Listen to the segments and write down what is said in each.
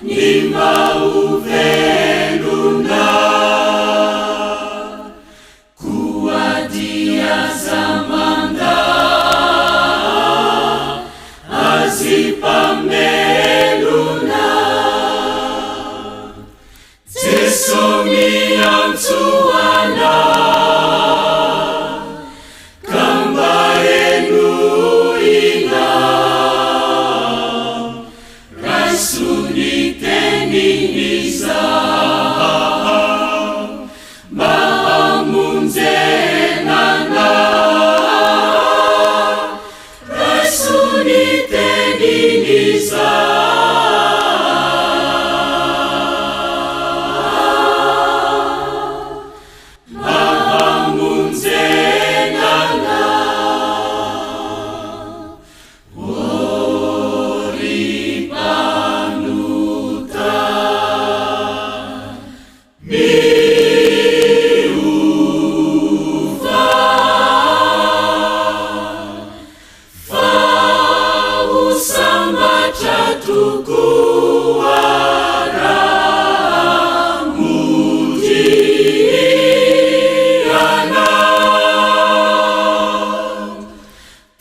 Ny mba ho velona. Koa dia aza mandà Azy mpamelona. Jeso miantso anao, Ka mba henoinao. Raiso ny teniny izao, Mba hamonjena anao. Raiso ny teniny izao, Mba hamonjena anao. Ô ry mpanota. Miova fa ho sambatra tokoa raha mody ianao.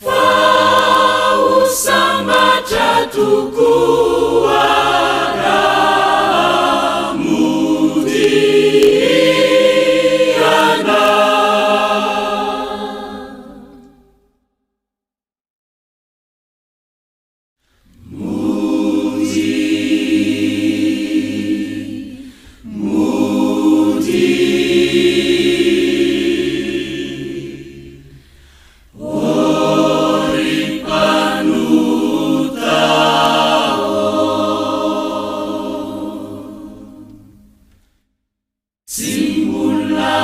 Fa ho sambatra tokoa raha mody ianao. Mody, mody. Ô ry mpanota ô. Tsy mbola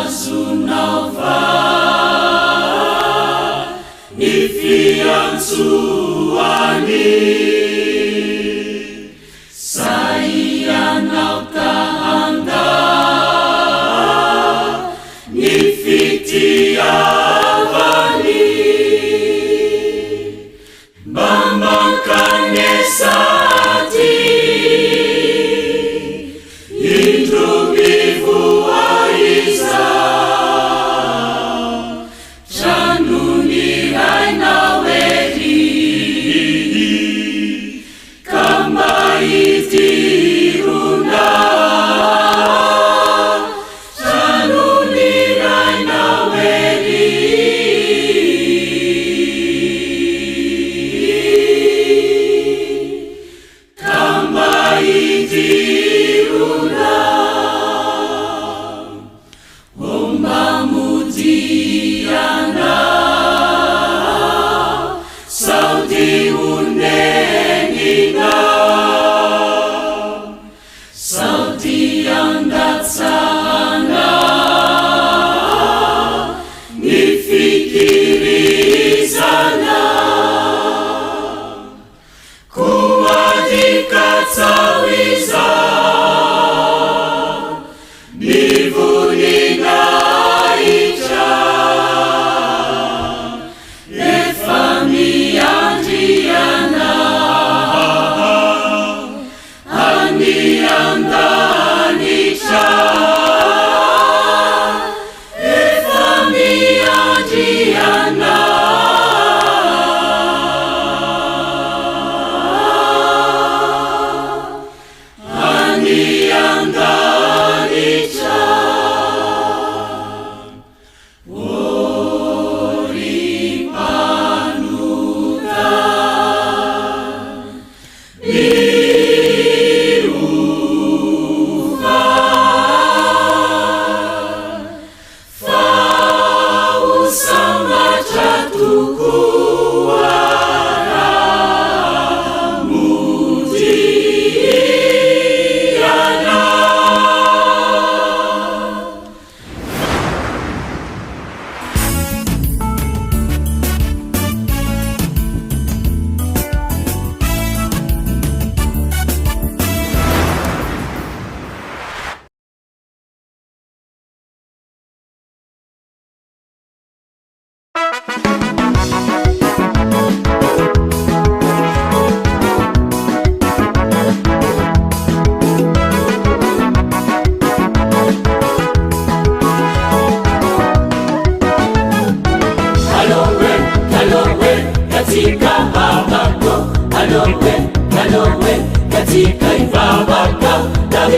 azonao va ny fiantsoany? Sa ianao ta handà ny fitiavany? Mba mankanesa aty, indro mivoha izaho, Tranon'ny Rainao ery, ka mba hidirona, Tranon'ny Rainao ery. Ka mba hidirona, O mba modiana, sao dia honenina, Sao dia andatsahana ny fikirizana. Koa dikatsaho izao ny voninahitra efa miandry anao any an-danitra. Efa miandry anao any an-danitra. Ô ry mpanota. Miova fa ho sambatra tokoa raha mody ianao.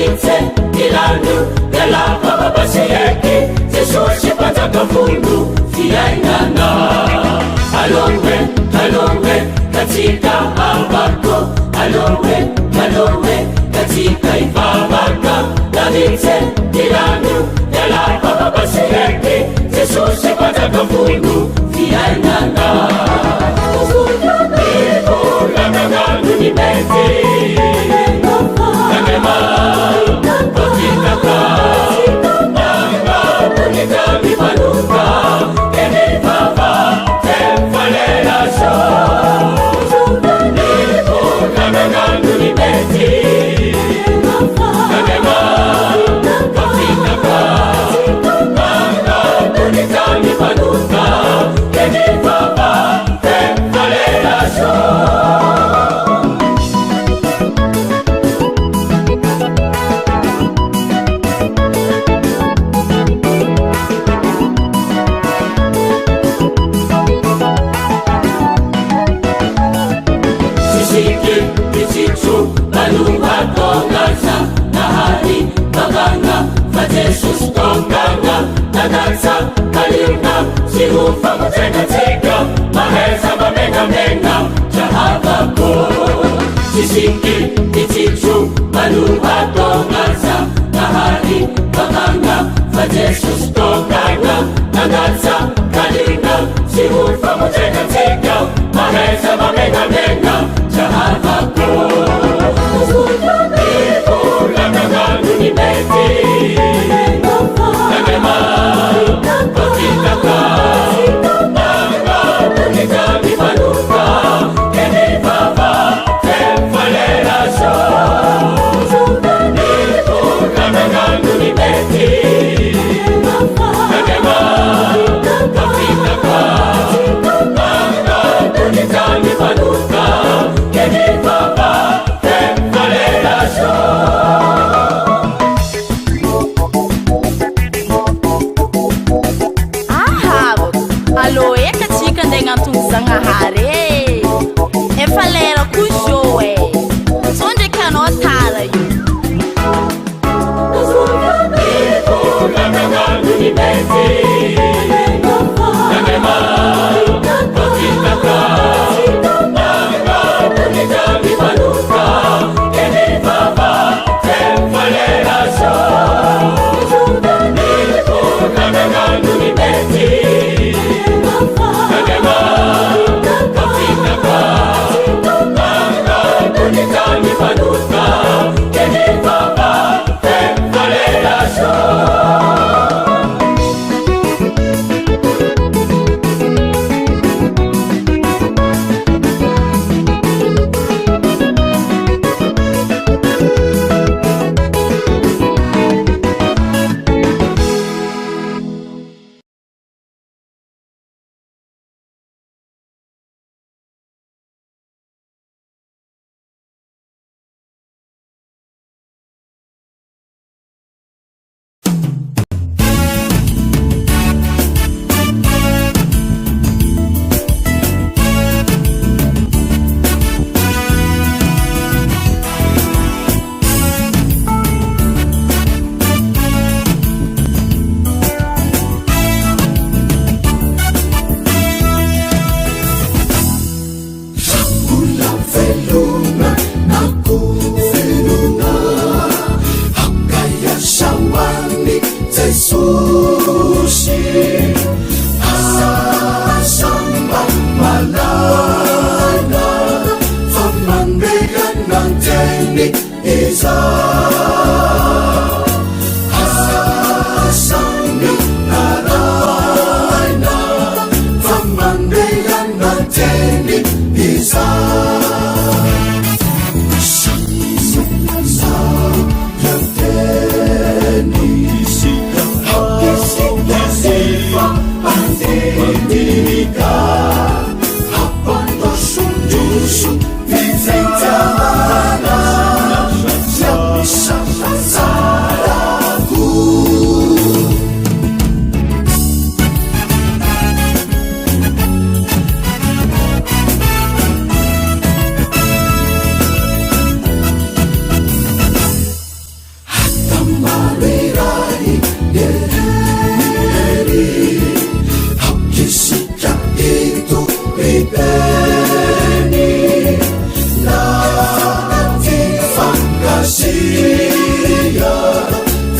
Lavitse ilano Yala baba basieky Jesosy mpanjaka folo fiainana. Aloe, aloe, katsika abako. Aloe, aloe, katsika ivavaka. Lavitse ilano Yala baba basieky Jesosy mpanjaka folo fiainana. Ivolagagano ny mety Tandrema Tafitaka Manga mifanoka Teny vava Tefalela so Ivolagagano ny mety Tandrema Tafitaka Manga mifanoka Teny vava Tefalela so. Sisiki itsitso maloha tongaza nahary bagana fa Jesosy tongana nanatsa kalina sy ho famonjenatsika mahaiza mamenamena jahavako. Sisiki itsitso maloha tongaza nahary bagana fa Jesosy tongana nanatsa kalina sy ho famonjenatsika mahaiza mamenamena jahavako. Ivolagagano ny mety Tandrema Tafitaka Manga bonika mifanoka Teny vava Tefalela so.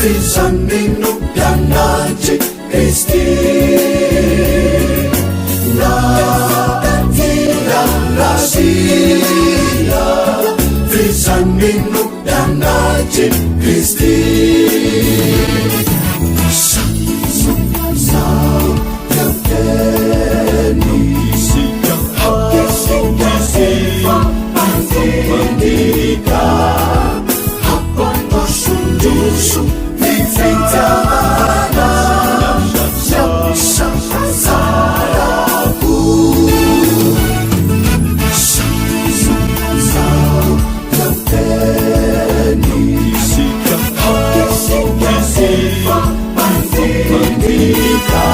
F'izany no mpianatr'i Kristy. Na tia Razina, f'izany no mpianatr'i Kristy. Sa, sa, sa, Isika, isika efa mpandinika. Hampandrosondroso ny fitiavana. Sasarako. Isika, isika efa mpandinika.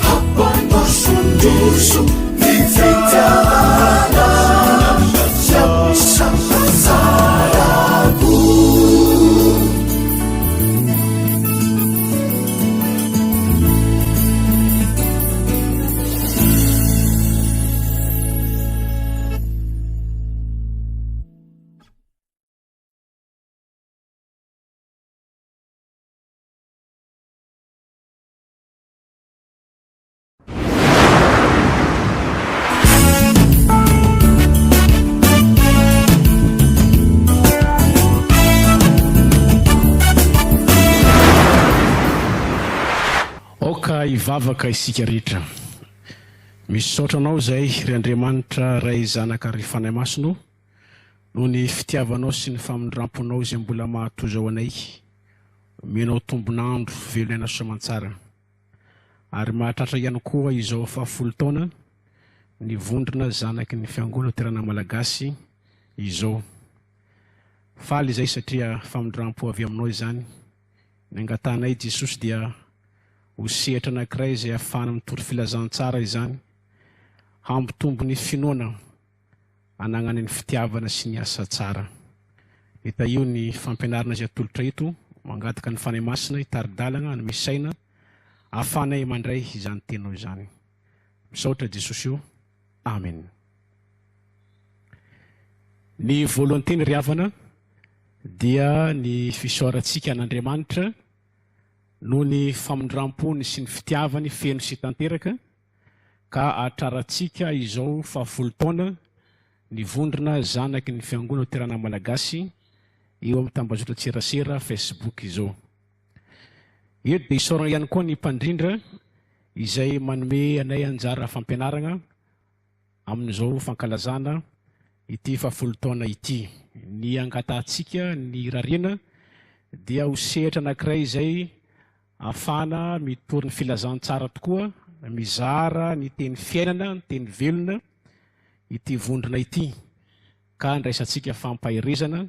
Hampandrosondroso ny fitiavana. Sasarako. Aoka hivavaka isika rehetra. Misaotra Anao izay, ry Andriamanitra Ray Zanaka ary Fanahy Masina o, noho ny fitiavanao sy ny famindramponao izay mbola mahatozo ao anay. Omenao tombon'andro velon'aina soamantsara. Ary mahatratra ihany koa izao fahafolo taona ny vondrona zanaky ny Fiangonana Loterana Malagasy izao. Faly izay satria famindrampo avy aminao izany. Ny angatahanay Jesosy dia ho sehatra anankiray izay ahafahana mitory filazantsara izany, hampitombo ny finoana anagnany ny fitiavana sy ny asa tsara. Nitahio ny fampianarana izay atolotra eto, mangataka ny Fanahy Masina hitari-dalagna, hanome saina, ahafahanay mandray izany teninao izany. Misaotra Jesosy o. Amen. Ny voalohany teny ry havana dia ny fisaorantsika an'Andriamanitra noho ny famindram-pony sy ny fitiavany feno sy tanteraka ka ahatrarantsika izao fahafolo taona ny vondrona zanaky ny Fiangonana Loterana Malagasy eo amin'ny tambazotran-tserasera Facebook izao. Eto dia isaorana ihany koa ny mpandrindra izay manome anay anjara fampianarana amin'izao fankalazana ity fahafolo taona ity. Ny angatahantsika ny irariana dia ho sehatra anankiray izay Ahafahana mitory ny filazantsara tokoa, mizara ny teny fiainana, ny teny velona ity vondrona ity ka andraisantsika fampaherezana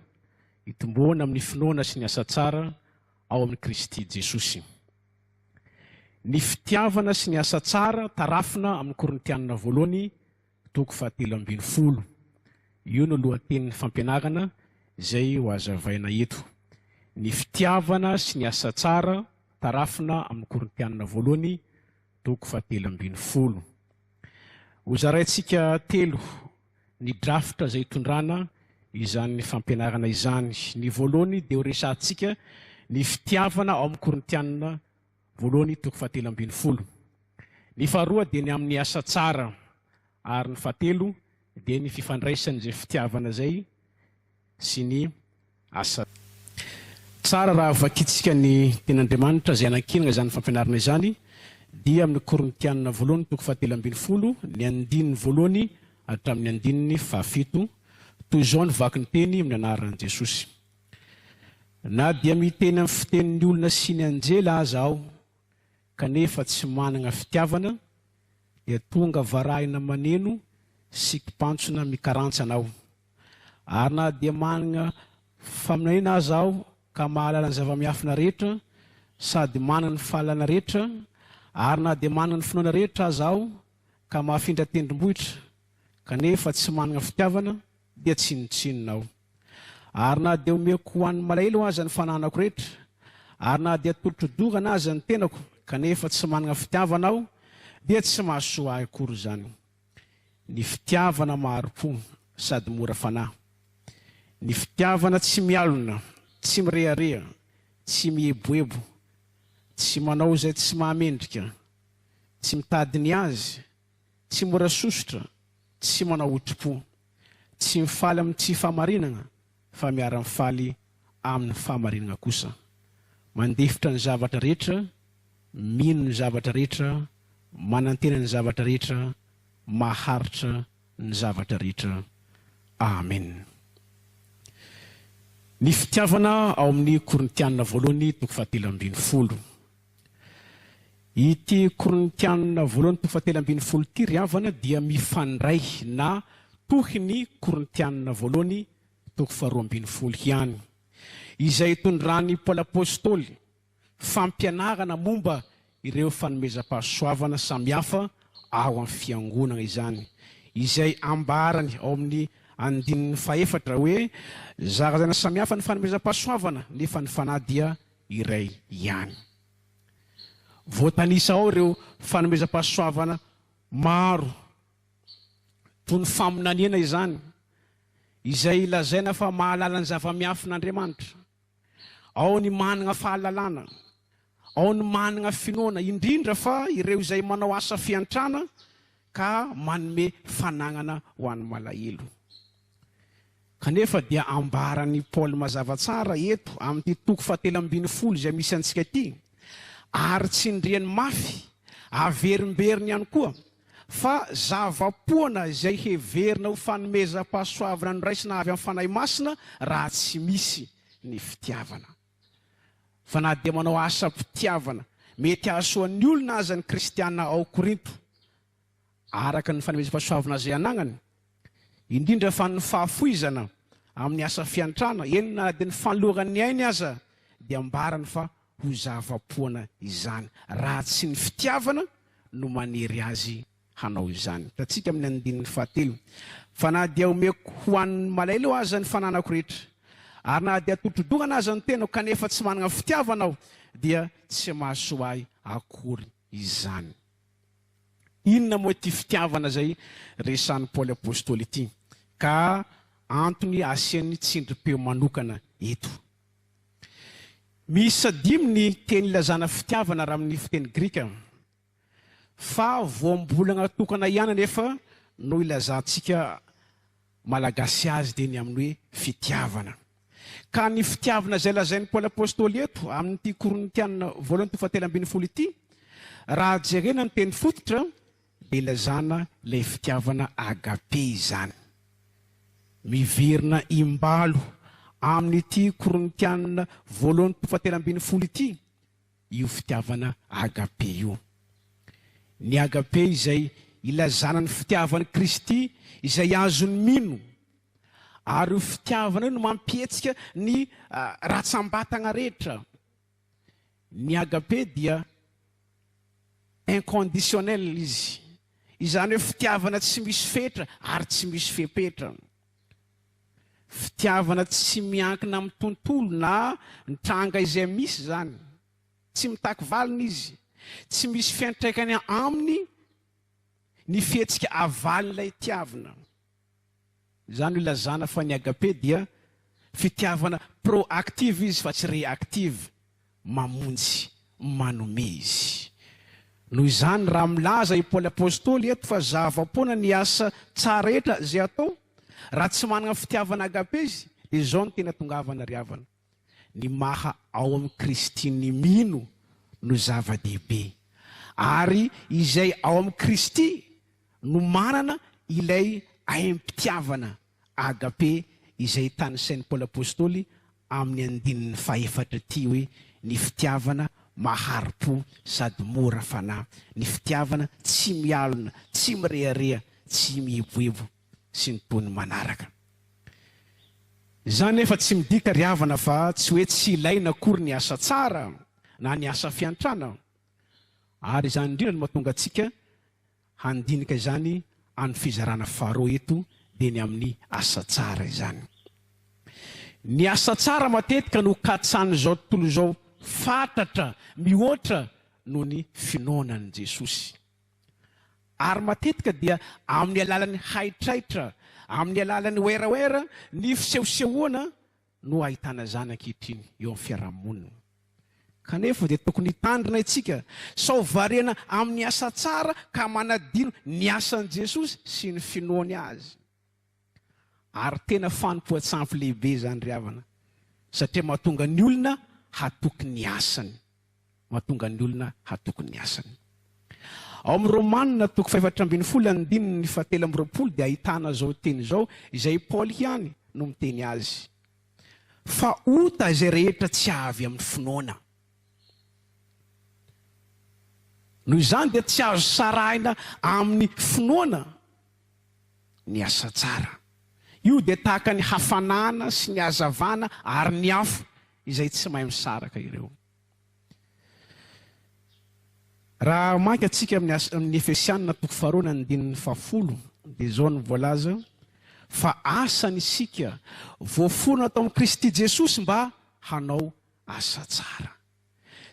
hitomboana amin'ny finoana sy ny asa tsara ao amin'i Kristy Jesosy. Ny fitiavana sy ny asa tsara tarafina amin'ny Korintianina voalohany toko fahatelo ambin'ny folo. Io no lohatenin'ny fampianarana izay ho hazavaina eto. Ny fitiavana sy ny asa tsara tarafina amin'ny Korintianina voalohany toko fahatelo ambin'ny folo. Hozaraintsika telo ny drafitra izay hitondrana izany fampianarana izany. Ny voalohany dia horesahantsika ny fitiavana ao amin'ny Korintianina voalohany toko fahatelo ambin'ny folo. Ny faharoa dia ny amin'ny asa tsara ary ny fahatelo dia ny fifandraisan'izay fitiavana izay sy ny asa tsara. Raha vakintsika ny Tenin'Andriamanitra izay anankinana izany fampianarana izany dia amin'ny Korintianina voalohany toko fahatelo ambin'ny folo ny andininy voalohany hatramin'ny andininy fahafito. Toy izao ny vaky ny teny amin'ny anaran'i Jesosy. Na dia miteny amin'ny fitenin'ny olona sy ny anjely aza aho, kanefa tsy manana fitiavana, dia tonga varahina maneno sy kipantsona mikarantsana aho. Ary na dia manana faminaniana aza aho ka mahalala ny zava-miafina rehetra sady manana ny fahalalana rehetra, ary na dia manana ny finoana rehetra aza aho ka mahafindra tendrombohitra, kanefa tsy manana fitiavana, dia tsinontsinona aho. Ary na dia omeko ho an'ny malahelo aza ny fananako rehetra, ary na dia atolotro dorana aza ny tenako, kanefa tsy manana fitiavana aho, dia tsy mahasoa ahy akory izany. Ny fitiavana mahari-po sady mora fanahy. Ny fitiavana tsy mialona, tsy mirehareha, tsy mieboebo, tsy manao izay tsy mahamendrika, tsy mitady ny azy, tsy mora sosotra, tsy manao otri-po, tsy mifaly amin'ny tsy fahamarinana fa miara-mifaly amin'ny fahamarinana kosa, mandefitra ny zavatra rehetra, mino ny zavatra rehetra, manantena ny zavatra rehetra, maharitra ny zavatra rehetra. Amen. Ny fitiavana ao amin'ny Korintiana voalohany toko fahatelo ambin'ny folo. Ity Korintiana voalohany toko fahatelo ambin'ny folo ity ry havana dia mifandray na tohy ny Korintiana voalohany toko faharoa ambin'ny folo ihany, izay itondran'i Paoly Apostoly fampianarana momba ireo fanomezam-pahasoavana samihafa ao amin'ny fiangonana izany, izay ambarany ao amin'ny andininy fahefatra hoe, Zarazaina samihafa ny fanomezam-pahasoavana, nefa ny Fanahy dia iray ihany. Voatanisa ao ireo fanomezam-pahasoavana maro, toy ny faminaniana izany, izay lazaina fa mahalala ny zava-miafin'Andriamanitra. Ao ny manana fahalalana, ao ny manana finoana, indrindra fa ireo izay manao asa fiantrana ka manome fananana ho an'ny malahelo. Kanefa dia ambaran'i Paoly mazava tsara eto amin'ity toko fahatelo ambin'ny folo izay misy antsika ity, ary tsindriany mafy, averimberiny ihany koa, fa zava-poana izay heverina ho fanomezam-pahasoavana noraisina avy amin'ny Fanahy Masina raha tsy misy ny fitiavana. Fa na dia manao asam-pitiavana mety hahasoa ny olona aza ny kristiana ao Korinto, araka ny fanomezam-pahasoavana izay anagnany, indrindra fa ny fahafoizana amin'ny asa fiantrana, eny na dia ny fanolorany ny ainy aza, dia ambarany fa ho zava-poana izany raha tsy ny fitiavana no manery azy hanao izany. Hitantsika amin'ny andininy fahatelo fa na dia omeko ho an'ny malaelo aza ny fananako rehetra, ary na dia atotro-dorana aza ny tenako, kanefa tsy manana fitiavana aho, dia tsy mahasoa ahy akory izany. Inona moa ity fitiavana izay resahin'i Paoly Apostoly ity, ka antony asiany tsindrim-peo manokana eto? Miisa dimy ny teny ilazana fitiavana raha amin'ny fiteny grika, fa voambolana tokana ihany anefa no ilazantsika malagasy azy dia ny amin'ny hoe fitiavana. Ka ny fitiavana izay lazain'i Paoly Apostoly eto amin'ity Korintiana voalohany toko fahatelo ambin'ny folo ity, raha jerena ny teny fototra dia ilazana ilay fitiavana agape izany. Miverina imbalo amin'ity Korintiana voalohany toko fahatelo ambin'ny folo ity io fitiavana agape io. Ny agape izay ilazana ny fitiavan'i Kristy izay azon'ny mino, ary io fitiavana io no mampihetsika ny ratsam-batagna rehetra. Ny agape dia inconditionnel izy, izany hoe fitiavana tsy misy fetra ary tsy misy fepetra. Fitiavana tsy miankina amin'ny tontolo na ny tranga izay misy izany. Tsy mitaky valiny izy. Tsy misy fiantraikany aminy ny fihetsika avalin'ilay tiavina. Izany no ilazana fa ny agape dia fitiavana proactive izy fa tsy reactive, mamonjy, manome izy. Noho izany raha milaza i Paoly Apostoly eto fa zava-poana ny asa tsara rehetra izay atao, raha tsy manana fitiavana agape izy, dia izao no tena tongavana ry havana, ny maha ao amin'i Kristy ny mino no zava-dehibe, ary izay ao amin'i Kristy no manana ilay aim-pitiavana, agape, izay tanisain'i Paoly Apostoly amin'ny andininy fahefatra ity hoe, ny fitiavana mahari-po sady mora fanahy, ny fitiavana tsy mialona, tsy mirehareha, tsy mieboebo, sy ny toy ny manaraka. Izany nefa tsy midika ry havana fa tsy hoe tsy ilaina akory ny asa tsara na ny asa fiantrana, ary izany indrindra no mahatonga antsika Handinika izany any fizarana faharoa eto dia ny amin'ny asa tsara izany. Ny asa tsara matetika no katsahan'izao tontolo izao fatratra mihoatra noho ny finoana an'i Jesosy. Ary matetika dia amin'ny alalan'ny haitraitra, amin'ny alalan'ny werawera, ny fisehosehoana no ahitana izany ankehitriny eo amin'ny fiarahamonina. Kanefa dia tokony hitandrina isika sao variana amin'ny asa tsara ka manadino ny asan'i Jesosy sy ny finoany Azy. Ary tena fanompoan-tsampy lehibe izany ry havana, satria mahatonga ny olona hatoky ny asany. Mahatonga ny olona hatoky ny asany. Ao amin'ny Romana toko fahefatra ambin'ny folo andininy fahatelo amby roapolo dia ahitana izao teny izao, izay i Paoly ihany no miteny azy, Fa ota izay rehetra tsy avy amin'ny finoana. Noho izany dia tsy azo sarahina amin'ny finoana ny asa tsara. Io dia tahaka ny hafanana sy ny hazavana ary ny afo izay tsy mahay misaraka ireo. Raha mamaky antsika amin'ny asa amin'ny Efesianina toko faharoa ny andininy fahafolo dia izao no voalaza fa asany isika voaforona tao amin'i Kristy Jesosy mba hanao asa tsara.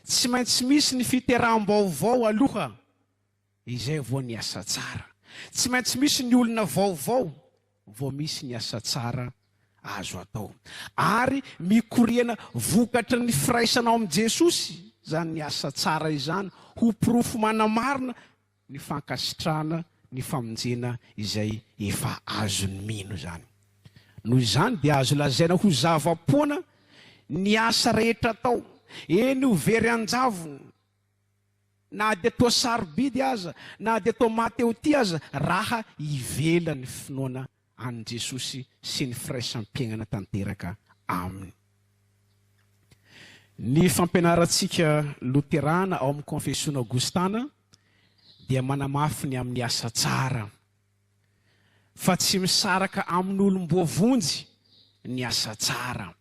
Tsy maintsy misy ny fiteraham-baovao aloha Izay vao ny asa tsara. Tsy maintsy misy ny olona vaovao vao misy ny asa tsara azo atao. Ary mikoriana vokatry ny firaisana ao amin'i Jesosy izany asa tsara izany ho porofo manamarina ny fankasitrahana ny famonjena izay efa azon'ny mino izany. Noho izany dia azo lazaina ho zava-poana ny asa rehetra atao, eny ho very an-javony. Na dia toa sarobidy aza, na dia toa maha te ho tia aza, raha ivelan'ny finoana an'i Jesosy sy ny firaisam-piainana tanteraka Aminy. Ny fampianarantsika loterana ao amin'ny Konfesiona Aogostana dia manamafy ny amin'ny asa tsara, fa tsy misaraka amin'olom-boavonjy ny asa tsara.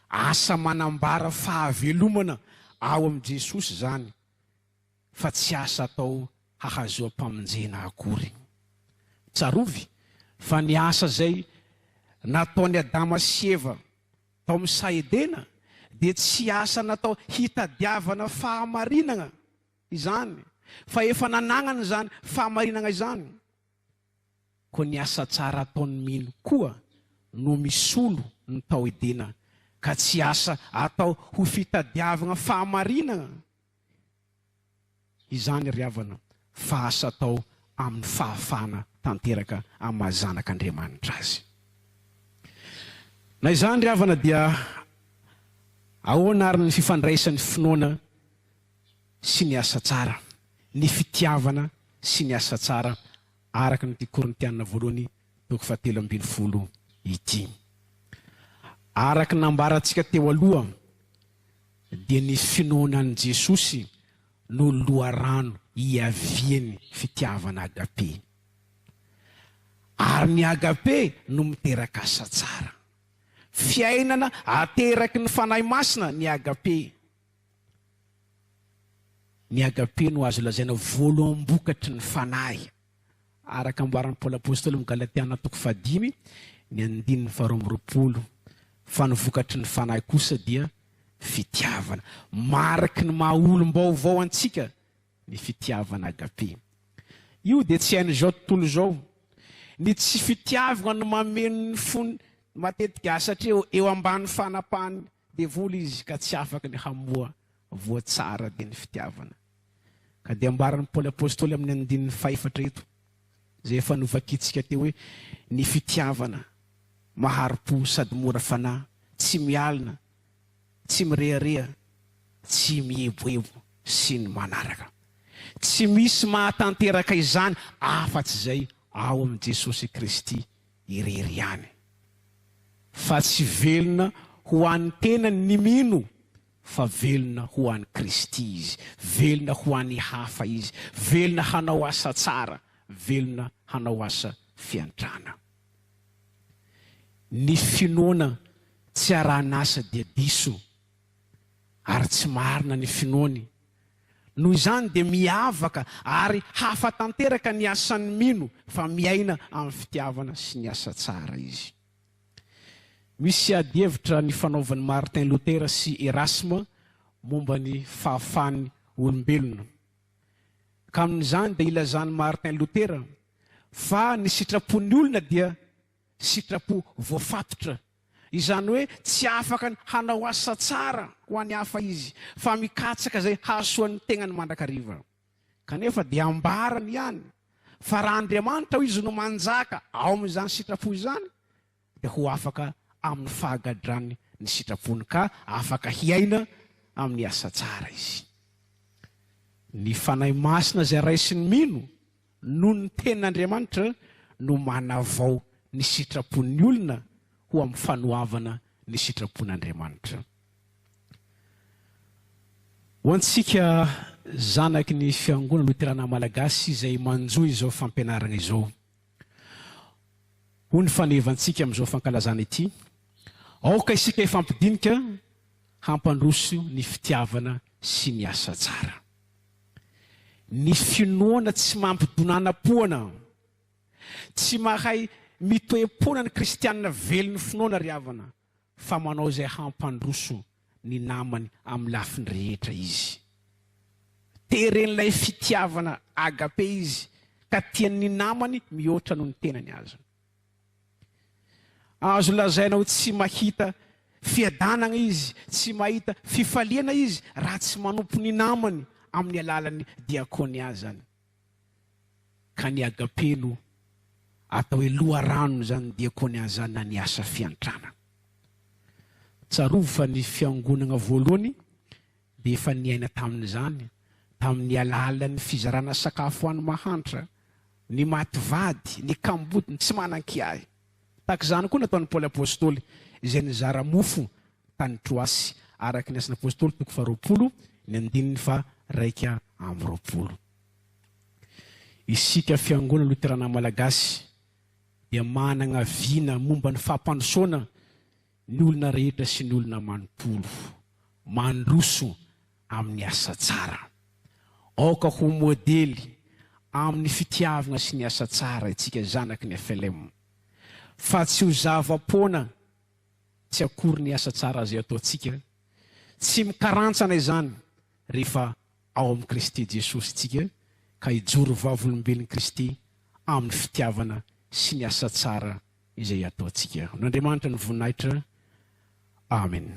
Asa manambara fahavelomana ao amin'i Jesosy izany fa tsy asa atao hahazoam-pamonjena akory. Tsarovy fa ny asa izay nataon'i Adama sy Eva tao amin'ny saha Edena dia tsy asa natao hitadiavana fahamarinana izany fa efa nanagnany izany fahamarinana izany. Koa ny asa tsara ataon'ny mino koa no misolo ny tao Edena, ka tsy asa atao ho fitadiavagna fahamarinagna izany ry havana, fa asa atao amin'ny fahafahana tanteraka amin'ny maha zanak'Andriamanitra azy. Na izany ry havana dia ahoana ary ny fifandraisan'ny finoana sy ny asa tsara, ny fitiavana sy ny asa tsara araka ny ity Korintiana voalohany toko fahatelo ambin'ny folo ity. Araka ny nambarantsika teo aloha dia ny finoana an'i Jesosy no loharano hiavian'ny fitiavana agape. Ary ny agape no miteraka asa tsara. Fiainana ateraky ny Fanahy Masina ny agape. Ny agape no azo lazaina voaloham-bokatry ny Fanahy, araka ambaran'i Paoly Apostoly amin'ny Galatiana toko fahadimy, ny andininy faharoa amby roapolo, fa ny vokatry ny Fanahy kosa dia fitiavana. Mariky ny maha olom-baovao antsika ny fitiavana agape. Io dia tsy hain'izao tontolo izao. Ny tsy fitiavana no mameno ny fony matetika satria eo ambany fanapahan'ny devoly izy ka tsy afaka ny hamoa voa tsara dia ny fitiavana. Ka dia ambaran'i Paoly Apostoly amin'ny andininy fahefatra eto, izay efa novakintsika teo hoe, ny fitiavana mahari-po sady mora fanahy, tsy mialona, tsy mirehareha, tsy mieboebo sy ny manaraka. Tsy misy mahatanteraka izany afa-tsy izay ao amin'i Jesosy Kristy irery ihany. Fa tsy velona ho an'ny tenany ny mino fa velona ho an'i Kristy izy, velona ho an'ny hafa izy, velona hanao asa tsara, velona hanao asa fiantrana. Ny finoana tsy arahan'asa dia diso ary tsy marina ny finoany. Noho izany dia miavaka ary hafa tanteraka ny asan'ny mino fa miaina amin'ny fitiavana sy ny asa tsara izy. Misy adihevitra nifanaovan'i Martin Lotera sy Erasme momba ny fahafahan'ny olombelona. Ka amin'izany dia ilazan'i Martin Lotera fa ny sitrapon'ny olona dia sitrapo voafatotra. Izany hoe tsy afaka ny hanao asa tsara ho an'ny hafa izy, fa mikatsaka izay hahasoa ny tegnany mandrakariva. Kanefa dia ambarany ihany fa raha Andriamanitra hoy izy no manjaka ao amin'izany sitrapo izany, dia ho afaka amin'ny fahagadrany ny sitrapony ka afaka hiaina amin'ny asa tsara izy. Ny Fanahy Masina izay raisin'ny mino noho ny Tenin'Andriamanitra no manavao ny sitrapon'ny olona ho amin'ny fanoavana ny sitrapon'Andriamanitra. Ho antsika zanaky ny Fiangonana Loterana Malagasy izay manjohy izao fampianarana izao, hoy ny fanevantsika amin'izao fankalazana ity, aoka isika hifampidinika hampandroso ny fitiavana sy ny asa tsara. Ny finoana tsy mampidonanam-poana. Tsy mahay mitoe-poana ny kristiana velon'ny finoana ry havana fa manao izay hampandroso ny namany amin'ny lafiny rehetra izy. Teren'ilay fitiavana agape izy ka tiany ny namany mihoatra noho ny tenany aza. Azo lazaina ho tsy mahita fiadanana izy, tsy mahita fifaliana izy raha tsy manompo ny namany amin'ny alalan'ny diakonia izany. Ka ny agape no atao hoe loharanon'izany diakonia izany na ny asa fiantrana. Tsarovy fa ny fiangonana voalohany dia efa niaina tamin'izany, tamin'ny alalan'ny fizarana sakafo ho an'ny mahantra, ny maty vady, ny kamboty, ny tsy manan-kiahy. Tahaka izany koa nataon'i Paoly Apostoly, izay nizara mofo tany Troasy, araka ny Asan'ny Apostoly toko faharoapolo, ny andininy faha-21. Isika Fiangonana Loterana Malagasy dia manana vina momba ny fampandrosoana ny olona rehetra sy ny olona manontolo mandroso amin'ny asa tsara. Aoka ho modely amin'ny fitiavana sy ny asa tsara isika zanaky ny FLM. Fa tsy ho zava-poana tsy akory ny asa tsara izay ataontsika. Tsy mikarantsana izany rehefa ao amin'i Kristy Jesosy isika ka hijoro vavolombelon'i Kristy amin'ny fitiavana sy ny asa tsara izay ataontsika. Amin'Andriamanitra ny voninahitra. Amen.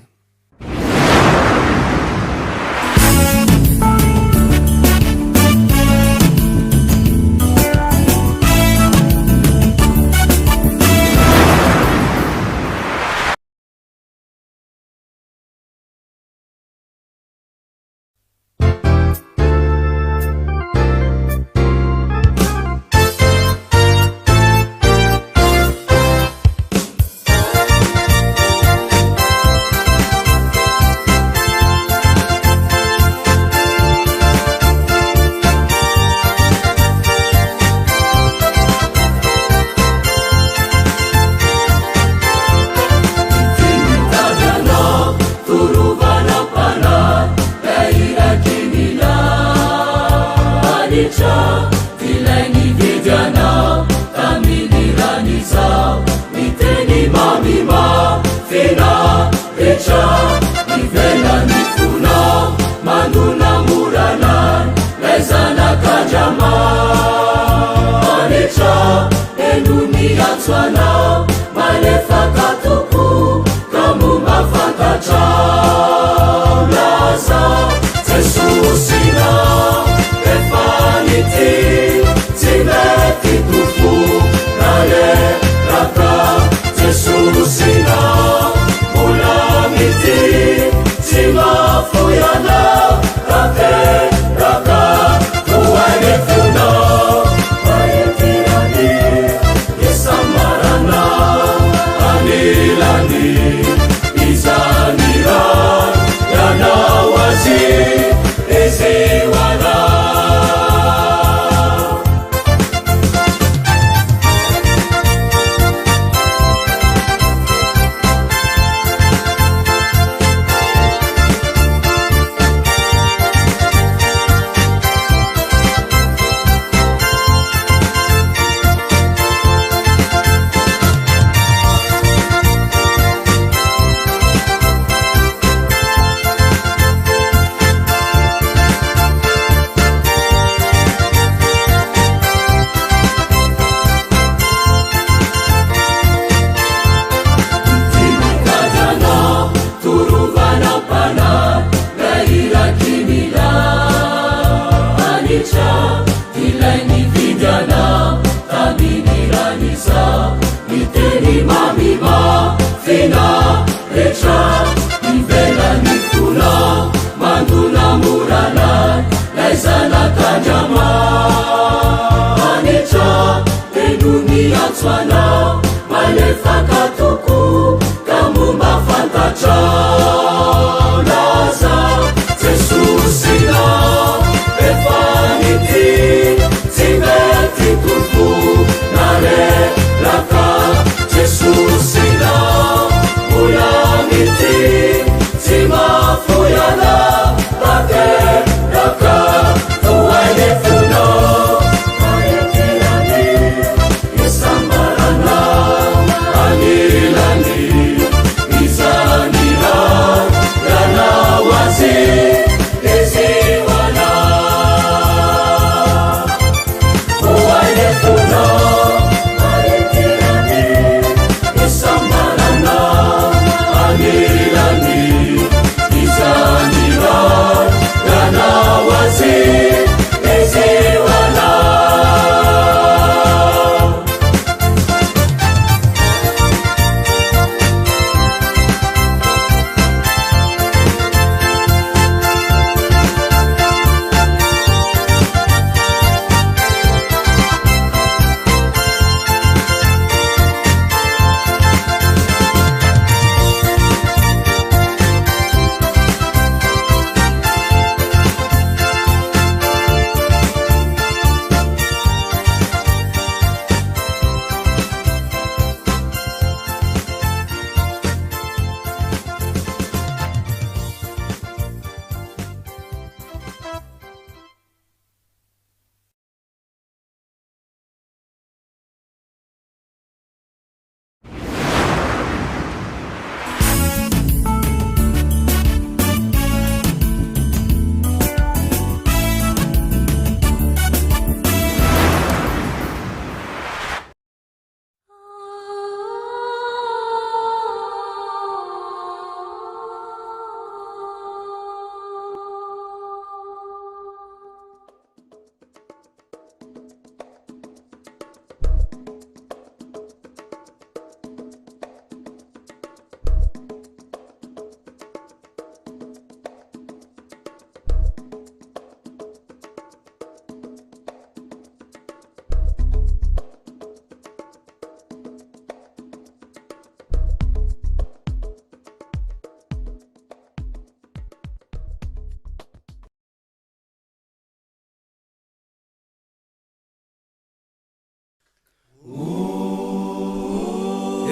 miantso anao malefaka tokoa ka momba fantatrao laza Jesosinao efa nitia tsy mety tompo na reraka Jesosinao mbola mitia tsy mahafoy anao tanteraka vohay ny fonao Anilany isambarana anilany izany ranao azy izy ho anao vohay ny fonao Anilany isambarana anilany izany ranao azy izy ho anao.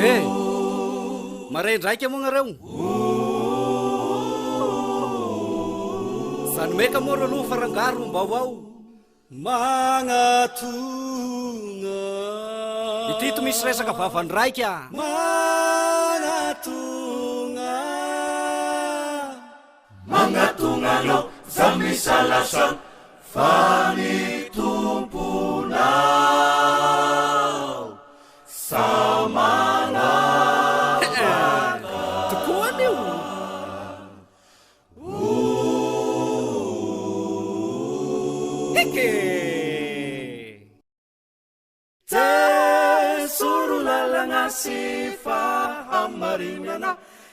Eh! Maraindraika moa nareo? Zany meka moa ro aloha fa rangahy ro mba ho ao. Magnatogna. Ity to misy resaka vavany raika. Magnatogna. Magnatogna anao za misalasala fa ny Tomponao sa manavaka. Tokoa anio. Heke! Jeso ro lalagna sy fahamarinana,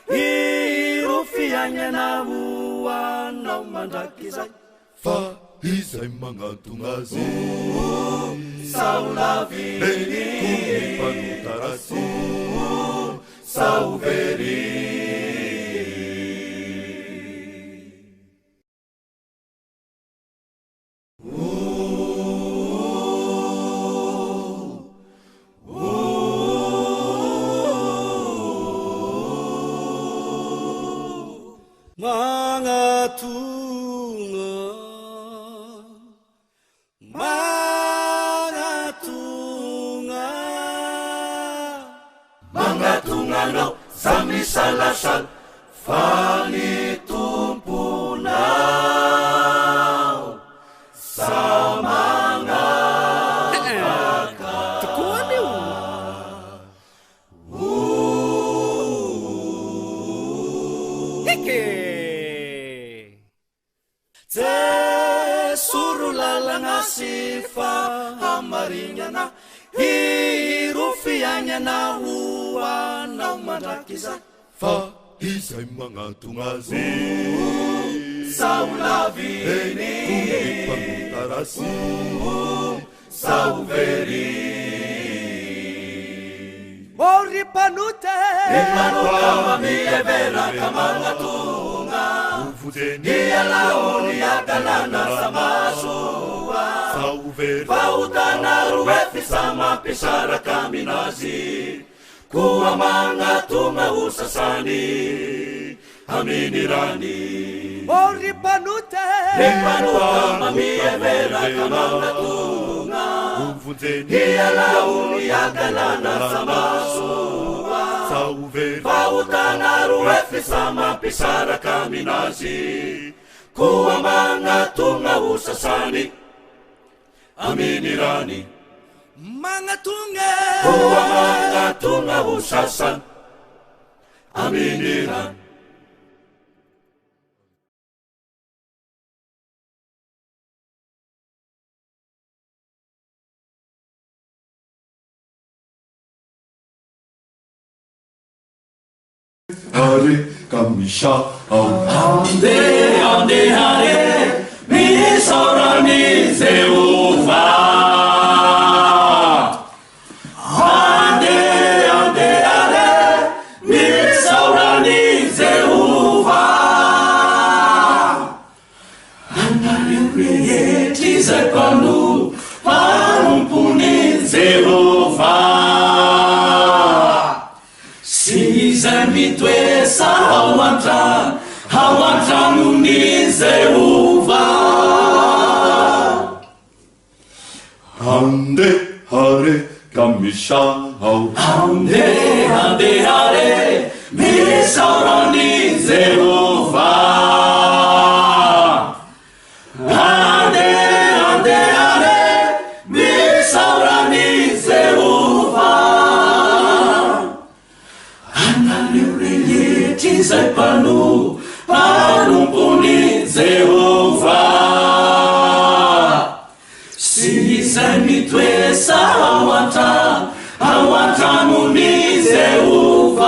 Iro fiaignana ho anao mandrakizay. Fa izay magnantogna Azy, Sa ho laviny, koa ny mpanota ratsy, sa ho very. Magnatogna, magnatogna. Magnatogna anao za misalasala fa ny Tomponao sa magnavaka. Tokoa anio. Heke! Jeso ro lalagna sy fahamarignana, Iro fiaignana ho anao mandrakizay. Fa izay magnatogna Azy, Sa ho laviny, koa ny mpanota ratsy, sa ho very. mpanota e! Ry mpanota mamihevera ka magnatogna, Ialao ny hadalana sa mahasoa, Fahotana roe fisa mampisaraka aminazy, Koa magnatogna ho sasany aminy rany. Ô ry mpanota e! Ry mpanota mamihevera ka magnatogna, Ialao ny hadalana sa mahasoa, Fahotana roe fisa mampisaraka aminazy, Koa magnatogna ho sasany. Aminy rany. Magnatogna e. Koa magnatogna ho sasany. Aminy rany. Are ka misà ao. Andeha, andeha re, misaora an'i Jehovah. Andeha, andeha re, misaora an'i Jehovah. Anareo rehetra izay mpanompo, mpanompon'i Jehovah. Sy izay mitoetra ao an-trano, ao an-tranon'i Jehovah. Andeha re ka misahao. Andeha, andeha re, misaora an'i Jehovah. Andeha, andeha re, misaora an'i Jehovah. Anareo rehetra izay mpanompo, mpanompon'i Jehovah. Sy izay mitoetra ao an-trano, ao an-tranon'i Jehovah.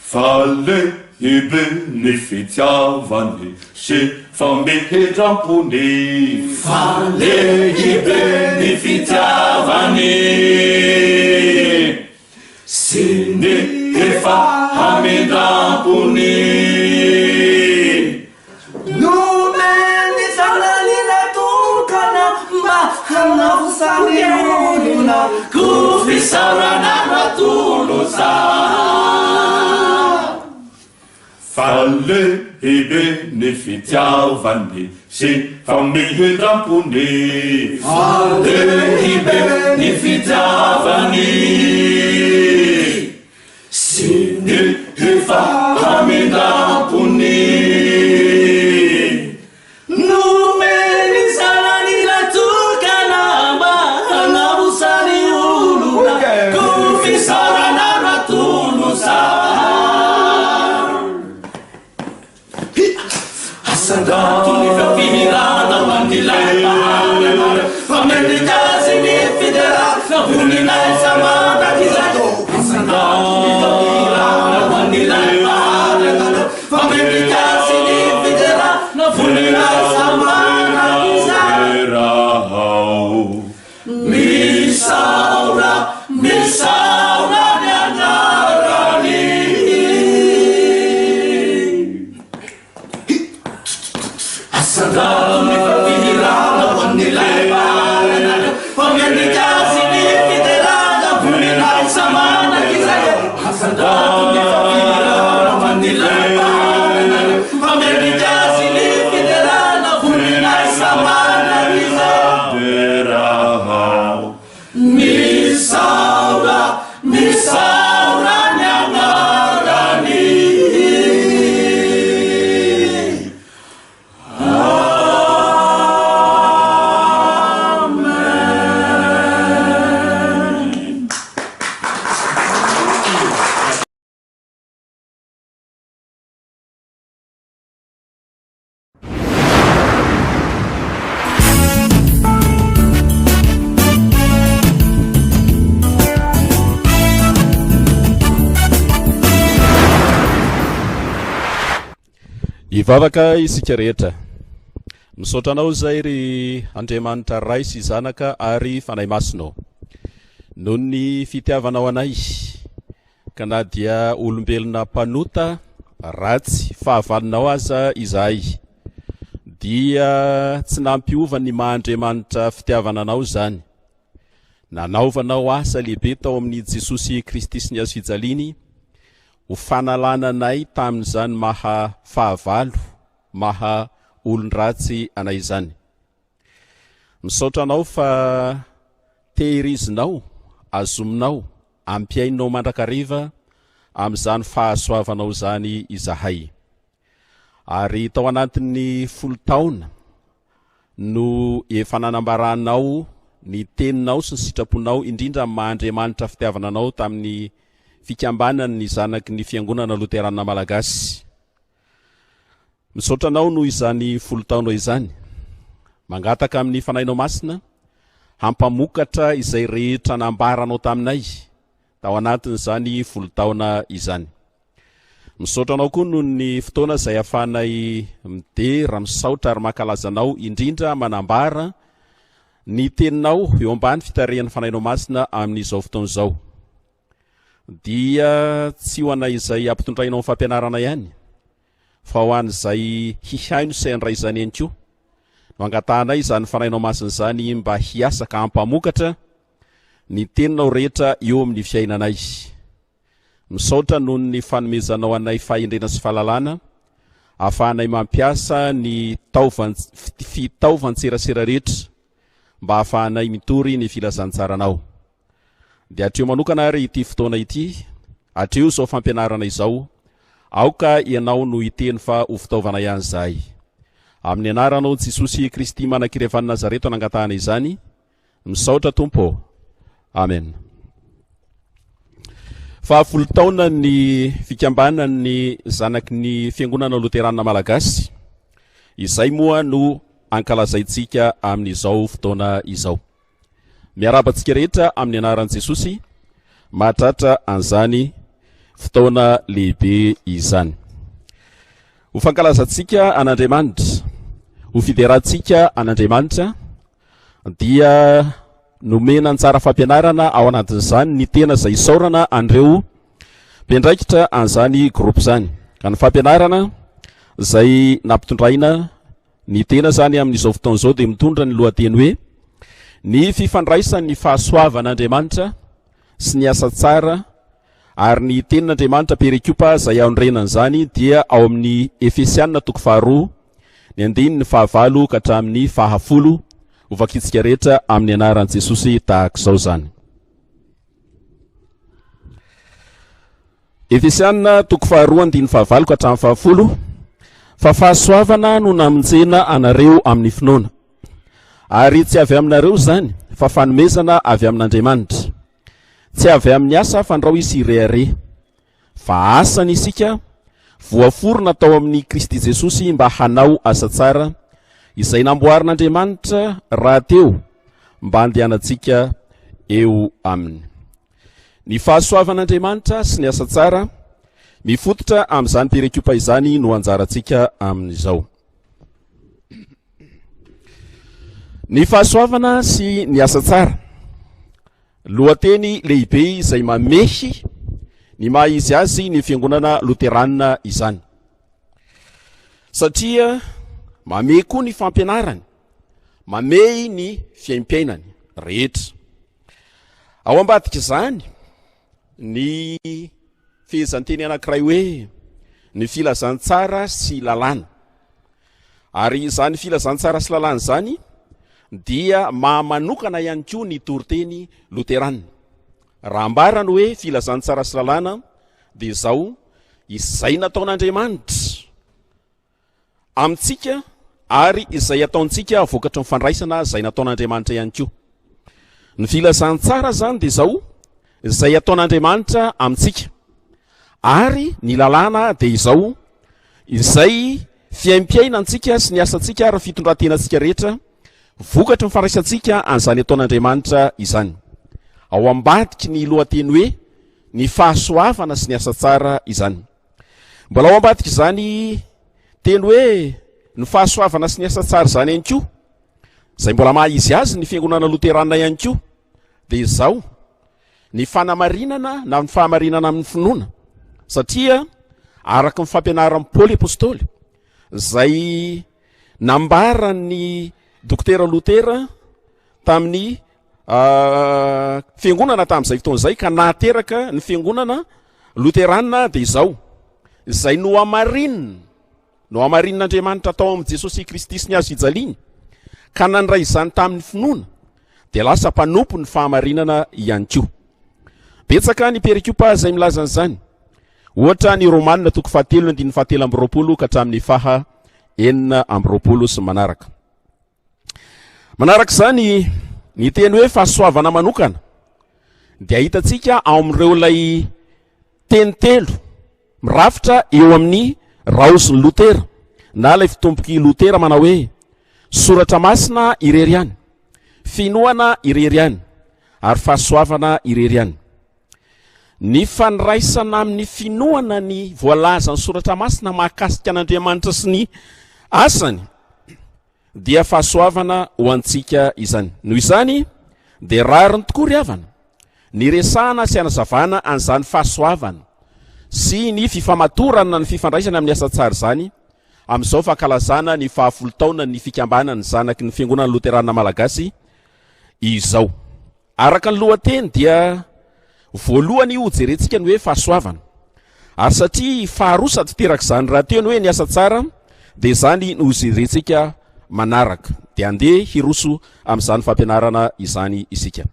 Fa lehibe ny fitiavany sy famindram-pony. Fa lehibe ny fitiavany sy ny famindram-pony. Nomeny zanany natokana mba hanavosany olona. Koa fisaorana no atolotra. Fa lehibe ny fitiavany sy famindram-pony. Fa lehibe ny fitiavany. Sy ny famindram-pony. Nomeny zanany latokana mba hanavosany olona, Koa fisaorana no atolotra. Asandrato ny feo fihirana ho an'ilay Mpahary anareo, fa mendrika Azy ny fiderana, voninahitra mandrakizay. Asandrato ny feo fihirana ho an'ilay Mpahary anareo, fa mendrika Azy ny fiderana, voninahitra mandrakizay. Misaora, misaora ny anarany. Asandrato ny fampihirana ho an'ilay Mpahary anareo, fa mendrika Azy ny fiderana, voninahitra mandrakizay. Asandrato ny fampihirana ho an'ilay Mpahary anareo, fa mendrika Azy ny fiderana, voninahitra mandrakizay. Misaora, misaora ny anarany. Amen. Hivavaka isika rehetra. Misaotra anao izay ry Andriamanitra Ray sy Zanaka ary Fanahy Masina ô. Noho ny fitiavanao anay, ka na dia olombelona mpanota, ratsy, fahavalonao aza izahay, dia tsy nampiova ny maha Andriamanitra fitiavana anao izany. Nanaovanao asa lehibe tao amin'i Jesosy Kristy sy ny hazo fijaliany ho fanalana anay tamin'izany maha fahavalo, maha olon-dratsy anay izany. Misaotra anao fa tehirizinao, azominao, ampiaininao mandrakariva amin'izany fahasoavanao izany izahay. Ary tao anatin'ny folo taona no efa nanambaranao ny teninao sy ny sitraponao indrindra amin'ny maha Andriamanitra fitiavana anao tamin'ny fikambanan'ny zanaky ny Fiangonana Loterana Malagasy. Misaotra anao noho izany folo taona izany. Mangataka amin'ny Fanahinao Masina hampamokatra izay rehetra nambaranao taminay tao anatin'izany folo taona izany. Misaotra anao koa noho ny fotoana izay ahafahanay midera, misaotra ary mankalaza anao, indrindra manambara ny teninao eo ambany fitarihan'ny Fanahinao Masina amin'izao fotoana izao. Dia tsy ho anay izay ampitondrainao ny fampianarana ihany, fa ho an'izay hihaino sy handray izany ihany koa no angatahanay izany Fanahinao Masina izany mba hiasa ka hampamokatra ny teninao rehetra eo amin'ny fiainanay. Misaotra noho ny fanomezanao anay fahendrena sy fahalalana ahafahanay mampiasa ny taovan fitaovan-tserasera rehetra mba hahafahanay mitory ny filazantsaranao. Dia hatreo manokana ary ity fotoana ity, hatreo izao fampianarana izao, aoka ianao no hiteny fa ho fitaovana ihany izahay. Amin'ny anaranao Jesosy Kristy Manankirevan'i Nazareto nangatahana izany, misaotra Tompo ô. Amen. Fahafolo taona ny fikambanan'ny zanaky ny Fiangonana Loterana Malagasy, izay moa no ankalazaintsika amin'izao fotoana izao. Miarahaba antsika rehetra amin'ny anaran'i Jesosy mahatratra an'izany fotoana lehibe izany. Ho fankalazantsika an'Andriamanitra, ho fiderantsika an'Andriamanitra dia nomena anjara fampianarana ao anatin'izany ny tena izay isaorana an'ireo mpiandraikitra an'izany groupe izany. Ka ny fampianarana izay nampitondraina Ny tena izany amin'izao fotoana izao dia mitondra ny lohateny hoe Ny fifandraisan'ny fahasoavan'Andriamanitra sy ny asa tsara ary ny tenin'Andriamanitra perikopa izay aonorenana izany dia ao amin'ny Efesiana toko faharoa ny andininy fahavalo ka hatramin'ny fahafolo ho vakintsika rehetra amin'ny anaran'i Jesosy tahaka izao izany. Efesiana toko faharoa andininy fahavalo ka hatramin'ny fahafolo fa fahasoavana no namonjena anareo amin'ny finoana ary tsy avy aminareo izany fa fanomezana avy amin'Andriamanitra tsy avy amin'ny asa fandrao izy hirehareha fa asany isika voaforona tao amin'ny Kristy Jesosy mba hanao asa tsara izay namboarin'Andriamanitra rahateo mba handehanantsika eo aminy Ny fahasoavan'Andriamanitra sy ny asa tsara mifototra amin'izany perikopa izany no anjarantsika amin'izao. Ny fahasoavana sy ny asa tsara. Lohateny lehibe izay mamehy ny maha izy azy ny fiangonana loteranina izany. Satria mamehy koa ny fampianarany, mamehy ny fiaimpiainany rehetra. Ao ambadik'izany ny fehezanteny anankiray hoe ny filazantsara sy lalàna. Ary izany filazantsara sy lalàna izany dia maha manokana ihany koa ny toriteny loterana. Raha ambara ny hoe filazantsara sy lalàna dia izao, izay nataon'Andriamanitra amintsika ary izay ataontsika vokatry ny fandraisana izay nataon'Andriamanitra ihany koa. Ny filazantsara izany dia izao, izay ataon'Andriamanitra amintsika. Ary ny lalàna dia izao, izay fiaimpiainantsika sy ny asantsika ary ny fitondran-tenantsika rehetra vokatry ny fandraisantsika an'izany ataon'Andriamanitra izany. Ao ambadiky ny lohateny hoe ny fahasoavana sy ny asa tsara izany. Mbola ao ambadik'izany teny hoe ny fahasoavana sy ny asa tsara izany ihany koa, izay mbola maha izy azy ny fiangonana loterana ihany koa, dia izao. ny fanamarinana na ny fahamarinana amin'ny finoana, satria araka ny fampianaran'i Paoly Apostoly, izay nambaran'ny Dokotera Lotera tamin'ny fiangonana tamin'izay fotoana izay ka nahateraka ny fiangonana loterana dia izao, izay nohamarinina, nohamarinin'Andriamanitra tao amin'i Jesosy Kristy sy ny hazo fijaliany ka nandray izany tamin'ny finoana dia lasa mpanompo ny fahamarinana ihany koa. Betsaka ny perikopa izay milaza an'izany. Ohatra ny Romana toko fahatelo andininy fahatelo amby 20 ka hatramin'ny faha 26 sy manaraka. Manaraka izany ny teny hoe fahasoavana manokana dia hitantsika ao amin'ireo ilay teny telo mirafitra eo amin'ny raozin'i Lotera na ilay fitombok'i Lotera manao hoe soratra masina irery ihany, finoana irery ihany ary fahasoavana irery ihany. Ny fandraisana amin'ny finoana ny voalazan'ny soratra masina mahakasika an'Andriamanitra sy ny asany dia fahasoavana ho antsika izany. Noho izany dia rariny tokoa ry havana ny resahana sy anazavana an'izany fahasoavana sy ny fifamatorana ny fifandraisana amin'ny asa tsara izany amin'izao fankalazana ny fahafolo taonan'ny fikambanan'ny zanaky ny Fiangonana Loterana Malagasy izao. Araka ny lohateny dia voalohany ho jerentsika ny hoe fahasoavana. Ary satria faharoa sady teraka izany rahateo ny hoe ny asa tsara dia izany no hojerentsika manaraka. Dia andeha hiroso amin'izany fampianarana izany isika.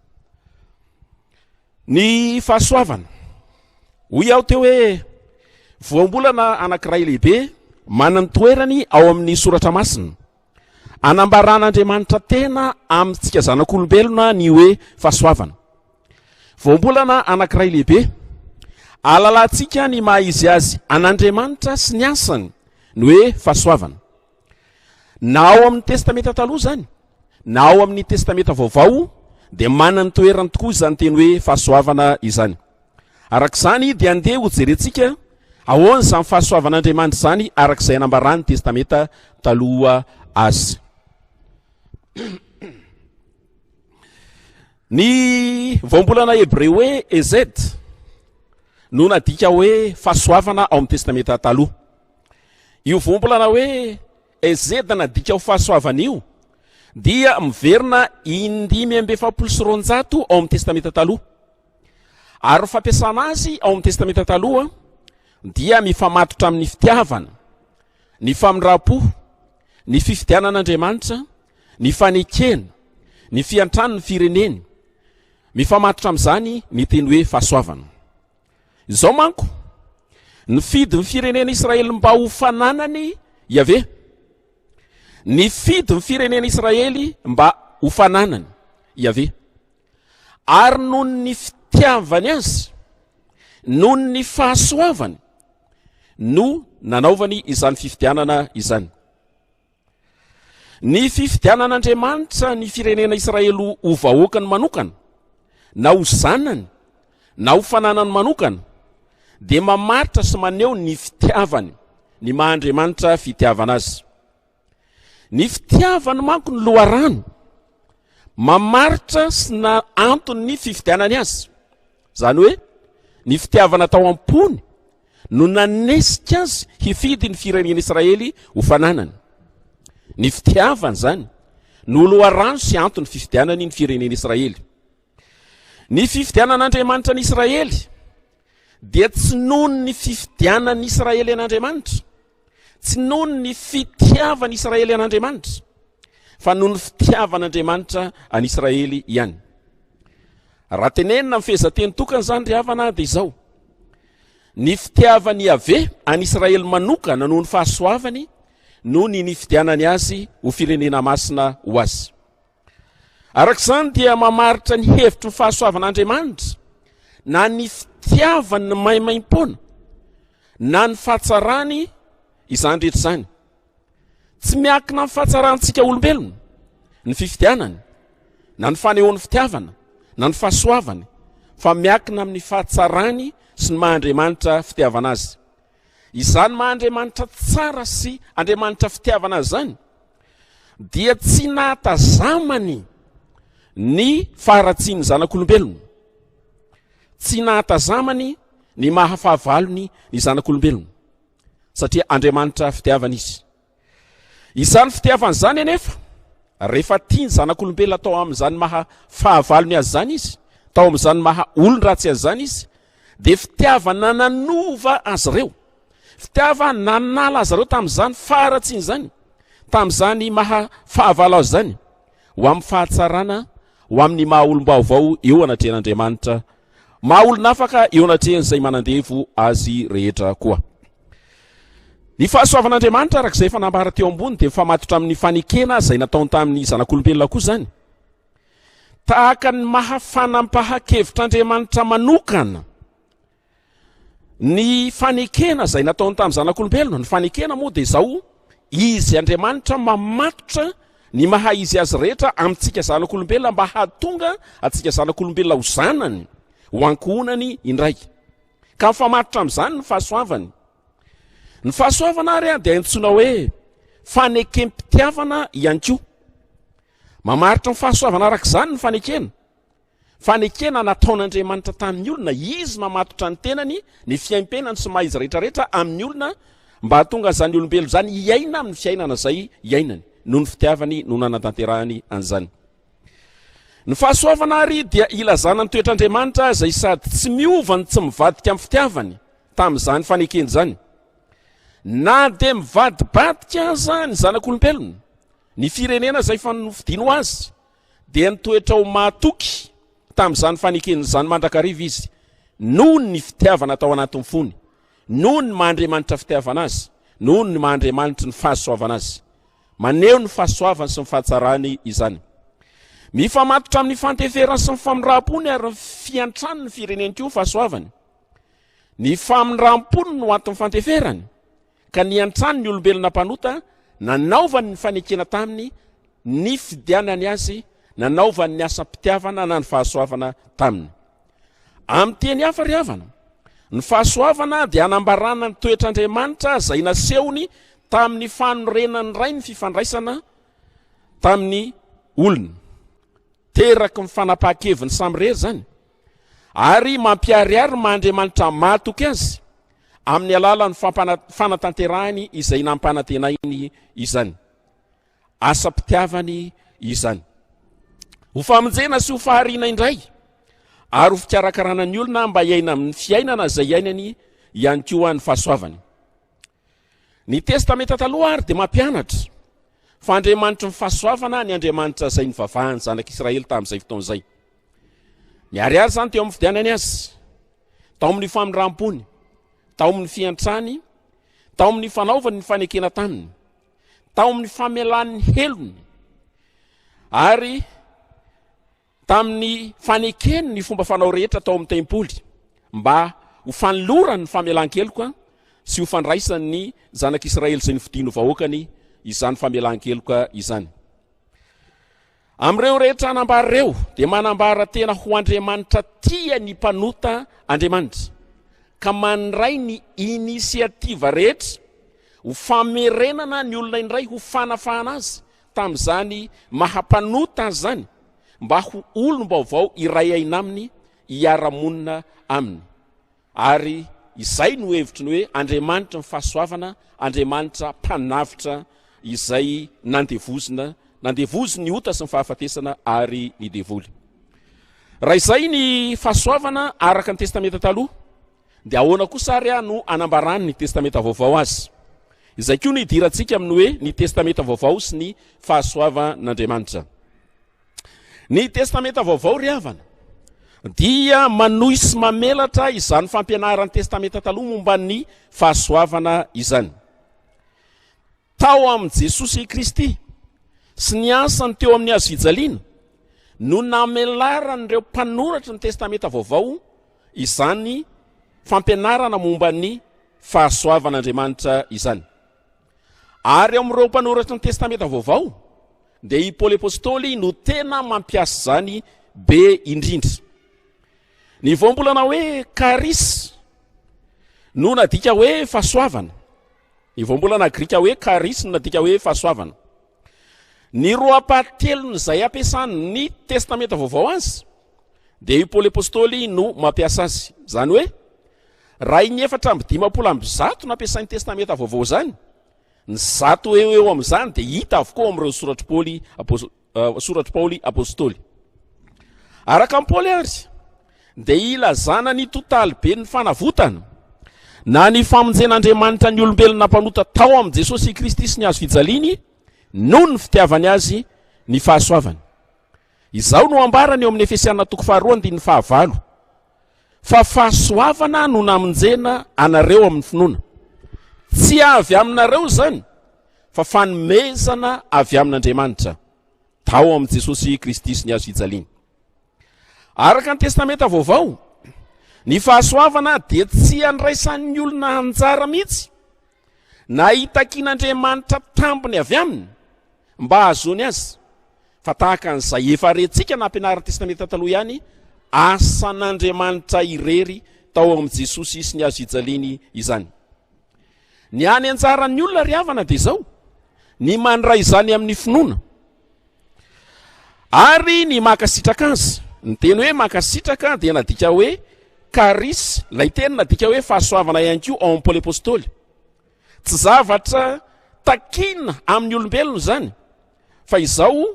Ny fahasoavana. Hoy aho teo hoe voambolana anankiray lehibe manana ny toerany ao amin'ny soratra masina. Anambaran'Andriamanitra tena amintsika zanak'olombelona ny hoe fahasoavana. Voambolana anankiray lehibe ahalalantsika ny maha izy azy an'Andriamanitra sy ny asany ny hoe fahasoavana. Na ao amin'ny Testamenta Taloha izany, na ao amin'ny Testamenta Vaovao dia manana ny toerany tokoa izany teny hoe fahasoavana izany. Araka izany dia andeha ho jerentsika ahoana izany fahasoavan'Andriamanitra izany araka izay anambaran'ny Testamenta Taloha azy. Ny voambolana hebreo hoe ezed no nadika hoe fahasoavana ao amin'ny Testamenta Taloha. Io voambolana hoe ezed nadika ho fahasoavana io dia miverina in-245 ao amin'ny Testamenta Taloha. Ary ny fampiasana azy ao amin'ny Testamenta Taloha dia mifamatotra amin'ny fitiavana, ny famindram-po, ny fifidianan'Andriamanitra, ny fanekena, ny fiantran'ny fireneny. Mifamatotra amin'izany ny teny hoe fahasoavana. Izao manko, nifidy ny firenena Israely mba ho fananany Yaveh. Nifidy ny firenena Israely mba ho fananany Yaveh. Ary noho ny fitiavany azy, noho ny fahasoavany no nanaovany izany fifidianana izany. Ny fifidianan'Andriamanitra ny firenena Israely ho vahoakany manokana, na ho zanany, na ho fananany manokana, dia mamaritra sy maneho ny fitiavany, ny maha Andriamanitra fitiavana azy. Ny fitiavany manko ny loharano mamaritra sy na anton'ny fifidianany azy. Izany hoe ny fitiavana tao am-pony no nanesika azy hifidy ny firenena Israely ho fananany. Ny fitiavany izany no loharano sy anton'ny fifidianany ny firenena Israely. Ny fifidianan'Andriamanitra ny Israely dia tsy noho ny fifidianan'ny Israely an'Andriamanitra, tsy noho ny fitiavan'i Israely an'Andriamanitra, fa noho ny fitiavan'Andriamanitra an'i Israely ihany. Raha tenenina amin'ny fehezanteny tokana izany ry havana dia izao, ny fitiavan'i Yaveh an'i Israely manokana noho ny fahasoavany no ny nifidianany azy ho firenena masina ho azy. Araka izany dia mamaritra ny hevitry ny fahasoavan'Andriamanitra na ny fitiavany ny maimaimpoana na ny fahatsarany izany rehetra izany. Tsy miankina amin'ny fahatsarantsika olombelona ny fifidianany na ny fanehoany fitiavana na ny fahasoavany fa miankina amin'ny fahatsarany sy ny maha Andriamanitra fitiavana azy. Izany maha Andriamanitra tsara sy Andriamanitra fitiavana azy izany dia tsy nahatazamany ny faharatsian'ny zanak'olombelona. Tsy nahatazamany ny maha fahavalony ny zanak'olombelona, satria Andriamanitra fitiavana Izy. Izany fitiavana izany anefa, rehefa tia ny zanak'olombelona tao amin'izany maha fahavalony azy izany Izy, tao amin'izany maha olon-dratsy azy izany Izy, dia fitiavana nanova azy ireo. Fitiavana nanala azy ireo tamin'izany faharatsiana izany, tamin'izany maha fahavalo azy izany, ho amin'ny fahatsarana, ho amin'ny maha olom-baovao eo anatrehan'Andriamanitra, maha olon'afaka eo anatrehan'izay manandevo azy rehetra koa. Ny fahasoavan'Andriamanitra araka izay efa nambara teo ambony dia mifamatotra amin'ny fanekena izay nataony tamin'ny zanak'olombelona koa izany. Tahaka ny maha fanampahan-kevitr'Andriamanitra manokana ny fanekena izay nataony tamin'ny zanak'olombelona. Ny fanekena moa dia izao, Izy Andriamanitra mamatotra ny maha izy azy rehetra amintsika zanak'olombelona mba hahatonga antsika zanak'olombelona ho zanany, ho ankohonany indray. Ka mifamatotra amin'izany ny fahasoavany. Ny fahasoavana ary dia antsoina hoe fanekem-pitiavana ihany koa. Mamaritra ny fahasoavana araka izany ny fanekena. Fanekena nataon'Andriamanitra tamin'ny olona, Izy mamatotra ny tenany, ny fiaimpenany sy maha izy rehetrarehetra amin'ny olona mba hahatonga an'izany olombelona izany hiaina amin'ny fiainana izay iainany, noho ny fitiavany no nanatanterahany an'izany. Ny fahasoavana àry dia ilazana ny toetr'Andriamanitra izay sady tsy miova no tsy mivadika amin'ny fitiavany tamin'izany fanekena izany. Na dia mivadibadika aza ny zanak'olombelona, ny firenena izay efa nofidiny ho azy, dia nitoetra ho mahatoky tamin'izany fanekena izany mandrakariva izy, noho ny fitiavana tao anatin'ny fony, noho ny maha Andriamanitra fitiavana azy, noho ny maha Andriamanitry ny fahasoavana azy. Maneho ny fahasoavany sy ny fahatsarany izany. Mifamatotra amin'ny fanteferany sy ny famindram-pony ary ny fiantrany ny fireneny koa ny fahasoavany. Ny famindram-pony no anton'ny fanteferany, ka niantrany ny olombelona mpanota, nanaovany ny fanekena taminy, nifidianany azy, nanaovany ny asam-pitiavana na ny fahasoavana taminy. Amin'ny teny hafa ry havana, ny fahasoavana dia anambarana ny toetr'Andriamanitra izay nasehony tamin'ny fanorenan'ny Ray ny fifandraisana tamin'ny olona. Teraky ny fanapahan-keviny samirery izany, ary mampiharihary ny maha Andriamanitra mahatoky azy amin'ny alalan'ny fanatanterahany izay nampanantenainy izany. Asam-pitiavany izany. Ho famonjena sy ho fahariana indray ary ho fikarakarana ny olona mba hiaina amin'ny fiainana izay iainany ihany koa ny fahasoavany. Ny Testamenta Taloha ary dia mampianatra fa Andriamanitry ny fahasoavana ny Andriamanitra izay nivavahan'ny zanak'Israely tamin'izay fotoana izay. Miharihary izany teo amin'ny fidianany azy, tao amin'ny famindram-pony, tao amin'ny fiantrany, tao amin'ny fanaovany ny fanekena taminy. tao amin'ny famelany ny helony ary tamin'ny fanekeny ny fomba fanao rehetra tao amin'ny tempoly mba ho fanolorany ny famelan-keloka sy ho fandraisan'ny zanak'Israely izay nofidiny ho vahoakany izany famelan-keloka izany. Amin'ireo rehetra anambara ireo dia manambara tena ho Andriamanitra tia ny mpanota Andriamanitra ka mandray ny inisiativa rehetra ho famerenana ny olona indray ho fanafahana azy tamin'izany maha mpanota azy izany mba ho olom-baovao iray aina aminy hiara-monina aminy. Ary izay no hevitry ny hoe Andriamanitry ny fahasoavana, Andriamanitra mpanavotra izay nandevozina, nandevozin'ny ota sy ny fahafatesana ary ny devoly. Raha izay ny fahasoavana araka ny Testamenta Taloha, dia ahoana kosa ary no anambarany ny Testamenta Vaovao azy? Izay koa no idirantsika amin'ny hoe ny Testamenta Vaovao sy ny fahasoavan'Andriamanitra. Ny Testamenta Vaovao ry havana dia manohy sy mamelatra izany fampianaran'ny Testamenta Taloha momba ny fahasoavana izany. Tao amin'i Jesosy Kristy sy ny asany teo amin'ny hazo fijaliana no namelaran'ireo mpanoratry ny Testamenta Vaovao izany fampianarana momba ny fahasoavan'Andriamanitra izany. Ary ao amin'ireo mpanoratry ny Testamenta Vaovao dia i Paoly Apostoly no tena mampiasa izany be indrindra. Ny voambolana hoe charis no nadika hoe fahasoavana. Ny voambolana grika hoe charis no nadika hoe fahasoavana. Ny roapahatelon'izay ampiasan'ny Testamenta Vaovao azy. Dia i Paoly Apostoly no mampiasa azy. Izany hoe, raha iny 154 nampiasain'ny Testamenta Vaovao izany, ny 100 eo eo amin'izany dia hita avokoa ao amin'ireo soratr'i Paoly soratr'i Paoly Apostoly. Araka an'i Paoly ary, dia ilazana ny totaliben'ny fanavotana, na ny famonjen'Andriamanitra ny olombelona mpanota tao amin'i Jesosy Kristy sy ny hazo fijaliany, noho ny fitiavany azy, ny fahasoavany. Izao no ambarany eo amin'ny Efesiana toko faharoa andininy fahavalo, Fa fahasoavana no namonjena anareo amin'ny finoana. Tsy avy aminareo izany, fa fanomezana avy amin'Andriamanitra, tao amin'i Jesosy Kristy sy ny hazo fijaliany. Araka ny Testamenta Vaovao, ny fahasoavana dia tsy andraisan'ny olona anjara mihitsy, na hitakian'Andriamanitra tambiny avy aminy mba hahazoany azy, fa tahaka an'izay efa rentsika nampianarin'ny Testamenta Taloha ihany, asan'Andriamanitra irery tao amin'i Jesosy sy ny hazo fijaliany izany. Ny hany anjaran'ny olona ry havana dia izao, ny mandray izany amin'ny finoana ary ny mankasitraka azy. Ny teny hoe mankasitraka dia nadika hoe charis, ilay teny nadika hoe fahasoavana ihany koa ao amin'ny Paoly Apostoly. Tsy zavatra takiana amin'ny olombelona izany, fa izao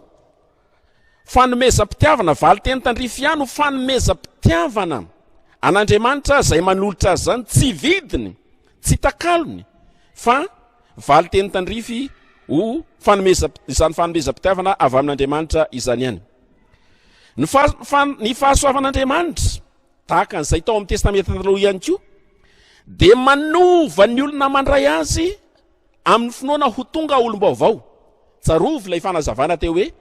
fanomezam-pitiavana, valin-teny tandrify ihany ho fanomezam-pitiavana an'Andriamanitra izay manolotra azy izany, tsy vidiny, tsy takalony, fa valin-teny tandrify ho fanomezam- izany fanomezam-pitiavana avy amin'Andriamanitra izany ihany. Ny fa- ny fahasoavan'Andriamanitra, tahaka an'izay tao amin'ny Testamenta Taloha ihany koa, dia manova ny olona mandray azy amin'ny finoana ho tonga olom-baovao. Tsarovy ilay fanazavana teo hoe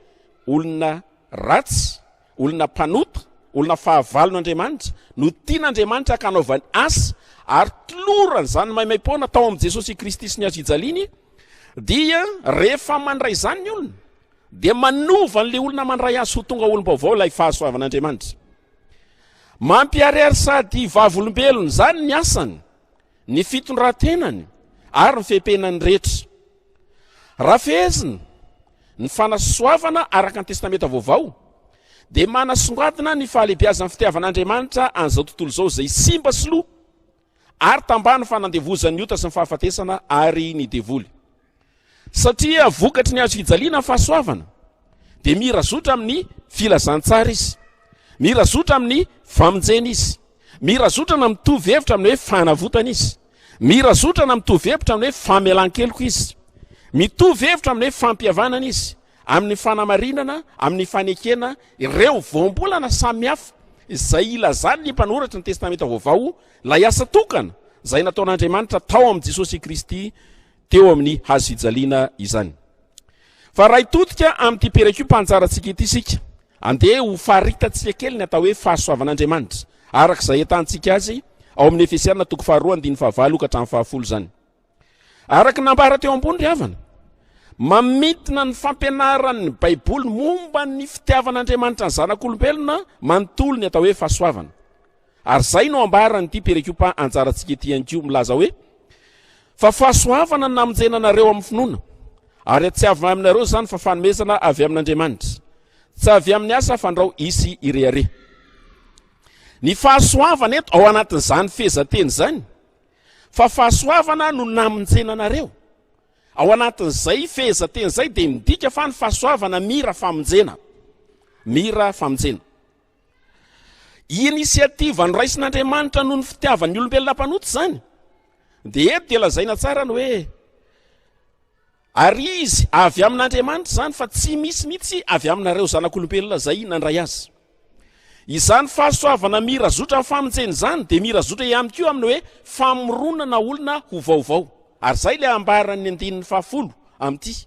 olona ratsy, olona mpanota, olona fahavalon'Andriamanitra no tian'Andriamanitra ka hanaovany asa ary tolorany izany maimaim-poana tao amin'i Jesosy Kristy sy ny hazo fijaliany, dia rehefa mandray izany ny olona dia manova an'ilay olona mandray azy ho tonga olom-baovao ilay fahasoavan'Andriamanitra. Mampiharihary sady vavolombelona izany ny asany, ny fitondran-tenany ary ny fepenany rehetra. Raha fehezina, ny fanasoavana araka ny Testamenta Vaovao dia manasongadina ny fahalehibiazan'ny fitiavan'Andriamanitra an'izao tontolo izao izay simba sy lo ary tambany fanandevozan'ny ota sy ny fahafatesana ary ny devoly. Satria vokatry ny hazo fijaliana ny fahasoavana, dia mira zotra amin'ny filazantsara izy. Mira zotra amin'ny famonjena izy. Mira zotra na mitovy hevitra amin'ny hoe fanavotana izy. Mira zotra na mitovy hevitra amin'ny hoe famelan-keloka izy. Mitovy hevitra amin'ny hoe fampihavanana izy. Amin'ny fanamarinana, amin'ny fanekena ireo voambolana samihafa izay ilazan'ny mpanoratra ny Testamenta Vaovao ilay asa tokana izay nataon'Andriamanitra tao amin'i Jesosy Kristy teo amin'ny hazo fijaliana izany. Fa raha hitodika amin'ity perikopa anjarantsika ity isika, andeha ho faritantsika kely ny atao hoe fahasoavan'Andriamanitra, araka izay ahitantsika azy ao amin'ny Efesiana toko faharoa andininy fahavalo ka hatramin'ny fahafolo izany. Araka ny nambara teo ambony ry havana, mamintina ny fampianaran'ny Baiboly momba ny fitiavan'Andriamanitra ny zanak'olombelona manontolo ny atao hoe fahasoavana. Ary izay no ambaran'ity perikopa anjarantsika ity ihany koa milaza hoe, Fa fahasoavana no namonjena anareo amin'ny finoana, ary tsy avy aminareo izany fa fanomezana avy amin'Andriamanitra, tsy avy amin'ny asa fandrao hisy hirehareha. Ny fahasoavana eto ao anatin'izany fehezanteny izany, fa fahasoavana no namonjena anareo. Ao anatin'izay fehezanteny izay dia midika fa ny fahasoavana mira famonjena. Mira famonjena. Initiative noraisin'Andriamanitra noho ny fitiavan'ny olombelona mpanota izany. Dia eto dia lazaina tsara ny hoe ary izy avy amin'Andriamanitra izany fa tsy misy mihitsy avy aminareo zanak'olombelona izay nandray azy. Izany fahasoavana mira zotra amin'ny famonjena izany dia mira zotra ihany koa amin'ny hoe famoronana olona ho vaovao. Ary izay ilay ambaran'ny andininy fahafolo amin'ity.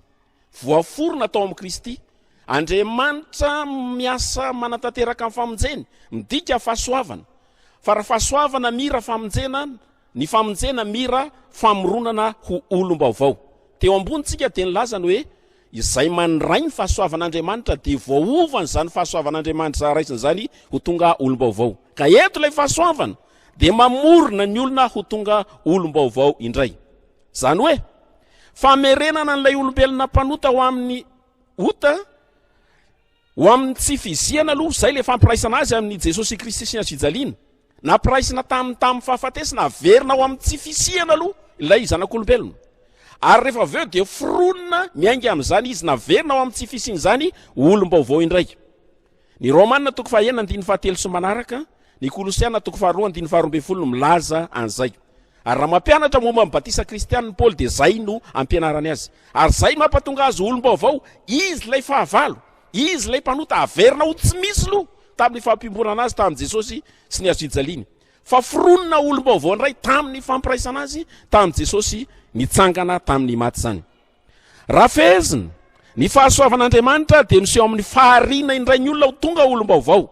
Voaforona tao amin'i Kristy. Andriamanitra miasa manatanteraka ny famonjeny, midika fahasoavana. Fa raha fahasoavana mira famonjena, ny famonjena mira famoronana ho olom-baovao. Teo ambony tsika dia nilaza ny hoe izay mandray ny fahasoavan'Andriamanitra dia voaovany izany fahasoavan'Andriamanitra raisiny izany ho tonga olom-baovao. Ka eto ilay fahasoavana dia mamorona ny olona ho tonga olom-baovao indray. Izany hoe, famerenana an'ilay olombelona mpanota ho amin'ny ota. Ho amin'ny tsy fizihana aloha, izay ilay fampiraisana azy amin'i Jesosy Kristy sy ny hazofijaliana. Nampiraisina taminy tamin'ny fahafatesana, averina ho amin'ny tsy fisiana aloha ilay zanak'olombelona. Ary rehefa avy eo dia foronina miainga amin'izany izy, naverina ho amin'ny tsy fisiana izany ho olom-baovao indray. Ny Romana toko fahaenina andininy fahatelo sy manaraka, ny Kolosiana toko faharoa andininy faharoa ambin'ny folo no milaza an'izay. Ary raha mampianatra momba ny batisa kristianina Paoly dia izay no ampianarany azy. Ary izay mampatonga azy ho olom-baovao, izy ilay fahavalo, izy ilay mpanota, averina ho tsy misy loha tamin'ny fampiombonana azy tamin'i Jesosy sy ny hazofijaliany, fa foronina ho olom-baovao indray tamin'ny fampiraisana azy tamin'i Jesosy nitsangana tamin'ny maty izany. Raha fehezina, ny fahasoavan'Andriamanitra dia miseho amin'ny fahariana indray ny olona ho tonga olom-baovao.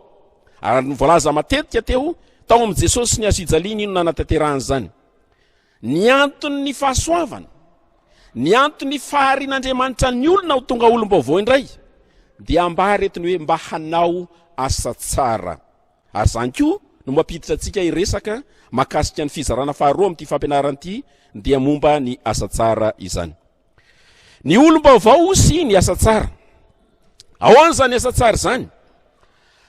Ary ny voalaza matetika teo, tao amin'i Jesosy sy ny hazofijaliany no nanatanterahana izany. Ny anton'ny fahasoavana, ny anton'ny faharian'Andriamanitra ny olona ho tonga olom-baovao indray dia ambara eto ny hoe mba hanao asa tsara. Ary izany koa no mampiditra antsika hiresaka mahakasika ny fizarana faharoa amin'ity fampianarana ity dia momba ny asa tsara izany. Ny olom-baovao sy ny asa tsara. Ahoana izany asa tsara izany?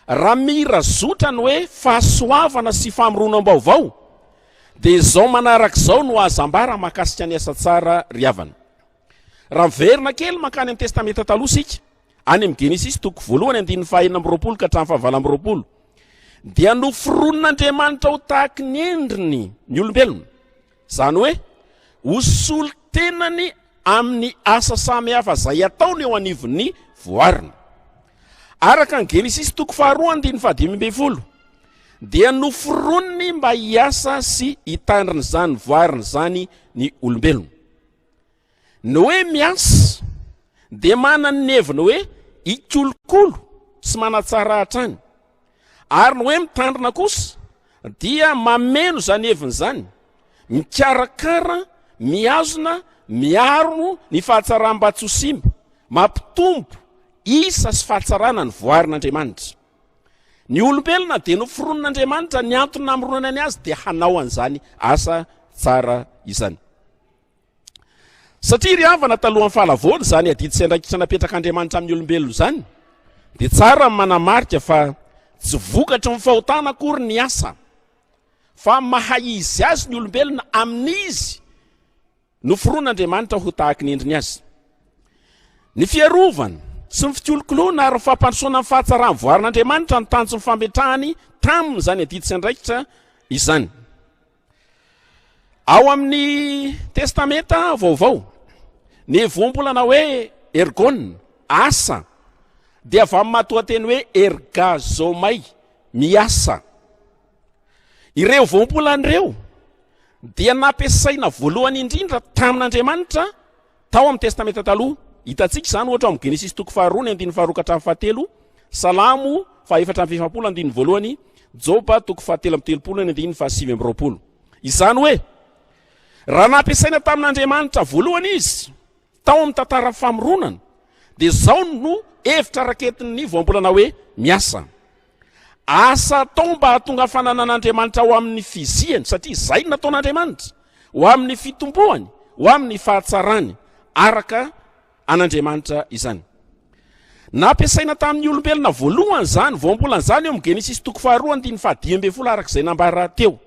Raha mira zotra ny hoe fahasoavana sy famoronam-baovao dia izao manaraka izao no azo ambara mahakasika ny asa tsara ry havana. Raha miverina kely mankany amin'ny Testamenta Taloha isika, any amin'ny Genesisy toko voalohany andininy faha-26 ka hatramin'ny faha-28, dia noforonin'Andriamanitra ho tahaky ny endriny ny olombelona. Izany hoe ho solontenany amin'ny asa samihafa izay ataony eo anivon'ny voariny. Araka ny Genesisy toko faharoa andininy faha-15 dia noforoniny mba hiasa sy hitandrina izany voariny izany ny olombelona. Ny hoe miasa dia manana ny heviny hoe hikolokolo sy manatsara hatrany. Ary ny hoe mitandrina kosa dia mameno izany heviny izany, mikarakara, mihazona, miaro ny fahatsaram mba tsy ho simba, mampitombo isa sy fahatsarana ny voarin'Andriamanitra. Ny olombelona dia noforonin'Andriamanitra, ny antony namoronany azy dia hanao an'izany asa tsara izany. Satria ry havana talohan'ny fahalavoana izany adidy sy andraikitra napetrak'Andriamanitra amin'ny olombelona izany, dia tsara ny manamarika fa tsy vokatry ny fahotana akory ny asa, fa maha izy azy ny olombelona amin'izy noforon'Andriamanitra ho tahaky ny endriny azy. Ny fiarovana sy ny fikolokoloana ary ny fampandrosoana ny fahatsaran'ny voarin'Andriamanitra ny tanjon'ny fametrahany taminy izany adidy sy andraikitra izany. Ao amin'ny Testamenta Vaovao, ny voambolana hoe ergon, asa, dia avy amin'ny matoanteny hoe ergazomai, miasa. Ireo voambolana ireo dia nampiasaina voalohany indrindra tamin'Andriamanitra Tao amin'ny Testamenta Taloha, hitantsika izany ohatra ao amin'ny Genesisy toko faharoa ny andininy faharoa ka hatramin'ny fahatelo, Salamo fahaefatra amby 40 andininy voalohany, Joba toko fahatelo amby 30 ny andininy faha-29. Izany hoe, raha nampiasaina tamin'Andriamanitra voalohany izy tao amin'ny tantaran'ny famoronana, dia izao no hevitra raketin'ny voambolana hoe miasa. Asa atao mba hahatonga fananan'Andriamanitra ho amin'ny fiziany, satria izay no nataon'Andriamanitra, ho amin'ny fitomboany, ho amin'ny fahatsarany, araka an'Andriamanitra izany. Nampiasaina tamin'ny olombelona voalohany izany voambolana izany eo amin'ny Genesisy toko faharoa andininy faha-15 araka izay nambara teo.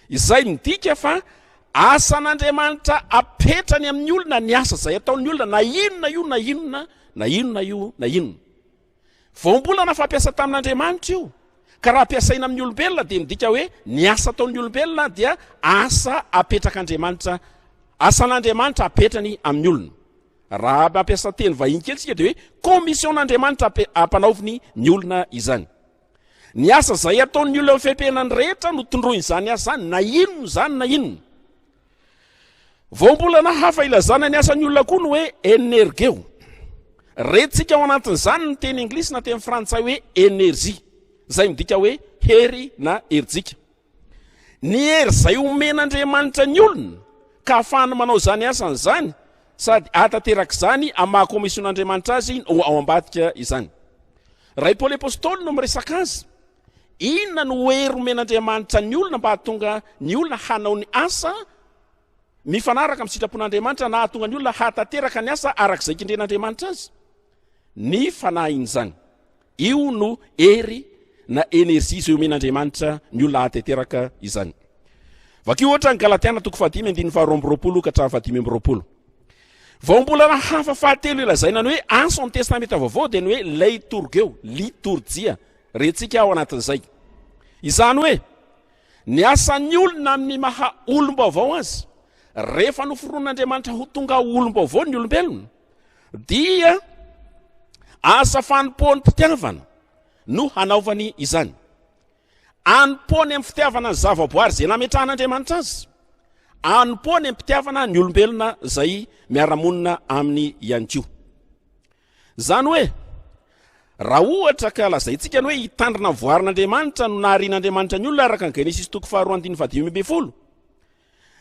Izay midika fa asan'Andriamanitra apetrany amin'ny olona ny asa izay ataon'ny olona na inona io na inona na inona io na inona. Voambolana fampiasa tamin'Andriamanitra io, ka raha ampiasaina amin'ny olombelona dia midika hoe ny asa ataon'ny olombelona dia asa apetrak'Andriamanitra, asan'Andriamanitra apetrany amin'ny olona. Raha mampiasa teny vahiny kely isika dia hoe commission-n'Andriamanitra ampanaoviny ny olona izany. Ny asa izay ataon'ny olona eo amin'ny fiaimpiainany rehetra no tondroin'izany asa izany, na inona izany na inona. Voambolana hafa ilazana ny asan'ny olona koa ny hoe energeo. Rentsika ao anatin'izany ny teny anglisy na teny frantsay hoe energie, izay midika hoe hery na herijika. Ny hery izay omen'Andriamanitra ny olona ka ahafahany manao izany asany izany sady ahatanteraka izany amin'ny maha komision'Andriamanitra azy no ao ambadika izany. Raha i Paoly Apostoly no miresaka azy, Inona no hery omen'Andriamanitra ny olona mba hahatonga ny olona hanao ny asa mifanaraka amin'ny sitrapon'Andriamanitra na hahatonga ny olona hahatanteraka ny asa araka izay kendren'Andriamanitra azy? Ny fanahin'izany. Io no hery na energie izay omen'Andriamanitra ny olona hahatanteraka izany. Vakio ohatra ny Galatiana toko fahadimy andininy faha-22 ka hatramin'ny faha-25. Voambolana hafa fahatelo ilazaina ny hoe asa ao amin'ny Testamenta Vaovao dia ny hoe leitorgeo, litorjia, rentsika ao anatin'izay. Izany hoe ny asan'ny olona amin'ny maha olom-baovao azy, rehefa noforonin'Andriamanitra ho tonga olom-baovao ny olombelona, dia asa fanompoam-pitiavana no hanaovany izany. Anompoany amin'ny fitiavana ny zavaboary izay nametrahan'Andriamanitra azy. Anompoany am-pitiavana ny olombelona izay miara-monina aminy ihany koa. Izany hoe, raha ohatra ka lazaintsika ny hoe hitandrina ny voarin'Andriamanitra no naharian'Andriamanitra ny olona araka ny Genesisy toko faharoa andininy fahadimy ambin'ny folo,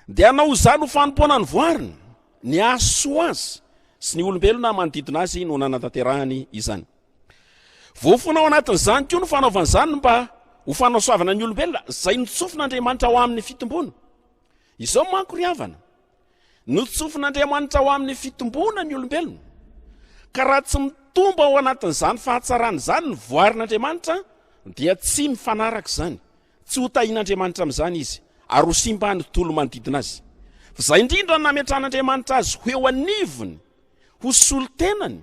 dia hanao izany ho fanompoana ny voariny, ny hahasoa azy sy ny olombelona manodidina azy no nanatanterahany izany. Voafoana ao anatin'izany koa ny fanaovana izany mba ho fanasoavana ny olombelona izay notsofin'Andriamanitra ho amin'ny fitomboana. Izao manko ry havana, notsofin'Andriamanitra ho amin'ny fitomboana ny olombelona, ka raha tsy mitombo ao anatin'izany fahatsarana izany ny voarin'Andriamanitra dia tsy mifanaraka izany, tsy ho tahin'Andriamanitra amin'izany izy ary ho simba ny tontolo manodidina azy. Fa izay indrindra no nametrahan'Andriamanitra azy ho eo anivony, ho solontenany,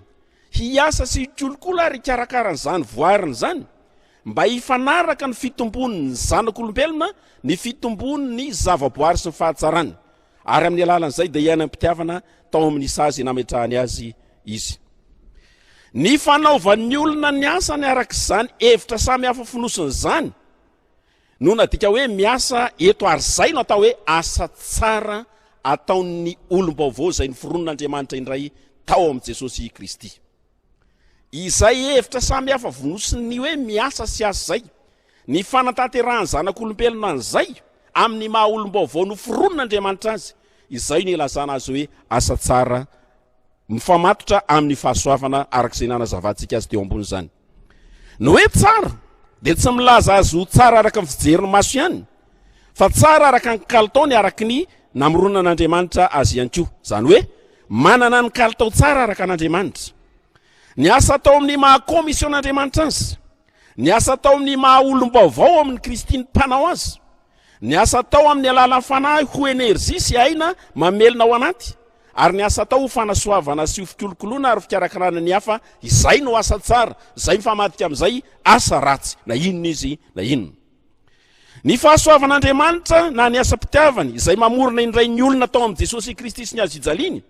hiasa sy hikolokolo ary hikarakara an'izany voariny izany, mba hifanaraka ny fitombon'ny zanak'olombelona, ny fitombon'ny zavaboary sy ny fahatsarany, ary amin'ny alalan'izay dia hiaina am-pitiavana tao amin'ny sazy nametrahany azy izy. Ny fanaovan'ny olona ny asany araka izany hevitra samy hafa fonosiny izany no nadika hoe miasa eto ary izay no atao hoe asa tsara ataon'ny olom-baovao izay noforonin'Andriamanitra indray tao amin'i Jesosy Kristy. Izay hevitra samy hafa vonosin'ny hoe miasa sy asa izay, ny fanatanterahan'ny zanak'olombelona an'izay amin'ny maha olom-baovao noforonin'Andriamanitra azy, izay no ilazana azy hoe asa tsara mifamatotra amin'ny fahasoavana araka izay nanazavantsika azy teo ambony izany. Ny hoe tsara dia tsy milaza azy ho tsara araka ny fijerin'ny maso ihany, fa tsara araka ny kalitaony araka ny namoronan'Andriamanitra azy ihany koa. Izany hoe manana ny kalitao tsara araka an'Andriamanitra. Ny asa atao amin'ny maha komision'Andriamanitra azy, ny asa atao amin'ny maha olom-baovao amin'i Kristy ny mpanao azy, Ny asa atao amin'ny alalan'ny fanahy ho enerjia sy aina mamelona ao anaty, ary ny asa atao ho fanasoavana sy ho fikolokoloana ary fikarakarana ny hafa, izay no asa tsara, izay mifamadika amin'izay asa ratsy, na inona izy na inona. Ny fahasoavan'Andriamanitra na ny asam-pitiavany izay mamorona indray ny olona tao amin'i Jesosy Kristy sy ny hazojaliany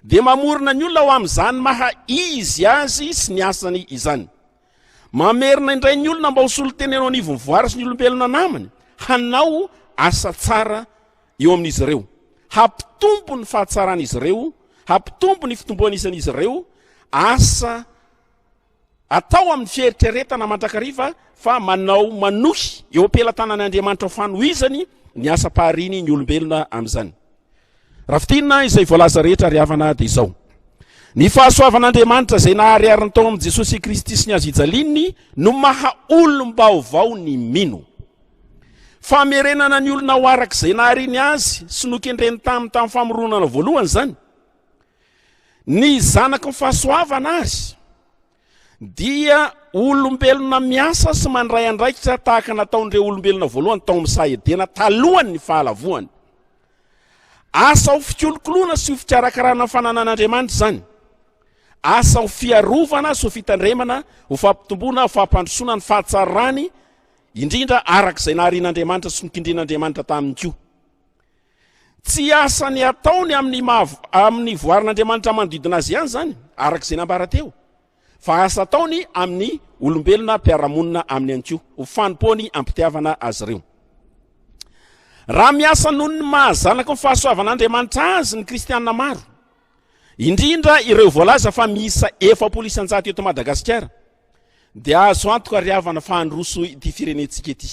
dia mamorona ny olona ho amin'izany maha izy azy sy ny asany izany. Mamerina indray ny olona mba ho solontena eo anivon'ny voary sy ny olombelona namany, hanao asa tsara eo amin'izy ireo, hampitombo ny fahatsaran'izy ireo, hampitombo ny fitomboan'isan'izy ireo, asa atao amin'ny fieritreretana mandrakariva fa manao manohy eo am-pelatanan'Andriamanitra ho fanohizany ny asam-pahariany ny olombelona amin'izany. Raha fintinina izay voalaza rehetra ry havana dia izao. Ny fahasoavan'Andriamanitra izay naharihariny tao amin'i Jesosy Kristy sy ny hazo ijaliany no maha olom-baovao ny mino. Famerenana ny olona ho araka izay nahariany azy sy nokendreny taminy tamin'ny famoronana voalohany izany. Ny zanaky ny fahasoavana ary dia olombelona miasa sy mandray andraikitra tahaka nataon'ireo olombelona voalohany tao amin'ny saha Edena talohan'ny fahalavoany. Asa ho fikolokoloana sy ho fikarakarana ny fananan'Andriamanitra izany. Asa ho fiarovana sy ho fitandremana, ho fampitomboana, ho fampandrosoana ny fahatsarany, indrindra araka izay naharian'Andriamanitra sy nokendren'Andriamanitra taminy koa. Tsy asa ny ataony amin'ny maha amin'ny voarin'Andriamanitra manodidina azy ihany izany, araka izay nambara teo, fa asa ataony amin'ny olombelona mpiara-monina aminy ihany koa, ho fanompoany am-pitiavana azy ireo. Raha miasa noho ny maha zanaky ny fahasoavan'Andriamanitra azy ny kristiana maro, indrindra ireo voalaza fa miisa 40% eto Madagasikara, dia azo antoka ry havana fa handroso ity firenentsika ity.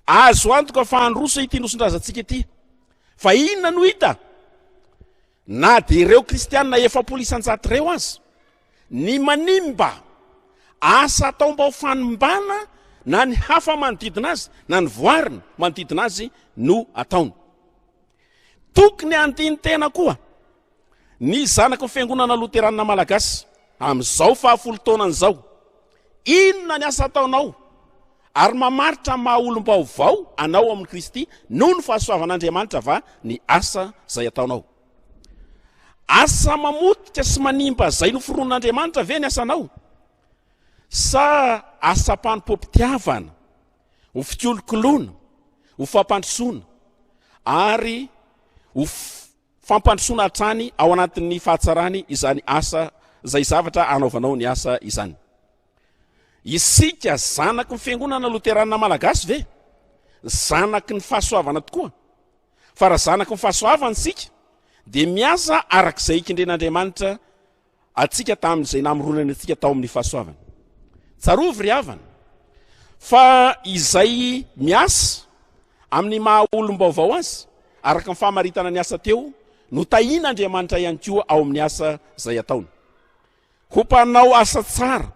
Azo antoka fa handroso ity nosindrazantsika ity. Fa inona no hita? Na dia ireo kristiana 40% ireo aza, ny manimba, asa atao mba ho fanimbana na ny hafa manodidina azy na ny voariny manodidina azy no ataony. Tokony handini-tena koa ny zanaky ny Fiangonana Loterana Malagasy amin'izao fahafolo taonany izao. Inona ny asa ataonao ary mamaritra ny maha olom-baovao anao ao amin'i Kristy noho ny fahasoavan'Andriamanitra va ny asa izay ataonao? Asa mamotika sy manimba izay noforonin'Andriamanitra ve ny asanao? Sa asam-panompoam-pitiavana ho fikolokoloana, ho fampandrosoana ary ho fampandrosoana hatrany ao anatin'ny fahatsarany izany asa izay zavatra anaovanao ny asa izany. Isika zanaky ny fiangonana loterana malagasy ve? Zanaky ny fahasoavana tokoa. Fa raha zanaky ny fahasoavana isika dia miasa arak'izay ikendren'Andriamanitra antsika tamin'izay namoronany antsika tao amin'ny fahasoavany. Tsarovy ry havana fa izay miasa amin'ny maha olom-baovao azy, araka ny famaritana ny asa teo, no tahian'Andriamanitra ihany koa ao amin'ny asa izay ataony. Ho mpanao asa tsara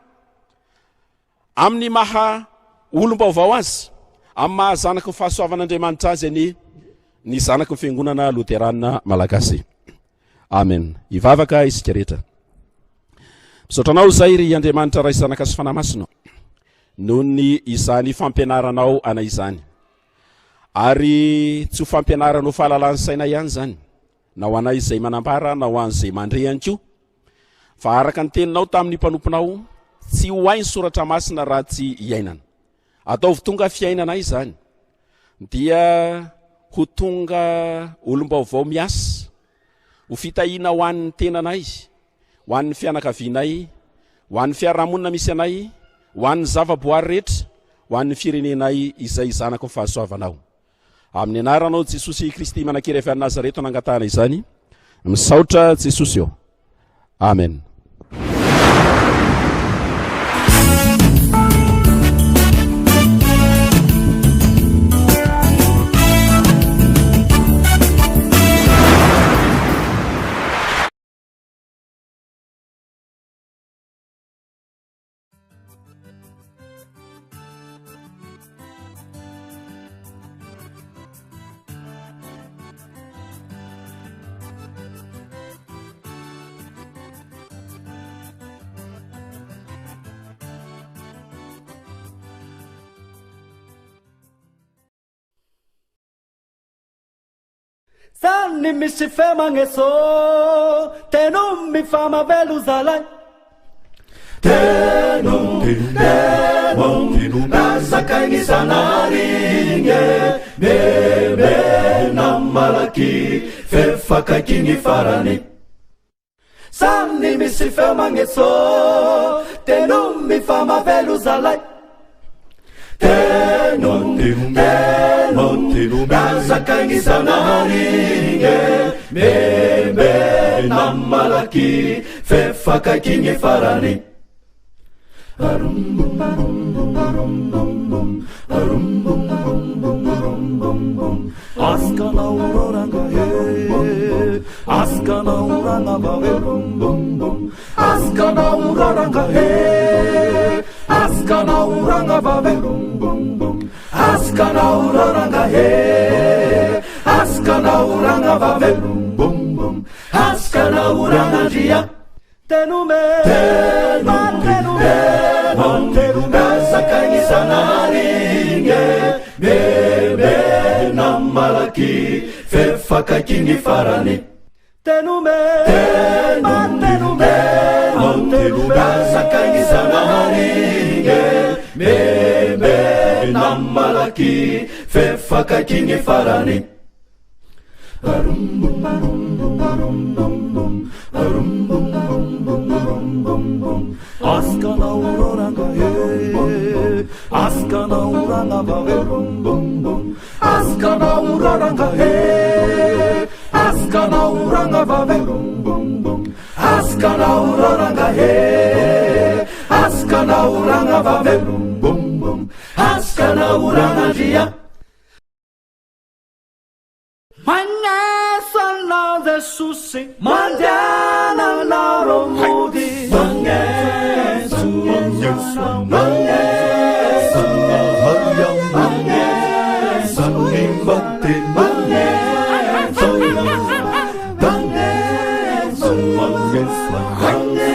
Amin'ny maha olom-baovao azy, amin'ny maha zanaky ny fahasoavan'Andriamanitra azy anie ny zanaky ny Fiangonana Loterana Malagasy. Amen. Hivavaka isika rehetra. Misaotra anao izay ry Andriamanitra Ray Zanaka sy Fanahy Masina noho ny izany fampianaranao anay izany. Ary tsy ho fampianarana ho fahalalan'ny saina ihany izany, na ho anay izay manambara na ho an'izay mandre ihany koa, Fa araka ny teninao tamin'ny mpanomponao, tsy ho hay ny soratra masina raha tsy iainana. Ataovy tonga fiainanay izany, dia ho tonga olom-baovao miasa, ho fitahiana ho an'ny tenanay, ho an'ny fianakavianay, ho an'ny fiarahamonina misy anay, ho an'ny zavaboary rehetra, ho an'ny firenenay izay zanaky ny fahasoavanao. Amin'ny anaranao Jesosy Kristy manan-kery avy any Nazareto nangatahana izany. Misaotra Jesosy ô. Amen. Zany misy feo magneso Teno mifamavelo zalahy Teno, teno, Nazakainy Zanahary igny e Memena malaky F'efa akaiky ny farany Zany misy feo magnetso Teno mifamavelo zalahy Teno, teno, Nazakainy Zanahary igny e Memena malaky F'efa akaiky ny farany Magneso anao Jesosy Mandehana anareo mody Magneso anao Magneso Magneso Magneso Magneso Magneso.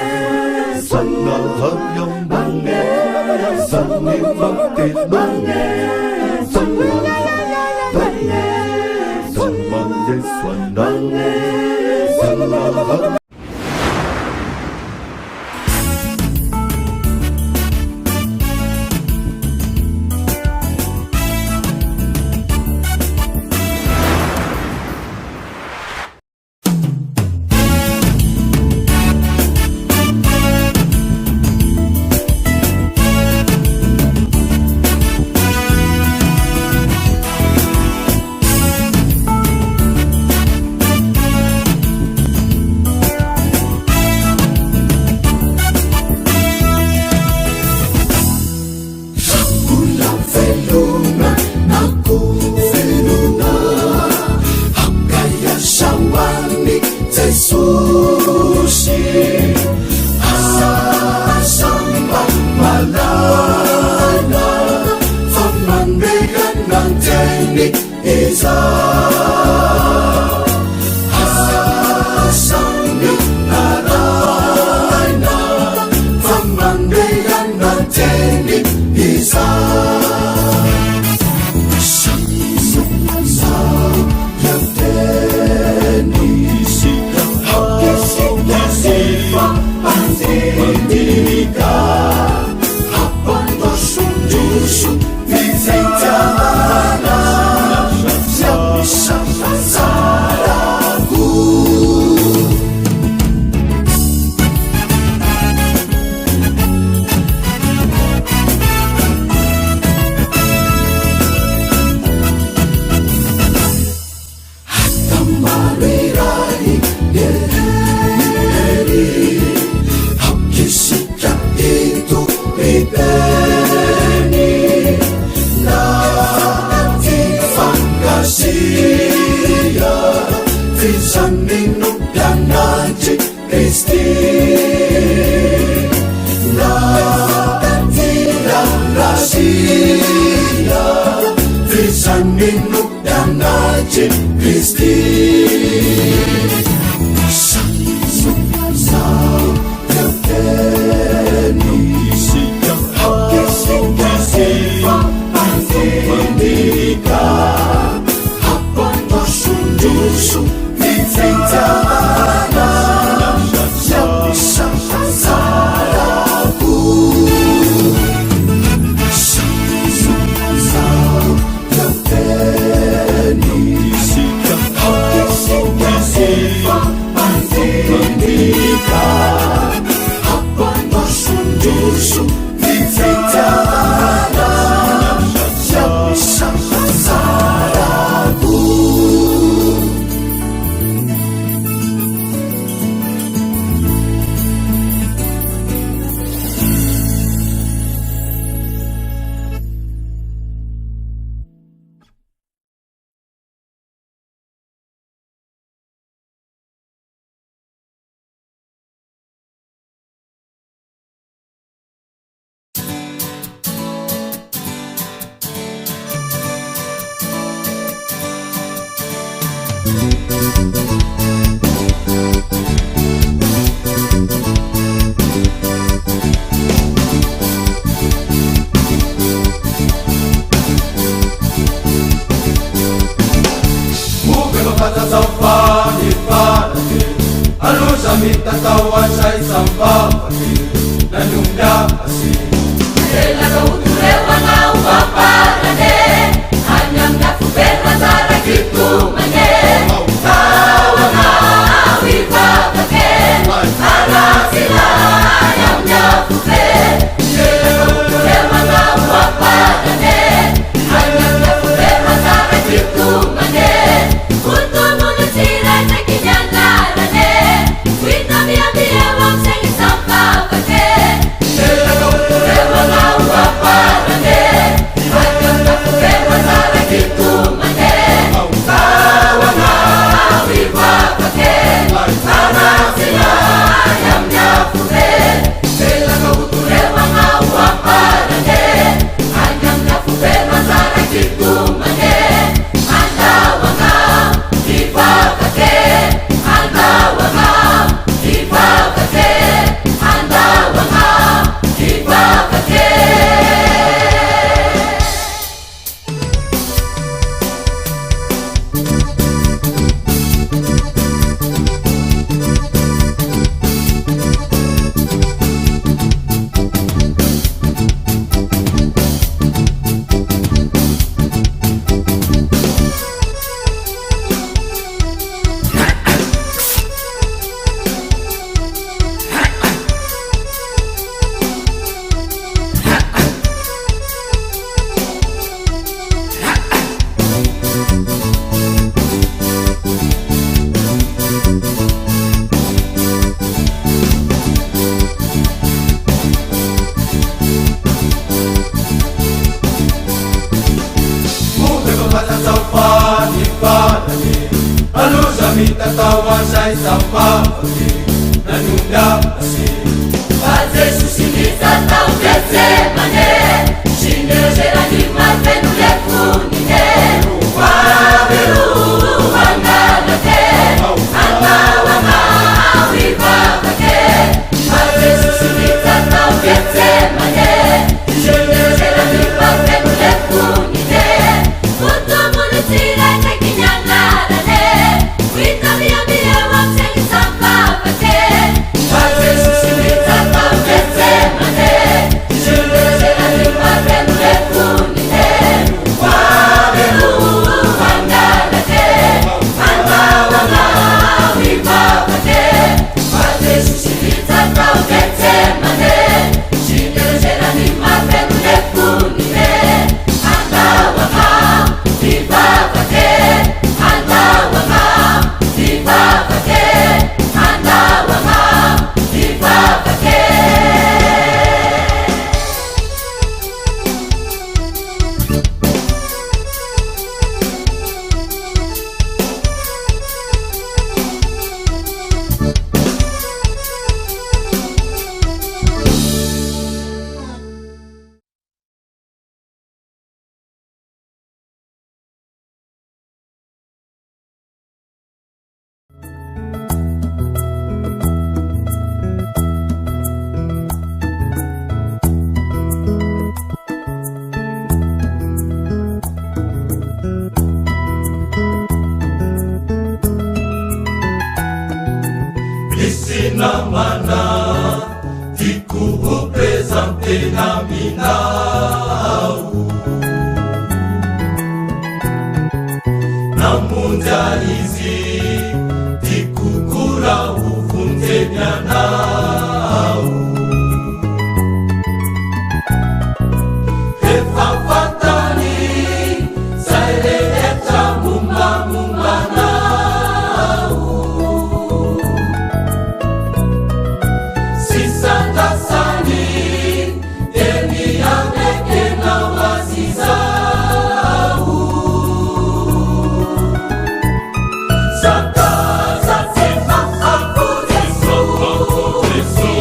Misy namana tiako ho prezantena aminao. Namonjy ahy izy, tiako koa raha ho vonjeny anao. Efa fantany zay rehetra mombamomba anao. Sisandrasany dia ny hanekenao azy izao. Zakaza tsy mahafoy Jesosy,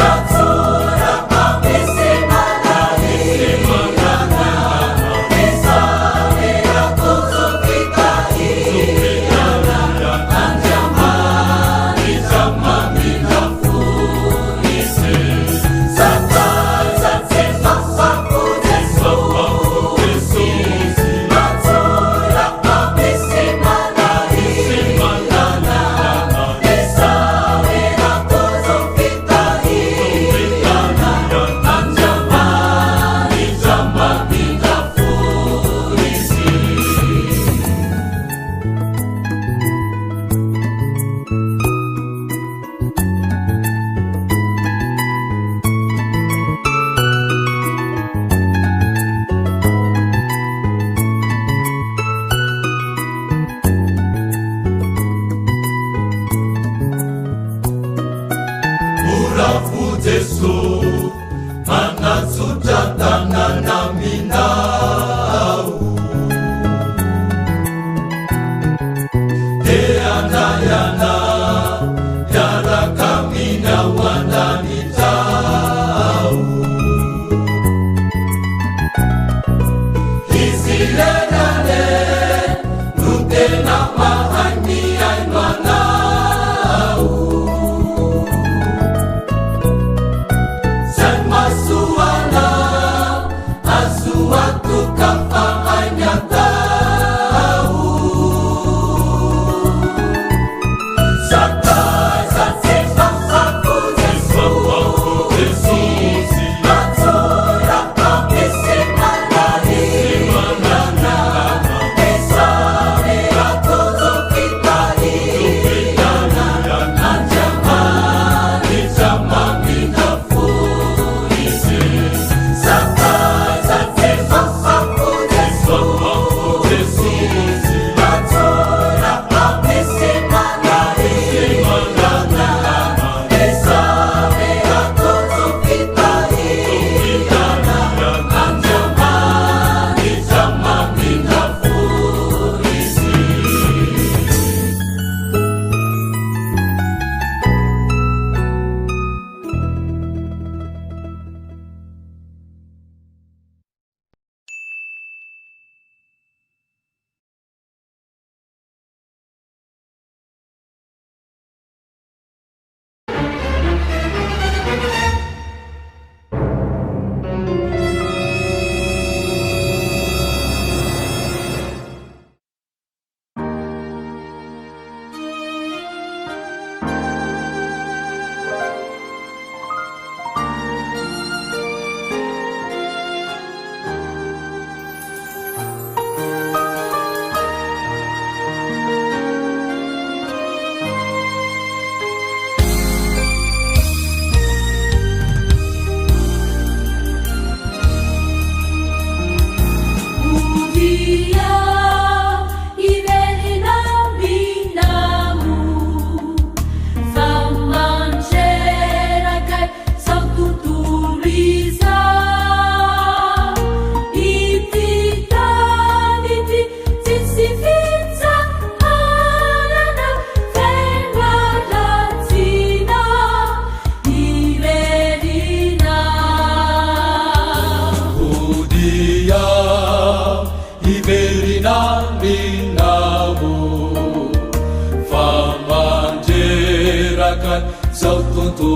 Atsora misy manahirana, Izany akoso fitahiana, Andriamanitra mamindra fo izy. Zakaza tsy mahafoy Jesosy, Atsora misy manahirana, Izany akoso fitahiana, Andriamanitra mamindra fo izy. Mora fo Jeso, manatsotra tanana aminao. Te handray anao, hiaraka aminy ao an-danitra ao. Izy irery anie no tena mahay mihaino anao. Zay mahasoa anao.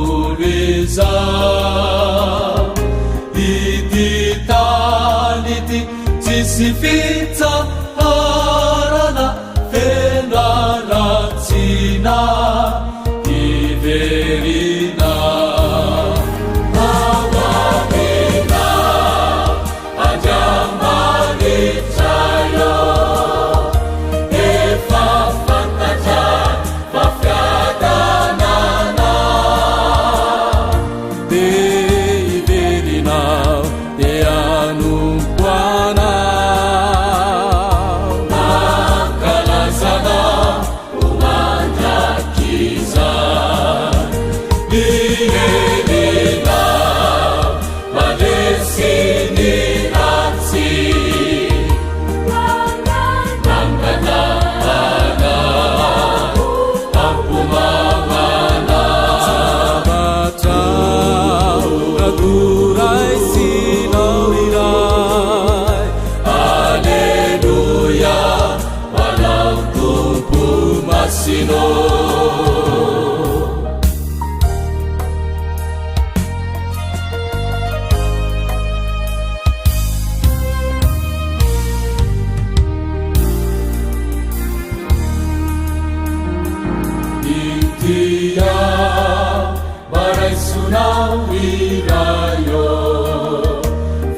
tontolo izao. Ity tany ity tsisy fitsaharana feno haratsiana hiverina. Ao amina Andriamanitra eo. Efa fantatra fa fiadanana. Dia hiverina dia hanompo anao. Hankalazana ho mandrakizay. Ny herinao mandresy ny ratsy. Intia maraisonao iray ô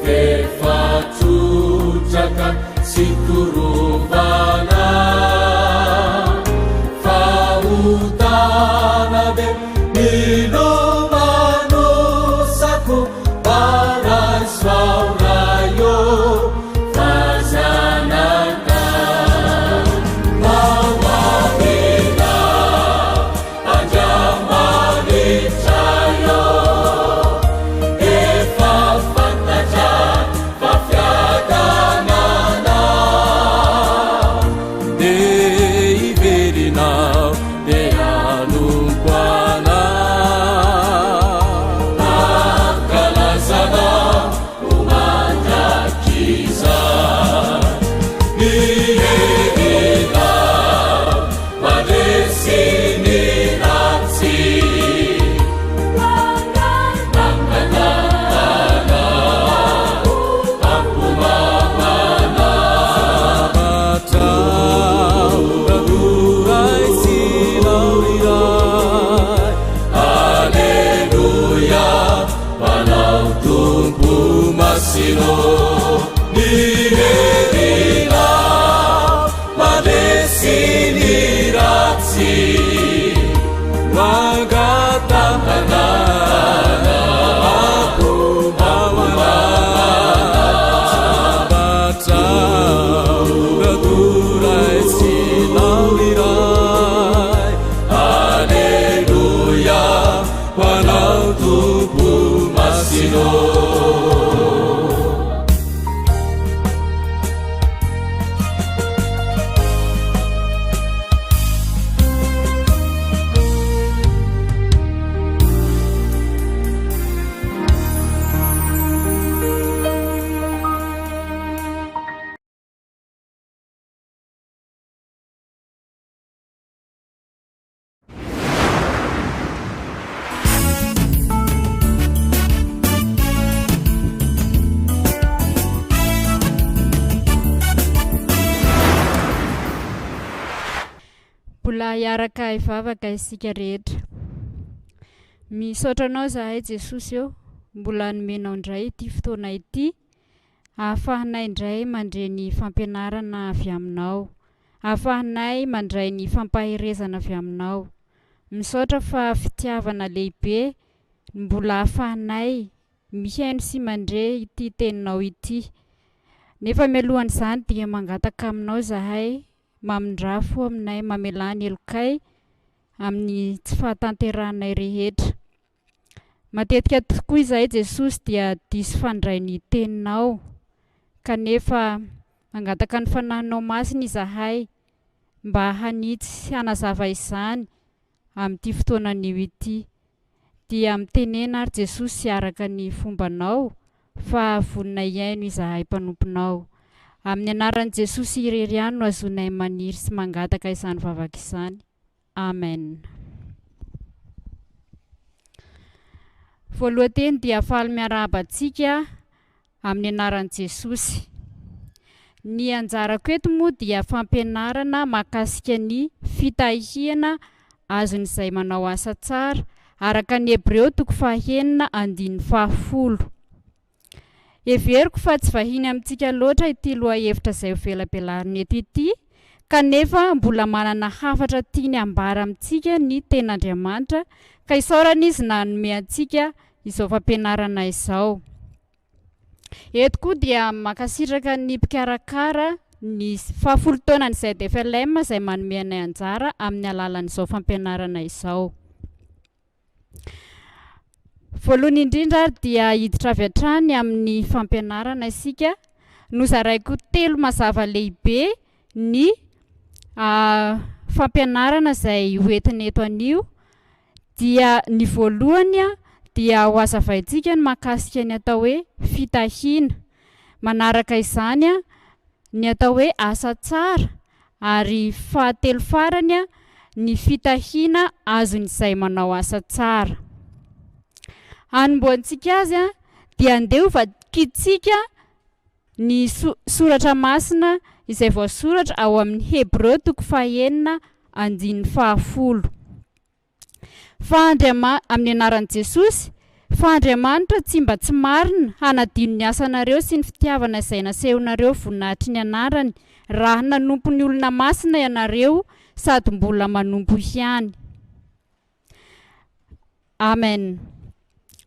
F'efa trotraka sy torovana Fahotana be milomanosako Mba raiso aho Ray ô fa zanaka Ao amina Andriamanitra ô Efa fantatra fa fiadanana Dia hiverina dia hanompo anao Hankalazana ho mandrakizay Ny herinao mandresy ny ratsy Mbola hiaraka hivavaka isika rehetra. Misaotra anao izahay Jesosy ô, mbola nomenao indray ity fotoana ity ahafahanay indray mandre ny fampianarana avy aminao, ahafahanay mandray ny fampaherezana avy aminao. Misaotra fa fitiavana lehibe no mbola ahafahanay mihaino sy mandre ity teninao ity. Nefa mialohan'izany dia mangataka aminao izahay mamindrà fo aminay mamelà ny helokay amin'ny tsy fahatanterahanay rehetra. Matetika tokoa izahay Jesosy dia diso fandray ny teninao kanefa mangataka ny fanahinao masina izahay mba hanitsy sy hanazava izany amin'ity fotoana anio ity. Dia mitenena ary Jesosy araka ny fombanao fa vonona hihaino izahay mpanomponao. Amin'ny anaran'i Jesosy irery ihany no azoanay maniry sy mangataka izany vavaka izany. Amen. Voalohan-teny dia faly miarahaba antsika amin'ny anaran'i Jesosy. Ny anjarako eto moa dia fampianarana mahakasika ny fitahiana azon'izay manao asa tsara, araka ny Hebreo toko fahenina andininy fahafolo. Heveriko fa tsy vahiny amintsika loatra ity lohahevitra izay hovelabelarina eto ity, kanefa mbola manana hafatra tiany hambara amintsika ny Tenin'Andriamanitra, ka isaorana Izy nanome antsika izao fampianarana izao. Eto koa dia mankasitraka ny mpikarakara ny fahafolo taonan'ny ZFLM izay manome anay anjara amin'ny alalan'izao fampianarana izao. Voalohany indrindra ary dia hiditra avy hatrany amin'ny fampianarana isika. Nozaraiko telo mazava lehibe ny fampianarana izay hoentina eto anio. Dia ny voalohany dia ho hazavaintsika ny mahakasika ny atao hoe fitahiana. Manaraka izany ny atao hoe asa tsara Ary fahatelo farany, ny fitahiana azon'izay manao asa tsara. Hanombohantsika azy dia andeha ho vakintsika ny soratra masina izay voasoratra ao amin'ny Hebreo toko fahenina andininy fahafolo. Fa Andriama, amin'ny anaran'i Jesosy, fa Andriamanitra tsy mba tsy marina hanadino ny asanareo sy ny fitiavana izay nasehonareo voninahitry ny anarany, raha nanompo ny olona masina ianareo sady mbola manompo ihany. Amen.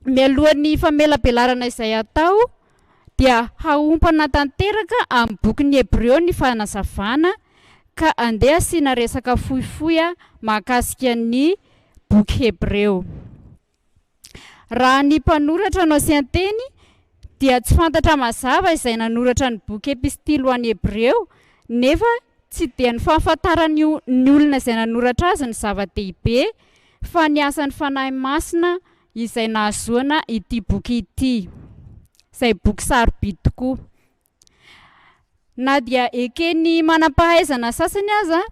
Mialohan'ny famelabelarana izay hatao dia haompana tanteraka amin'ny bokin'ny Hebreo ny fanazavana ka andeha asiana resaka fohifohy mahakasika ny boky Hebreo. Raha ny mpanoratra no asian-teny dia tsy fantatra mazava izay nanoratra ny boky Epistily ho an'ny Hebreo nefa tsy dia ny fahafantaran'ny ny olona izay nanoratra azy no zava-dehibe fa ny asan'ny Fanahy Masina izay nahazoana ity boky ity, izay boky sarobidy tokoa. Na dia eken'ny manam-pahaizana sasany aza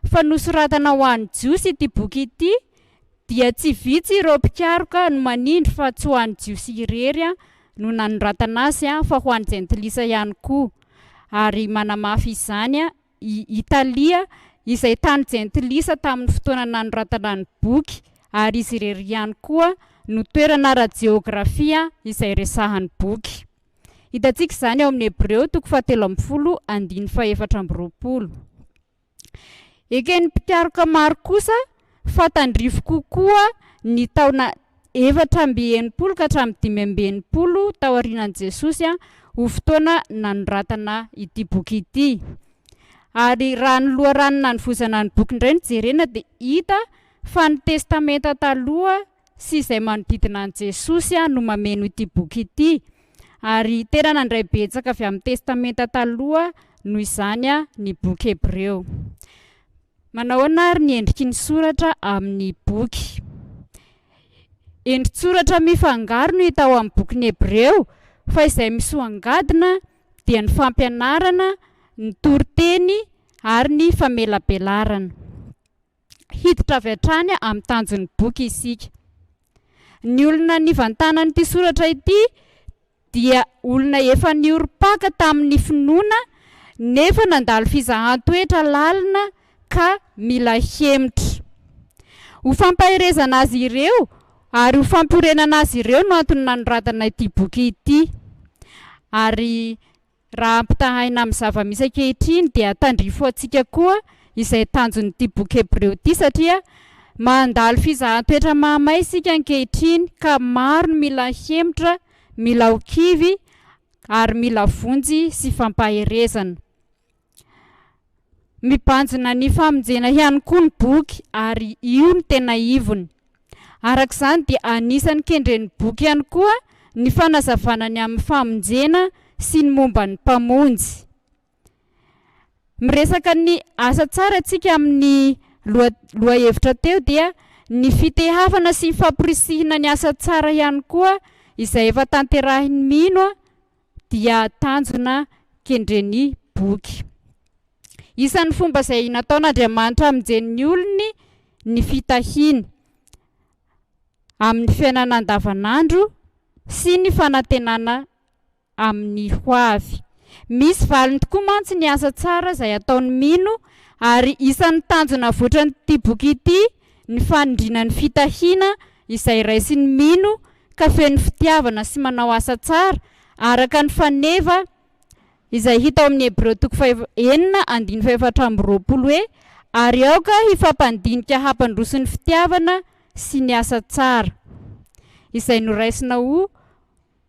fa nosoratana ho an'ny Jiosy ity boky ity, dia tsy vitsy ireo mpikaroka no manindry fa tsy ho an'ny Jiosy irery no nanoratana azy fa ho an'ny Jentilisa ihany koa, ary manamafy izany i Italia, izay tany jentilisa tamin'ny fotoana nanoratana ny boky, ary izy irery ihany koa no toerana ara-jeografia izay resahan'ny boky. Hitantsika izany ao amin'ny Hebreo toko fahatelo ambin'ny folo andininy fahefatra amby roapolo. Eken'ny mpikaroka maro kosa fa tandrify kokoa ny taona 64 ka hatramin'ny 65 taorianan'i Jesosy ho fotoana nanoratana ity boky ity. Ary raha ny loharano nanovozana ny boky indray no jerena dia hita fa ny Testamenta Taloha sy izay manodidina an'i Jesosy no mameno ity boky ity. Ary tena nandray betsaka avy amin'ny Testamenta Taloha noho izany ny boky Hebreo. Manao ahoana ary ny endriky ny soratra amin'ny boky? Endri-tsoratra mifangaro no hita ao amin'ny bokin'ny Hebreo, fa izay misongadina dia ny fampianarana, ny toriteny ary ny famelabelarana. Hiditra avy hatrany amin'ny tanjon'ny boky isika. Ny olona nivantanan'ity soratra ity dia olona efa niorim-paka tamin'ny finoana nefa nandalo fizahan-toetra lalina ka mila hemotra. Ho fampaherezana azy ireo ary ho fampiorenana azy ireo no antony nanoratana ity boky ity. Ary Raha ampitahaina amin'ny zava-misy ankehitriny dia tandrify ho antsika koa izay tanjon'ity boky Hebreo ity satria mandalo fizahan-toetra mahamay isika ankehitriny ka maro ny mila hemotra, mila ho kivy ary mila vonjy sy fampaherezana. Mibanjina ny famonjena ihany koa ny boky ary io no tena ivony. Araka izany dia anisan'ny kendren'ny boky ihany koa ny fanazavana ny amin'ny famonjena sy ny momba ny Mpamonjy. Miresaka ny asa tsara isika amin'ny loha lohahevitra teo dia ny fitehafana sy famporisihina ny asa tsara ihany koa izay efa tanterahin'ny mino dia tanjona kendren'ny boky. Isan'ny fomba izay nataon'Andriamanitra hamonjeny ny olony ny fitahiany. amin'ny fiainana andavanandro sy ny fanantenana amin'ny ho avy. Misy valiny tokoa mantsy ny asa tsara izay ataon'ny mino ary isan'ny tanjona avoitran'ity boky ity ny fanindriana ny fitahiana izay raisin'ny mino ka feno fitiavana sy manao asa tsara araka ny faneva izay hita ao amin'ny Hebreo toko faha enina andininy fahefatra amby 20 hoe ary aoka hifampandinika hampandroso ny fitiavana sy ny asa tsara izay noraisina ho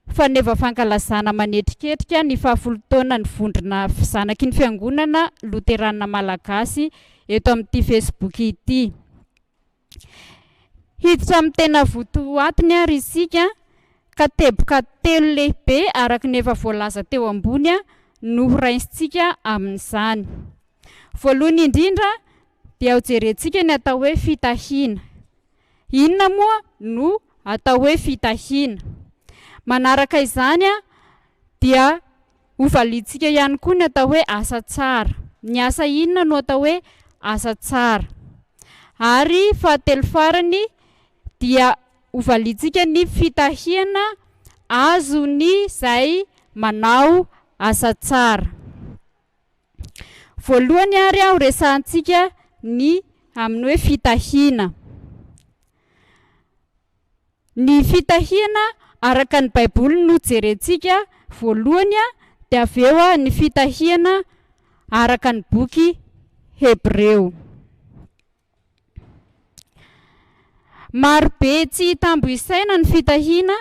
Faneva fankalazana manetriketrika ny fahafolo taonan'ny vondrona zanaky ny Fiangonana Loterana Malagasy eto amin'ity Facebook ity. Hiditra amin'ny tena votoatiny ary isika ka teboka telo lehibe araka ny efa voalaza teo ambony no horainsintsika amin'izany. Voalohany indrindra dia hojerentsika ny atao hoe fitahiana. Inona moa no atao hoe fitahiana? Manaraka izany dia hovaliantsika ihany koa ny atao hoe asa tsara. Ny asa inona no atao hoe asa tsara? Ary fahatelo farany dia hovaliantsika ny fitahiana azon'izay manao asa tsara. Voalohany ary ho resahantsika ny amin'ny hoe fitahiana. Ny fitahiana araka ny Baiboly no jerentsika voalohany dia avy eo ny fitahiana araka ny boky Hebreo. Maro be tsy hitambo isaina ny fitahiana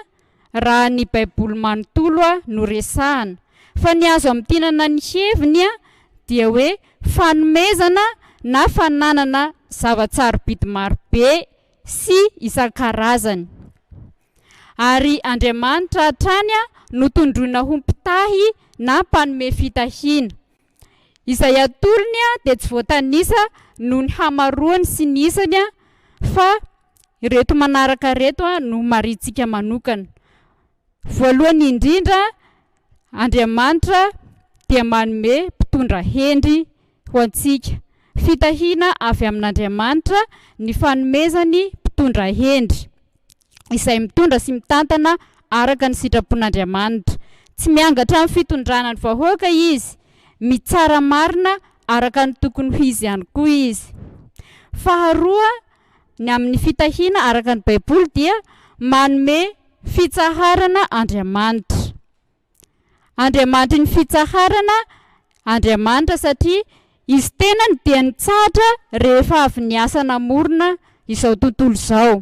raha ny Baiboly manontolo no resahana, fa ny azo amintinana ny heviny dia hoe fanomezana na fananana zava-tsarobidy maro be sy isan-karazany. Ary Andriamanitra hatrany no tondroina ho mpitahy na mpanome fitahiana. Izay atolony dia tsy voatanisa noho ny hamaroany sy ny isany fa ireto manaraka ireto no marintsika manokana. Voalohany indrindra, Andriamanitra dia manome mpitondra hendry ho antsika. Fitahiana avy amin'Andriamanitra ny fanomezany mpitondra hendry. izay mitondra sy mitantana araka ny sitrapon'Andriamanitra. Tsy miangatra amin'ny fitondrana ny vahoaka izy, mitsara marina araka ny tokony ho izy ihany koa izy. Faharoa, ny amin'ny fitahiana araka ny Baiboly dia manome fitsaharana Andriamanitra. Andriamanitry ny fitsaharana Andriamanitra satria Izy tenany dia nitsahatra rehefa avy niasa namorona izao tontolo izao.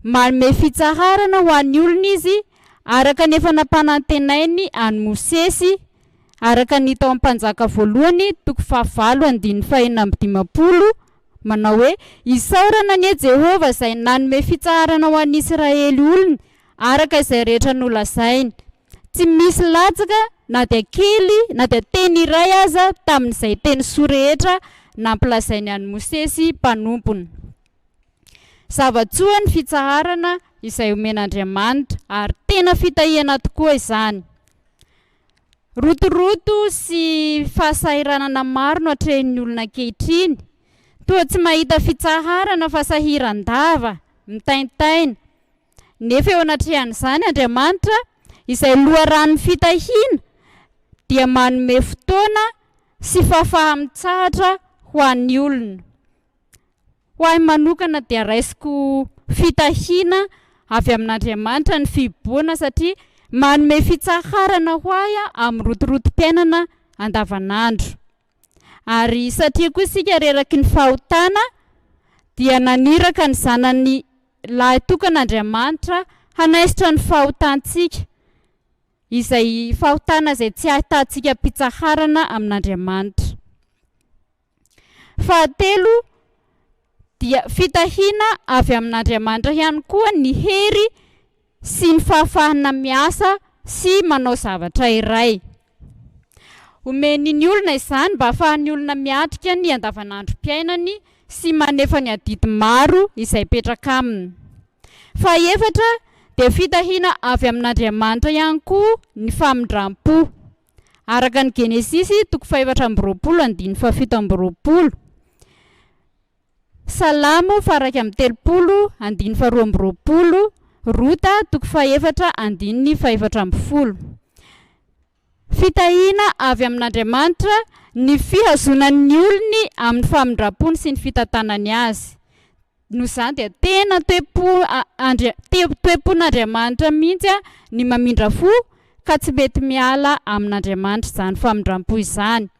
Manome fitsaharana ho an'ny olony Izy araka ny efa nampanantenainy an'i Mosesy, araka ny tao amin'ny Mpanjaka voalohany toko fahavalo andininy fahenina amby 50, manao hoe, Isaorana anie Jehovah izay nanome fitsaharana ho an'ny Isiraely olony araka izay rehetra nolazainy. Tsy misy latsaka na dia kely na dia teny iray aza tamin'izay teny soa rehetra nampilazainy an'i Mosesy mpanompony. Zava-tsoa ny fitsaharana izay omen'Andriamanitra, ary tena fitahiana tokoa izany. Rotoroto sy fahasahiranana maro no atrehin'ny olona ankehitriny. Toa tsy mahita fitsaharana fa sahiran-dava, mitaintaina. Nefa eo anatrehan'izany, Andriamanitra, izay loharanon'ny fitahiana, dia manome fotoana sy fahafaha-mitsahatra ho an'ny olona. Ho ahy manokana dia raisiko fitahiana avy amin'Andriamanitra ny fihibohana satria manome fitsaharana ho ahy amin'ny rotorotom-piainana andavanandro. Ary satria koa isika reraky ny fahotana, dia naniraka ny Zanany lahy tokana Andriamanitra hanaisotra ny fahotantsika, izay fahotana izay tsy ahitantsika am-pitsaharana amin'Andriamanitra. Fahatelo, dia fitahiana avy amin'Andriamanitra ihany koa ny hery sy ny fahafahana miasa sy manao zavatra iray. Omeny ny olona izany mba hahafahan'ny olona miatrika ny andavanandrom-piainany sy manefa ny adidy maro izay mipetraka aminy. Fahefatra dia fitahiana avy amin'Andriamanitra ihany koa ny famindram-po. Araka ny Genesisy toko fahefatra amby 20 andininy fahafito amby 20. Salamo faha 31 andininy faha 22, Rota toko faha-4 andininy faha-14. Fitahiana avy amin'Andriamanitra ny fihazonany ny olony amin'ny famindrampony sy ny fitantanany azy. Noho izany dia tena toe-po Andri- toe-pon'Andriamanitra mihitsy ny mamindra fo ka tsy mety miala amin'Andriamanitra izany famindram-po izany.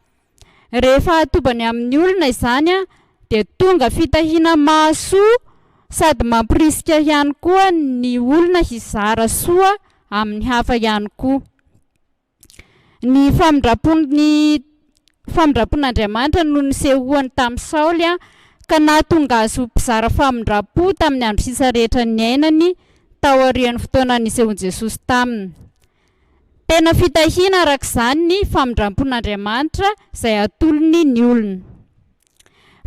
Rehefa atobany amin'ny olona izany dia tonga fitahiana mahasoa sady mamporisika ihany koa ny olona hizara soa amin'ny hafa ihany koa. Ny famindram-pon'ny famindram-pon'Andriamanitra no nisehoany tamin'i Saoly ka nahatonga azy ho mpizara famindram-po tamin'ny andro sisa rehetra niainany taorian'ny fotoana nisehoan'i Jesosy taminy. Tena fitahiana araka izany ny famindram-pon'Andriamanitra izay atolony ny olona.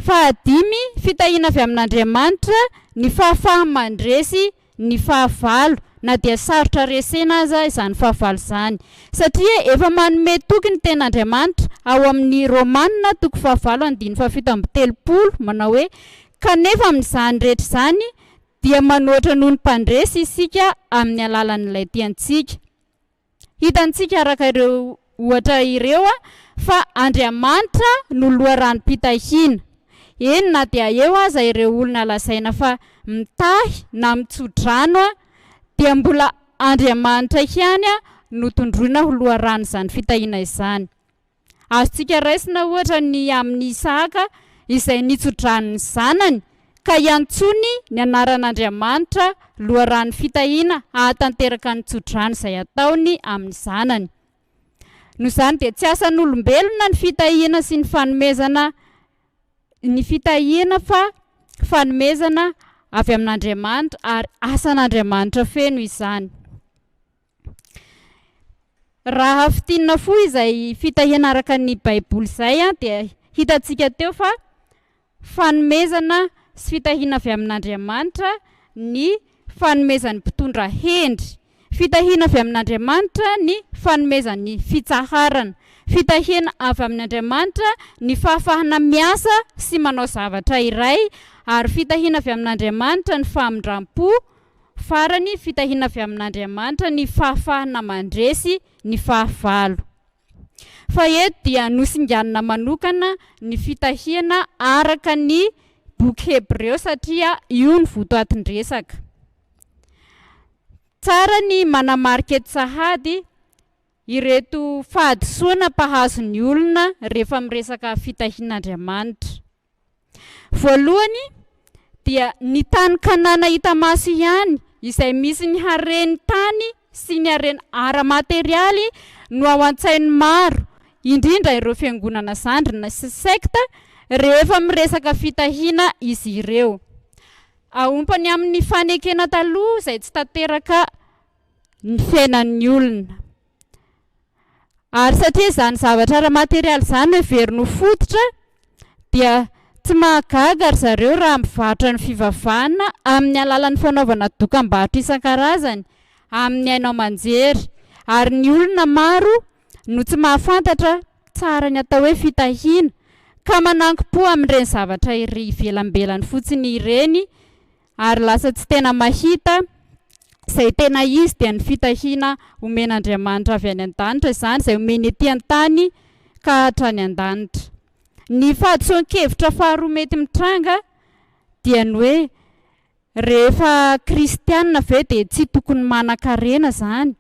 Fahadimy, fitahiana avy amin'Andriamanitra ny fahafaha-mandresy ny fahavalo na dia sarotra resena aza izany fahavalo izany. Satria efa manome toky ny Tenin'Andriamanitra ao amin'ny Romana toko fahavalo andininy fahafito amby telopolo manao hoe, Kanefa amin'izany rehetra izany dia manoatra noho ny mpandresy isika amin'ny alalan'ilay tiantsika. Hitantsika araka ireo ohatra ireo fa Andriamanitra no loharanom-pitahiana. Eny na dia eo aza ireo olona lazaina fa mitahy na mitso-drano dia mbola Andriamanitra ihany no tondroina ho loharanon'izany fitahiana izany. Azontsika raisina ohatra ny amin'i Isahaka izay nitso-drano ny zanany ka iantsoany ny anaran'Andriamanitra loharanon'ny fitahiana hahatanteraka ny tso-drano izay ataony amin'ny zanany. Noho izany dia tsy asan'olombelona ny fitahiana sy ny fanomezana ny fitahiana fa fanomezana avy amin'Andriamanitra ary asan'Andriamanitra feno izany. Raha fintinina fohy izay fitahiana araka ny Baiboly izay dia hitantsika teo fa fanomezana sy fitahiana avy amin'Andriamanitra ny fanomezan'ny mpitondra hendry. Fitahiana avy amin'Andriamanitra ny fanomezan'ny fitsaharana. Fitahiana avy amin'Andriamanitra ny fahafahana miasa sy manao zavatra iray ary fitahiana avy amin'Andriamanitra ny famindram-po Farany, fitahiana avy amin'Andriamanitra ny fahafahana mandresy ny fahavalo. Fa eto dia nosinganina manokana ny fitahiana araka ny boky Hebreo satria io no votoatin-dresaka. Tsara ny manamarika eto sahady ireto fahadisoana mpahazo ny olona rehefa miresaka fitahian'Andriamanitra. Voalohany dia ny tany Kanana hita maso ihany izay misy ny haren'ny tany sy ny harena ara-materialy no ao an-tsain'ny maro, indrindra ireo fiangonana zandrina sy sekta rehefa miresaka fitahiana izy ireo. Aompany amin'ny fanekena taloha izay tsy tanteraka ny fiainan'ny olona. Ary satria izany zavatra ara-materialy izany no heveriny ho fototra, dia tsy mahagaga ry zareo raha mivarotra ny fivavahana amin'ny alalan'ny fanaovana dokam-barotra isan-karazany amin'ny haino aman-jery, ary ny olona maro no tsy mahafantatra tsara ny atao hoe fitahiana, ka manankim-po amin'ireny zavatra ivelambelany fotsiny ireny ary lasa tsy tena mahita izay tena izy dia ny fitahiana omen'Andriamanitra avy any an-danitra izany izay omeny ety an-tany ka hatrany an-danitra. Ny fahadisoan-kevitra faharoa mety mitranga dia ny hoe rehefa kristianina ve dia tsy tokony manan-karena izany?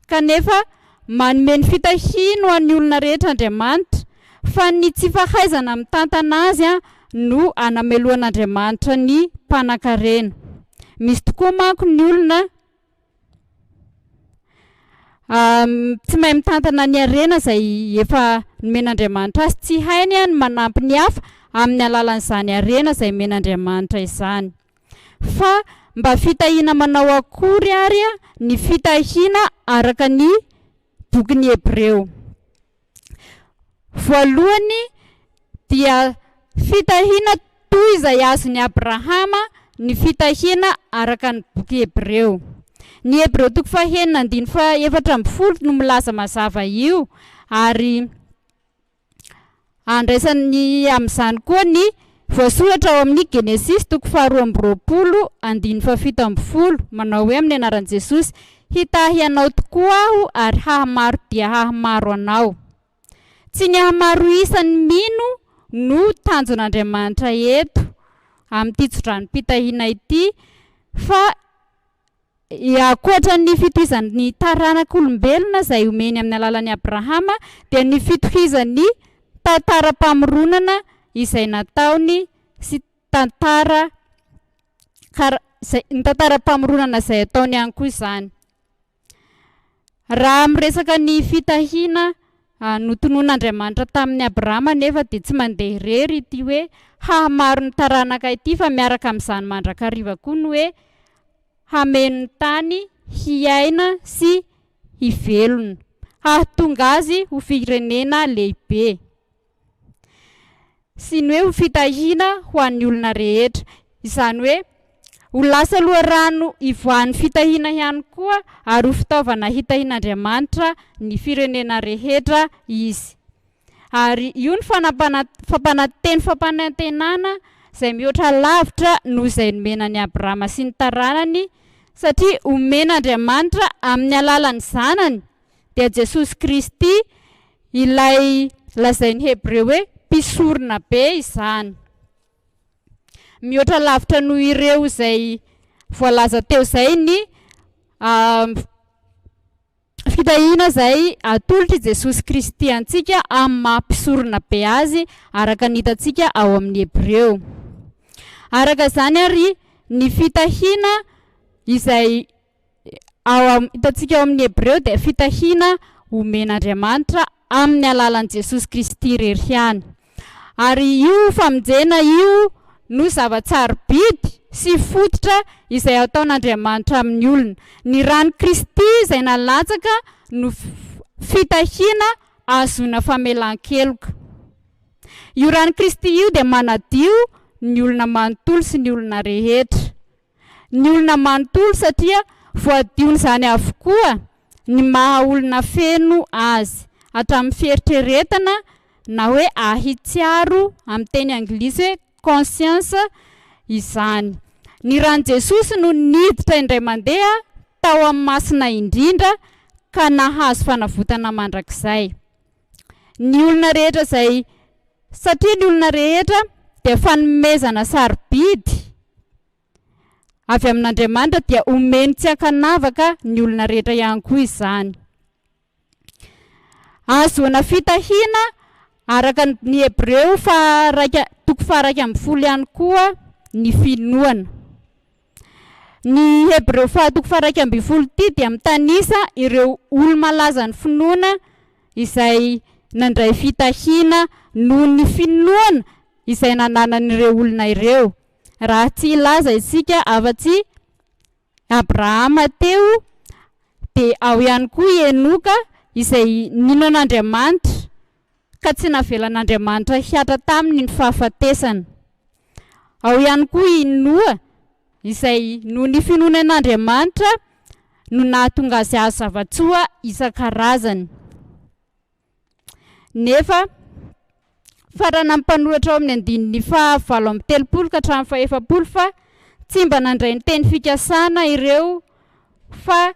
Kanefa, manome ny fitahiany ho an'ny olona rehetra Andriamanitra, fa ny tsy fahaizana mitantana azy no anamelohan'Andriamanitra ny mpanankarena. Misy tokoa manko ny olona tsy mahay mitantana ny harena izay efa nomen'Andriamanitra azy, tsy hainy ny manampy ny hafa amin'ny alalan'izany harena izay omen'Andriamanitra izany. Fa mba fitahiana manao akory ary ny fitahiana araka ny bokin'ny Hebreo? Voalohany dia fitahiana toy izay azon'i Abrahama ny fitahiana araka ny boky Hebreo. Ny Hebreo toko fahenina andininy faha-14 no milaza mazava io ary andraisany amin'izany koa ny. voasoratra ao amin'ny Genesisy toko faharoa 22 andininy faha-17 manao hoe amin'ny anaran'i Jesosy, Hitahy anao tokoa aho ary hahamaro dia hahamaro anao. Tsy ny hahamaro isa ny mino no tanjon'Andriamanitra eto amin'ity tsodranom-pitahiana ity fa ankoatra ny fitohizan'ny taranak'olombelona izay omeny amin'ny alalan'i Abrahama dia ny fitohizan'ny tantaram-pamoronana izay nataony sy tantara kara izay ny tantaram-pamoronana izay ataony ihany koa izany. Raha miresaka ny fitahiana notononin'Andriamanitra tamin'i Abrahama anefa dia tsy mandeha irery ity hoe hahamaro ny taranaka ity fa miaraka amin'izany mandrakariva koa ny hoe hameno ny tany hiaina sy hivelona, hahatonga azy ho firenena lehibe. Sy ny hoe ho fitahiana ho an'ny olona rehetra. Izany hoe ho lasa loharano ivoahan'ny fitahiana ihany koa ary ho fitaovana hitahian'Andriamanitra ny firenena rehetra izy. Ary io ny teny fampanantenana izay mihoatra lavitra noho izay nomena an'i Abrahama sy ny taranany, satria omen'Andriamanitra amin'ny alalan'ny Zanany, dia Jesosy Kristy, Ilay lazain'ny Hebreo hoe mpisorona be izany. Mihoatra lavitra noho ireo izay voalaza teo izay ny fitahiana izay atolotr'i Jesosy Kristy antsika amin'ny maha mpisorona be azy araka ny hitantsika ao amin'ny Hebreo. Araka izany ary ny fitahiana izay Ao am, hitantsika ao amin'ny Hebreo dia fitahiana omen'Andriamanitra amin'ny alalan'i Jesosy Kristy irery ihany. Ary io famonjena io no zava-tsarobidy sy fototra izay ataon'Andriamanitra amin'ny olona. Ny ran'i Kristy izay nalatsaka no fitahiana ahazoana famelan-keloka. Io ran'i Kristy io dia manadio ny olona manontolo sy ny olona rehetra. ny olona manontolo satria voadion'izany avokoa ny maha olona feno azy, hatramin'ny fieritreretana na hoe ahitsiaro amin'ny teny anglisy hoe conscience izany. Ny ran'i Jesosy no niditra indray mandeha tao amin'ny masina indrindra ka nahazo fanavotana mandrakizay. Ny olona rehetra izay satria ny olona rehetra dia fanomezana sarobidy avy amin'Andriamanitra dia omeny tsy ankanavaka ny olona rehetra ihany koa izany. Ahazoana fitahiana araka ny Hebreo faha-iraika toko faha-11 ihany koa ny finoana. Ny Hebreo faha toko faha-11 ity dia mitanisa ireo olo-malazan'ny finoana izay nandray fitahiana noho ny finoana izay nananan'ireo olona ireo. Raha tsy hilaza isika afa-tsy Abrahama teo, dia ao ihany koa i Enoka izay nino an'Andriamanitra ka tsy navelan'Andriamanitra hihatra taminy ny fahafatesana. Ao ihany koa i Noa izay noho ny finoany an'Andriamanitra no nahatonga azy hahazo zava-tsoa isan-karazany. Nefa faranan'ny mpanoratra ao amin'ny andininy faha 38 ka hatramin'ny faha 40 fa tsy mba nandray ny teny fikasana ireo fa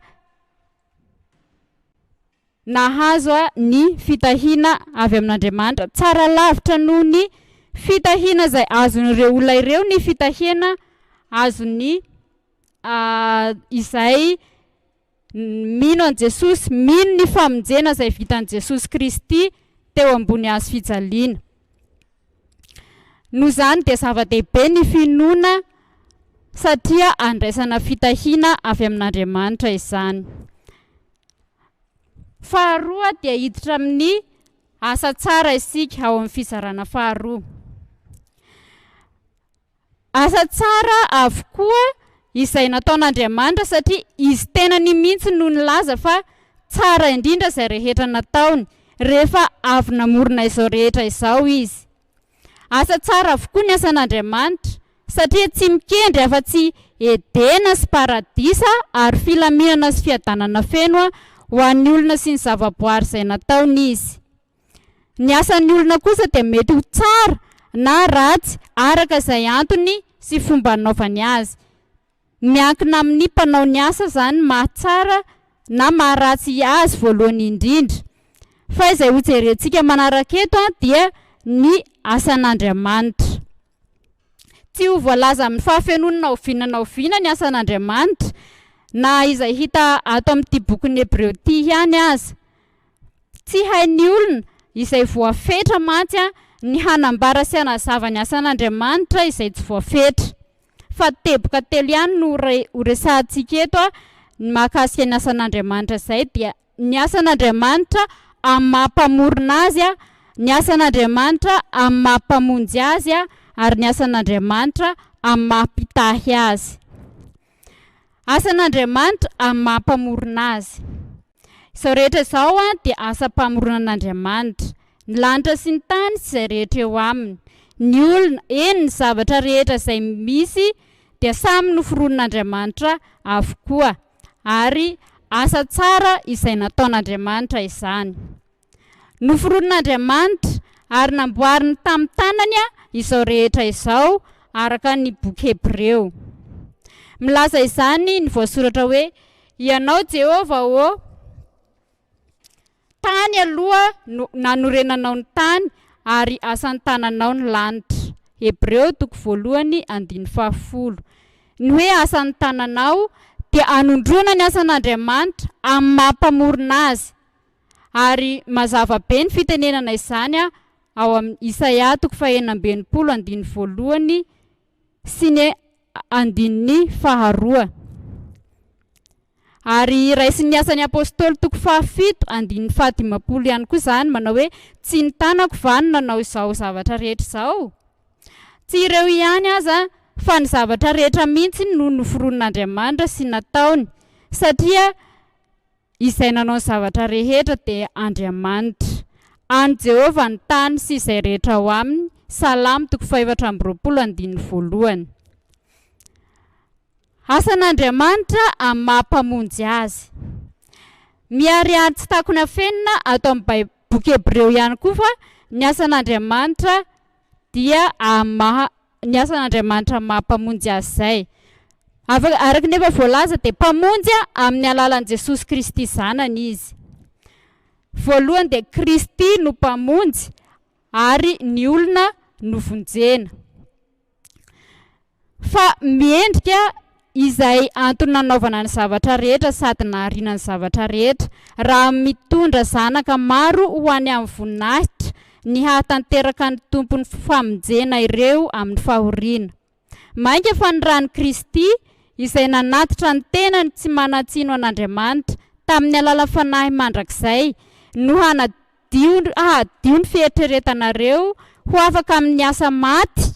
nahazo ny fitahiana avy amin'Andriamanitra. Tsara lavitra noho ny fitahiana izay azon'ireo olona ireo ny fitahiana azon'ny izay mino an'i Jesosy, mino ny famonjena izay vitan'i Jesosy Kristy teo ambony hazo fijaliana. Noho izany dia zava-dehibe ny finoana satria andraisana fitahiana avy amin'Andriamanitra izany. Faharoa dia hiditra amin'ny asa tsara isika ao amin'ny fizarana faharoa. Asa tsara avokoa izay nataon'Andriamanitra satria Izy tenany mihitsy no nilaza fa tsara indrindra izay rehetra nataony rehefa avy namorona izao rehetra izao Izy. Asa tsara avokoa ny asan'Andriamanitra satria tsy mikendry afa-tsy Edena sy Paradisa ary filaminana sy fiadanana feno ho an'ny olona sy ny zavaboary izay nataony Izy. Ny asan'ny olona kosa dia mety ho tsara na ratsy araka izay antony sy fomba anaovany azy. Miankina amin'ny mpanao ny asa izany maha tsara na maha ratsy azy voalohany indrindra. Fa izay hojerentsika manaraka eto dia ny asan'Andriamanitra. Tsy ho voalaza amin'ny fahafenoany na oviana na oviana ny asan'Andriamanitra, na izay hita ato amin'ity bokin'ny Hebreo ity ihany aza. Tsy hain'ny olona izay voafetra mantsy ny hanambara sy hanazava ny asan'Andriamanitra izay tsy voafetra. Fa teboka telo ihany no horesahantsika eto ny mahakasika ny asan'Andriamanitra izay dia ny asan'Andriamanitra amin'ny maha mpamorona azy, ny asan'Andriamanitra amin'ny maha mpamonjy azy ary ny asan'Andriamanitra amin'ny maha mpitahy azy. Asan'Andriamanitra amin'ny maha mpamorona azy. Izao rehetra izao dia asam-pamoronan'Andriamanitra. Ny lanitra sy ny tany sy izay rehetra eo aminy. Ny olona, eny ny zavatra rehetra izay misy dia samy noforonin'Andriamanitra avokoa, ary asa tsara izay nataon'Andriamanitra izany. Noforonin'Andriamanitra ary namboariny tamin'ny tanany izao rehetra izao araka ny boky Hebreo. Milaza izany ny voasoratra hoe, Ianao Jehovah ô, tany aloha no nanorenanao ny tany ary asan'ny tananao ny lanitra. Hebreo toko voalohany andininy fahafolo. Ny hoe asan'ny tananao dia anondroana ny asan'Andriamanitra amin'ny maha mpamorona azy. Ary mazava be ny fitenenana izany ao amin'ny Isaia toko fahenina amby 60 andininy voalohany sy ny andininy faharoa. Ary raisin'ny Asan'ny Apostoly toko fahafito andininy fahadimampolo ihany koa izany manao hoe tsy ny tanako va no nanao izao zavatra rehetra izao? Tsy ireo ihany aza fa ny zavatra rehetra mihitsy no noforonin'Andriamanitra sy nataony satria Izay nanao ny zavatra rehetra dia Andriamanitra. An'i Jehovah ny tany sy izay rehetra ao aminy, Salamo toko fahefatra amby 20 andininy voalohany. Asan'Andriamanitra amin'ny maha Mpamonjy azy. Miharihary tsy takona afenina ato amin'ny Bai- boky Hebreo ihany koa fa ny asan'Andriamanitra dia amin'ny maha ny asan'Andriamanitra maha Mpamonjy azy izay. Afaka, araka ny efa voalaza dia Mpamonjy amin'ny alalan'i Jesosy Kristy Zanany Izy. Voalohany dia Kristy no Mpamonjy ary ny olona no vonjena. Fa miendrika izay antony nanaovana ny zavatra rehetra sady nahariana ny zavatra rehetra, raha mitondra zanaka maro ho any amin'ny voninahitra, ny hahatanteraka ny Tompon'ny famonjena ireo amin'ny fahoriana. Mainka fa ny ran'i Kristy, izay nanatitra ny tenany tsy manan-tsiny ho an'Andriamanitra, tamin'ny alalan'ny Fanahy mandrakizay, no hanadio hahadio ny fieritreretanareo ho afaka amin'ny asa maty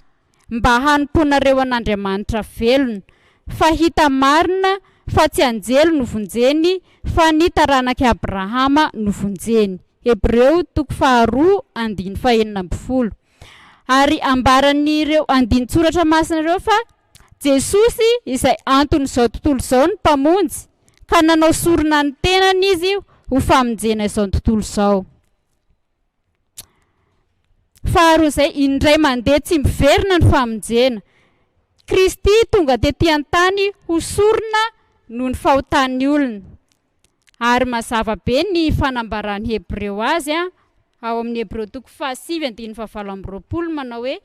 mba hanompoanareo an'Andriamanitra velona, fa hita marina fa tsy anjely no vonjeny fa ny taranak'i Abrahama no vonjeny. Hebreo toko faharoa andiny fahenina ambin'ny folo. Ary ambaran'ireo andinin-tsoratra masina ireo fa Jesosy izay anton'izao tontolo izao ny Mpamonjy, ka nanao sorona ny tenany Izy ho famonjena izao tontolo izao. Faharoa izay, indray mandeha tsy miverina ny famonjena. Kristy tonga tety an-tany ho sorona noho ny fahotan'ny olona. Ary mazava be ny fanambaran'ny Hebreo azy ao amin'ny Hebreo toko fahasivy andininy fahavalo amby 20 manao hoe,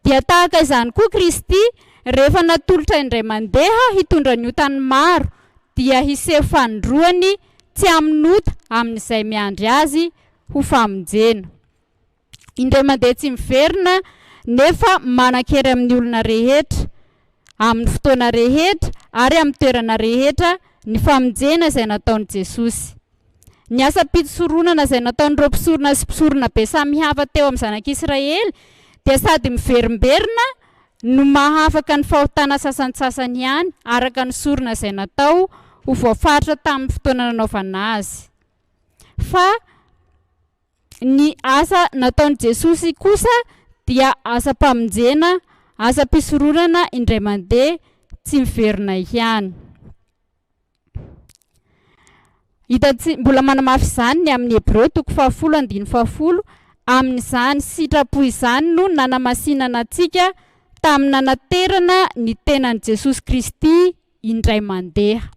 Dia tahaka izany koa Kristy, rehefa natolotra indray mandeha hitondra ny otan'ny maro, dia hiseho fanindroany tsy amin'ota amin'izay miandry azy ho famonjena. Indray mandeha tsy miverina nefa manan-kery amin'ny olona rehetra, amin'ny fotoana rehetra ary amin'ny toerana rehetra ny famonjena izay nataon'i Jesosy. Ny asam-pisoronana izay nataon'ireo mpisorona sy mpisoronabe samihafa teo amin'ny zanak'Israely dia sady miverimberina no mahafaka ny fahotana sasantsasany ihany araka ny sorona izay natao ho voafaritra tamin'ny fotoana nanaovana azy. Fa ny asa nataon'i Jesosy kosa dia asam-pamonjena, asam-pisoronana indray mandeha tsy miverina ihany. Hitantsika, mbola manamafy izany ny amin'ny Hebreo toko fahafolo andininy fahafolo. Amin'izany sitrapo izany no nanamasinana antsika tamin'ny nanaterana ny tenan'i Jesosy Kristy indray mandeha.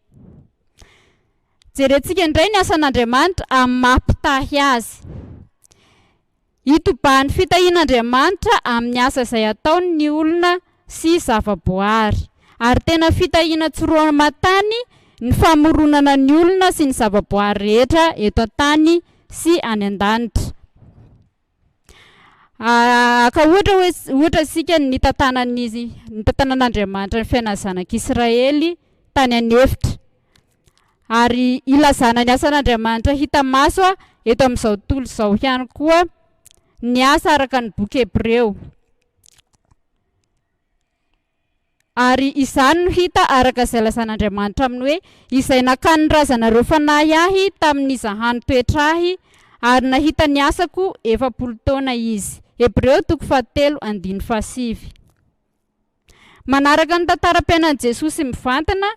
Jerentsika indray ny asan'Andriamanitra amin'ny maha mpitahy azy. Itobahan'ny fitahian'Andriamanitra amin'ny asa izay ataony ny olona sy zava-boary. Ary tena fitahiana tsy roa aman-tany ny famoronana ny olona sy ny zava-boary rehetra eto an-tany sy any an-danitra. Haka ohatra hoe ohatra isika ny nitantanan'izy nitantanan'Andriamanitra ny fiainan'ny zanak'Israely tany an'efitra. Ary ilazana ny asan'Andriamanitra hita maso eto amin'izao tontolo izao ihany koa ny asa araka ny boky Hebreo. Ary izany no hita araka izay lazan'Andriamanitra amin'ny hoe, Izay nakan'ny razanareo fanahy ahy tamin'ny nizahany toetra ahy, ary nahita ny asako 40 taona izy. Hebreo toko fahatelo andininy fahasivy. Manaraka ny tantaram-piainan'i Jesosy mivantana,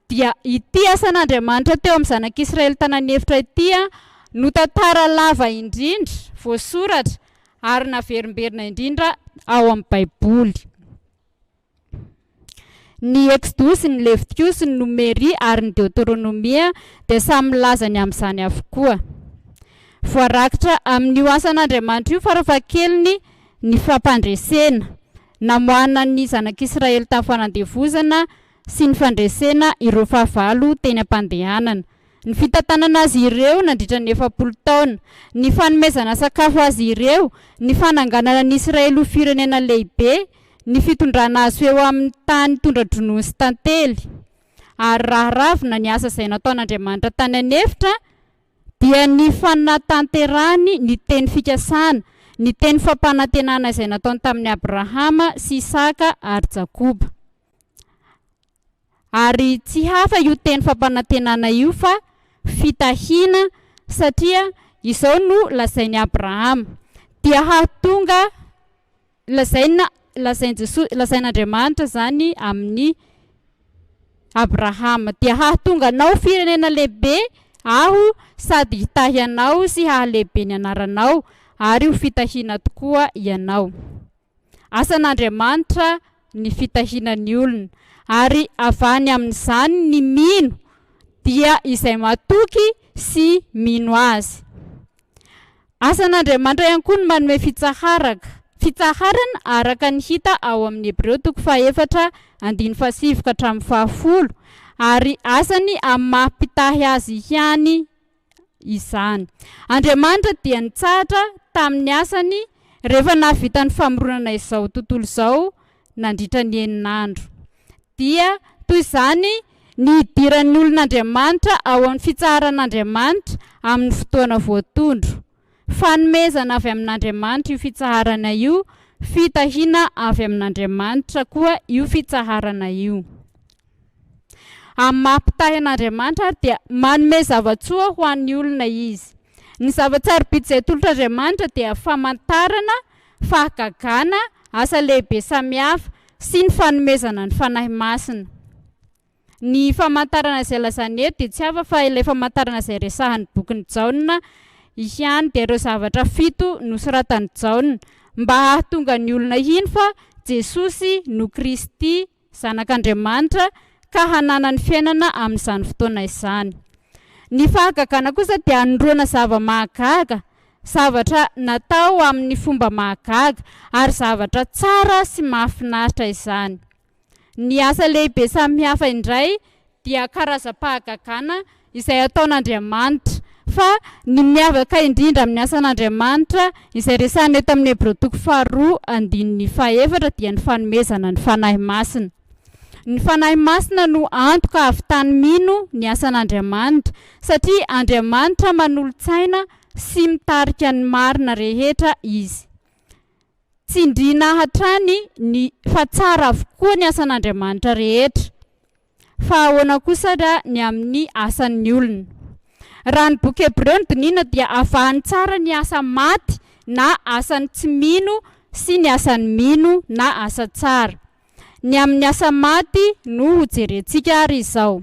dia ity asan'Andriamanitra teo amin'ny zanak'Israely tany an'efitra ity no tantara lava indrindra voasoratra ary naverimberina indrindra ao amin'ny Baiboly. Ny Eksodosy, ny Levitikosy, ny Nomery ary ny Deoteronomia dia samy milaza ny amin'izany avokoa. Voarakitra amin'io asan'Andriamanitra io farafahakeliny ny fampandresena. Namoahana ny zanak'Israely tamin'ny fanandevozana sy ny fandresena ireo fahavalo teny am-pandehanana. Ny fitantanana azy ireo nandritra ny 40 taona, ny fanomezana sakafo azy ireo, ny fananganana an'i Israely ho firenena lehibe, ny fitondrana azy ho eo amin'ny tany tondra-dronono sy tantely. Ary raha ravina ny asa izay nataon'Andriamanitra tany an'efitra, dia ny fanatanterahany ny teny fikasana, ny teny fampanantenana izay nataony tamin'i Abrahama sy Isaka ary Jakoba. Ary tsy hafa io teny fampanantenana io fa fitahiana satria izao no lazain'i Abrahama, dia hahatonga Lazaina, lazain'i Jesoa, lazain'Andriamanitra izany amin'i Abrahama, dia hahatonga anao firenena lehibe Aho sady hitahy anao sy hahalehibe ny anaranao, ary ho fitahiana tokoa ianao. Asan'Andriamanitra ny fitahiana ny olona, ary avany amin'izany ny mino, dia izay matoky sy mino Azy. Asan'Andriamanitra ihany koa ny manome fitsaharaka, fitsaharana araka ny hita ao amin'ny Hebreo toko fahaefatra andininy fahasivy ka hatramin'ny fahafolo, ary asany amin'ny maha mpitahy azy ihany izany. Andriamanitra dia nitsahatra tamin'ny asany rehefa nahavita ny famoronana izao tontolo izao nandritra ny enina andro. Dia toy izany ny hidiran'ny olon'Andriamanitra ao amin'ny fitsaharan'Andriamanitra amin'ny fotoana voatondro. Fanomezana avy amin'Andriamanitra io fitsaharana io, fitahiana avy amin'Andriamanitra koa io fitsaharana io. Amin'ny maha mpitahy an'Andriamanitra ary dia manome zava-tsoa ho an'ny olona Izy. Ny zava-tsarobidy izay atolotr'Andriamanitra dia famantarana, fahagagana, asa lehibe samihafa, sy ny fanomezana ny Fanahy Masina. Ny famantarana izay lazaina eto dia tsy hafa fa ilay famantarana izay resahan'ny bokin'i Jaona ihany, dia ireo zavatra fito nosoratan'i Jaona, mba hahatonga ny olona hino fa Jesosy no Kristy, Zanak'Andriamanitra ka hananany fiainana amin'izany fotoana izany. Ny fahagagana kosa dia anondroana zava-mahagaga, zavatra natao amin'ny fomba mahagaga, ary zavatra tsara sy mahafinaritra izany. Ny asa lehibe samihafa indray dia karazam-pahagagana izay ataon'Andriamanitra. Fa ny miavaka indrindra amin'ny asan'Andriamanitra izay resahina eto amin'ny Hebreo toko faharoa andininy fahefatra dia ny fanomezana ny Fanahy Masina. Ny Fanahy Masina no antoka ahavitany mino ny asan'Andriamanitra, satria Andriamanitra manolo-tsaina sy mitarika ny marina rehetra Izy. Tsindriana hatrany ny fa tsara avokoa ny asan'Andriamanitra rehetra. Fa ahoana kosa ra ny amin'ny asan'ny olona? Raha ny boky Hebreo no dinihina dia avahany tsara ny asa maty na asan'ny tsy mino sy ny asan'ny mino na asa tsara. Ny amin'ny asa maty no hojerentsika ary izao.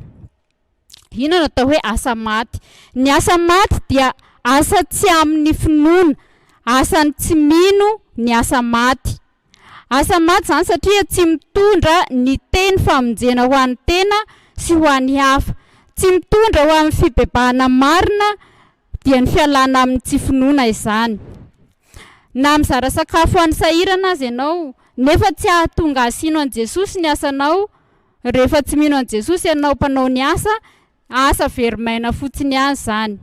Inona no atao hoe asa maty? Ny asa maty dia asa tsy amin'ny finoana. Asan'ny tsy mino ny asa maty. Asa maty izany satria tsy mitondra ny teny famonjena ho an'ny tena sy ho an'ny hafa. Tsy mitondra ho amin'ny fibebahana marina dia ny fialana amin'ny tsy finoana izany. Na mizara sakafo ho an'ny sahirana aza ianao nefa tsy hahatonga azy hino an'i Jesosy ny asanao, rehefa tsy mino an'i Jesosy ianao mpanao ny asa, asa very maina fotsiny ihany izany.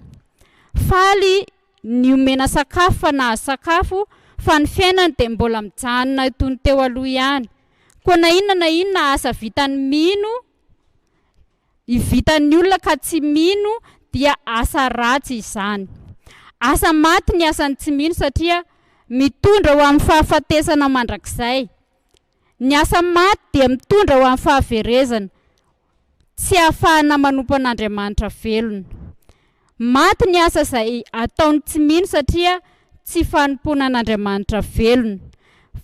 Faly ny omena sakafo fa nahazo sakafo fa ny fiainany dia mbola mijanona toy ny teo aloha ihany. Koa na inona na inona asa vitan'ny mino, vitan'ny olona ka tsy mino dia asa ratsy izany. Asa maty ny asan'ny tsy mino satria mitondra ho amin'ny fahafatesana mandrakizay. Ny asa maty dia mitondra ho amin'ny fahaverezana, tsy ahafahana manompo an'Andriamanitra velona. Maty ny asa izay ataon'ny tsy mino satria tsy fanompoana an'Andriamanitra velona.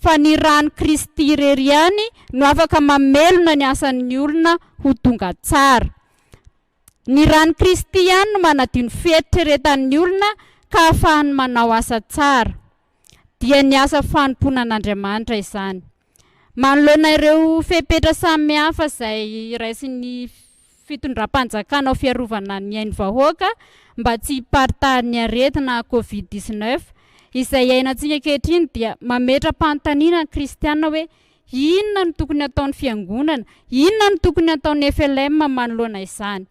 Fa ny ran'i Kristy irery ihany no afaka mamelona ny asan'ny olona ho tonga tsara. Ny ran'i Kristy ihany no manadio ny fieritreretan'ny olona ka ahafahany manao asa tsara. Dia ny asa fanompoana an'Andriamanitra izany. Manoloana ireo fepetra samihafa izay raisin'ny fitondram-panjakana ho fiarovana ny ain'ny vahoaka mba tsy hiparitahan'ny aretina Covid 19 izay iainantsika ankehitriny dia mametra-panontaniana ny kristiana hoe inona no tokony hataon'ny fiangonana, inona no tokony hataon'ny FLM manoloana izany?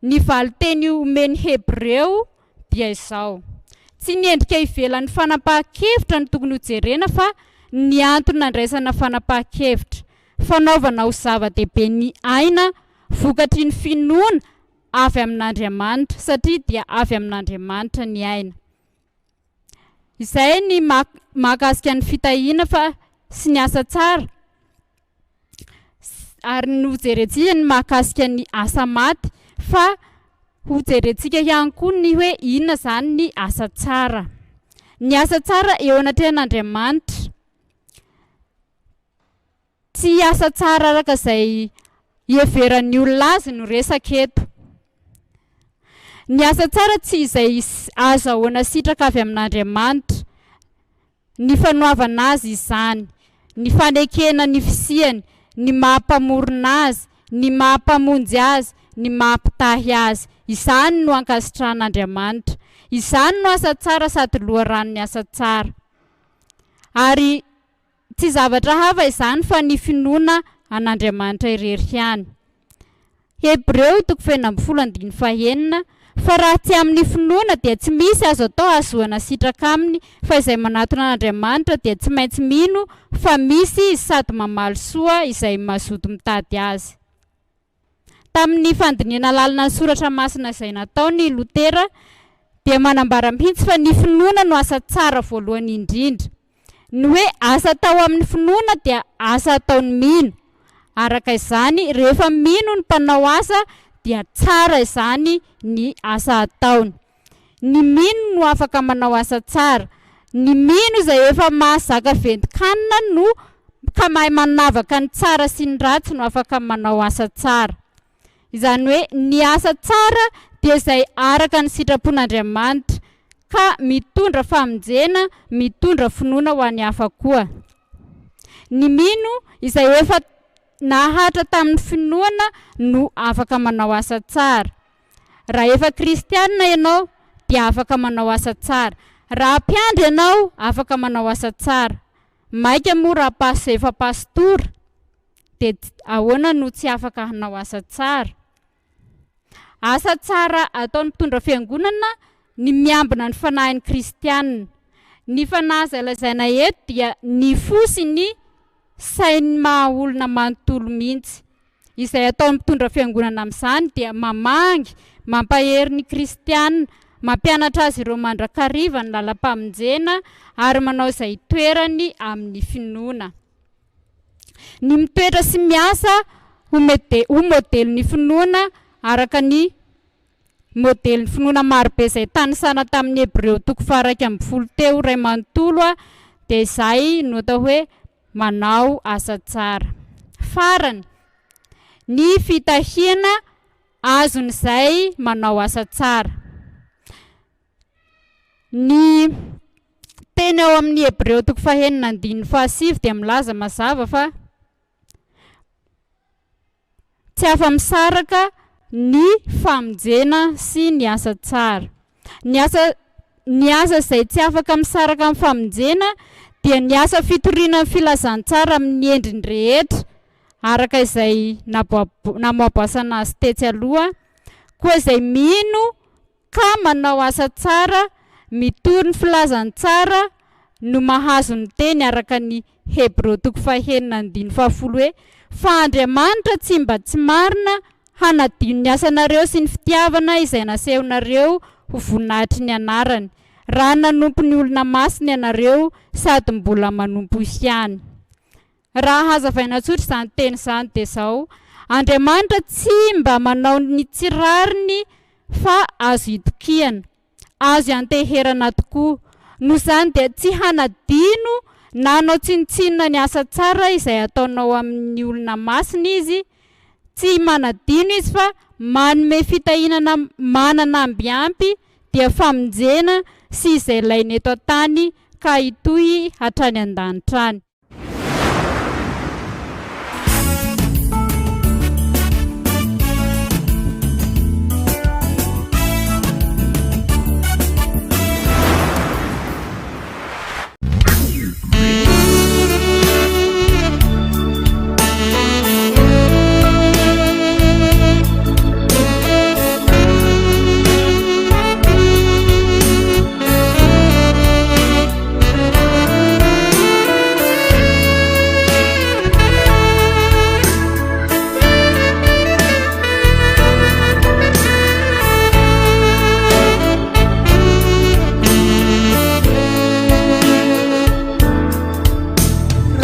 Ny valinteny omen'ny Hebreo dia izao, Tsy ny endrika ivelan'ny fanapahan-kevitra no tokony hojerena fa ny antony nandraisana fanapahan-kevitra. Fanaovana ho zava-dehibe ny aina vokatry ny finoana avy amin'Andriamanitra, satria dia avy amin'Andriamanitra ny aina. Izay ny mahakasika ny fitahiana fa sy ny asa tsara. Ary ny hojerentsika ny mahakasika ny asa maty fa hojerentsika ihany koa ny hoe inona izany ny asa tsara. Ny asa tsara eo anatrehan'Andriamanitra. Tsy asa tsara araka izay iheveran'ny olona azy no resaka eto. Ny asa tsara tsy izay ahazahoana sitraka avy amin'Andriamanitra. Ny fanoavana azy izany, ny fanekena ny fisiany, ny maha Mpamorona azy, ny maha Mpamonjy azy, ny maha Mpitahy azy. Izany no ankasitrahan'Andriamanitra. Izany no asa tsara sady loharanon'ny asa tsara. Ary Tsy zavatra hafa izany fa ny finoana an'Andriamanitra irery ihany. Hebreo toko fahenina ambin'ny folo andininy fahenina, Fa raha tsy amin'ny finoana dia tsy misy azo atao hahazoana sitraka aminy, fa izay manatona an'Andriamanitra dia tsy maintsy mino fa misy Izy sady mamaly soa izay mazoto mitady Azy. Tamin'ny fandinihana lalina ny soratra masina izay nataony i Lotera dia manambara mihitsy fa ny finoana no asa tsara voalohany indrindra. Ny hoe asa atao amin'ny finoana dia asa ataon'ny mino. Araka izany, rehefa mino ny mpanao asa dia tsara izany ny asa ataony. Ny mino no afaka manao asa tsara. Ny mino izay efa mahazaka ventin-kanina no ka mahay manavaka ny tsara sy ny ratsy no afaka manao asa tsara. Izany hoe ny asa tsara dia izay araka ny sitrapon'Andriamanitra ka mitondra famonjena, mitondra finoana ho an'ny hafa koa. Ny mino izay efa nahatra tamin'ny finoana no afaka manao asa tsara. Raha efa kristianina ianao dia afaka manao asa tsara. Raha mpiandry ianao afaka manao asa tsara. Maika moa raha pas efa pastora dia ahoana no tsy afaka hanao asa tsara. Asa tsara ataon'ny mpitondra fiangonana ny miambina ny fanahin'ny kristianina. Ny fanahy izay lazaina eto dia ny fo sy ny sain'ny maha olona manontolo mihitsy. Izay ataon'ny mpitondra fiangonana amin'izany dia mamangy, mampahery ny kristiana, mampianatra azy ireo mandrakariva ny lalam-pamonjena ary manao izay hitoerany amin'ny finoana. Ny mitoetra sy miasa ho mede- ho modelin'ny finoana araka ny modelin'ny finoana marobe izay tanisana tamin'ny Hebreo toko faha-11 teo iray manontolo dia izay no atao hoe manao asa tsara. Farany, ny fitahiana azon'izay manao asa tsara. Ny. teny ao amin'ny Hebreo toko fahenina andininy fahasivy dia milaza mazava fa tsy afa-misaraka ny famonjena sy ny asa tsara. Ny asa ny asa izay tsy afaka misaraka amin'ny famonjena dia ny asa fitoriana ny filazantsara amin'ny endriny rehetra araka izay namoaboasana azy tetsy aloha. Koa izay mino ka manao asa tsara, mitory ny filazantsara no mahazo ny teny araka ny Hebreo toko fahenina andininy fahafolo hoe, Fa Andriamanitra tsy mba tsy marina hanadino ny asanareo sy ny fitiavana izay nasehonareo ho voninahitry ny anarany, raha nanompo ny olona masina ianareo sady mbola manompo ihany. Raha hazavaina tsotra izany teny izany dia izao, Andriamanitra tsy mba manao ny tsy rariny fa azo itokiana, azo ianteherana tokoa. Noho izany dia tsy hanadino na hanao tsinontsinona ny asa tsara izay ataonao amin'ny olona masina Izy, tsy manadino Izy fa manome fitahiana manana amby ampy dia famonjena sy izay ilaina eto an-tany ka hitohy hatrany an-danitra any.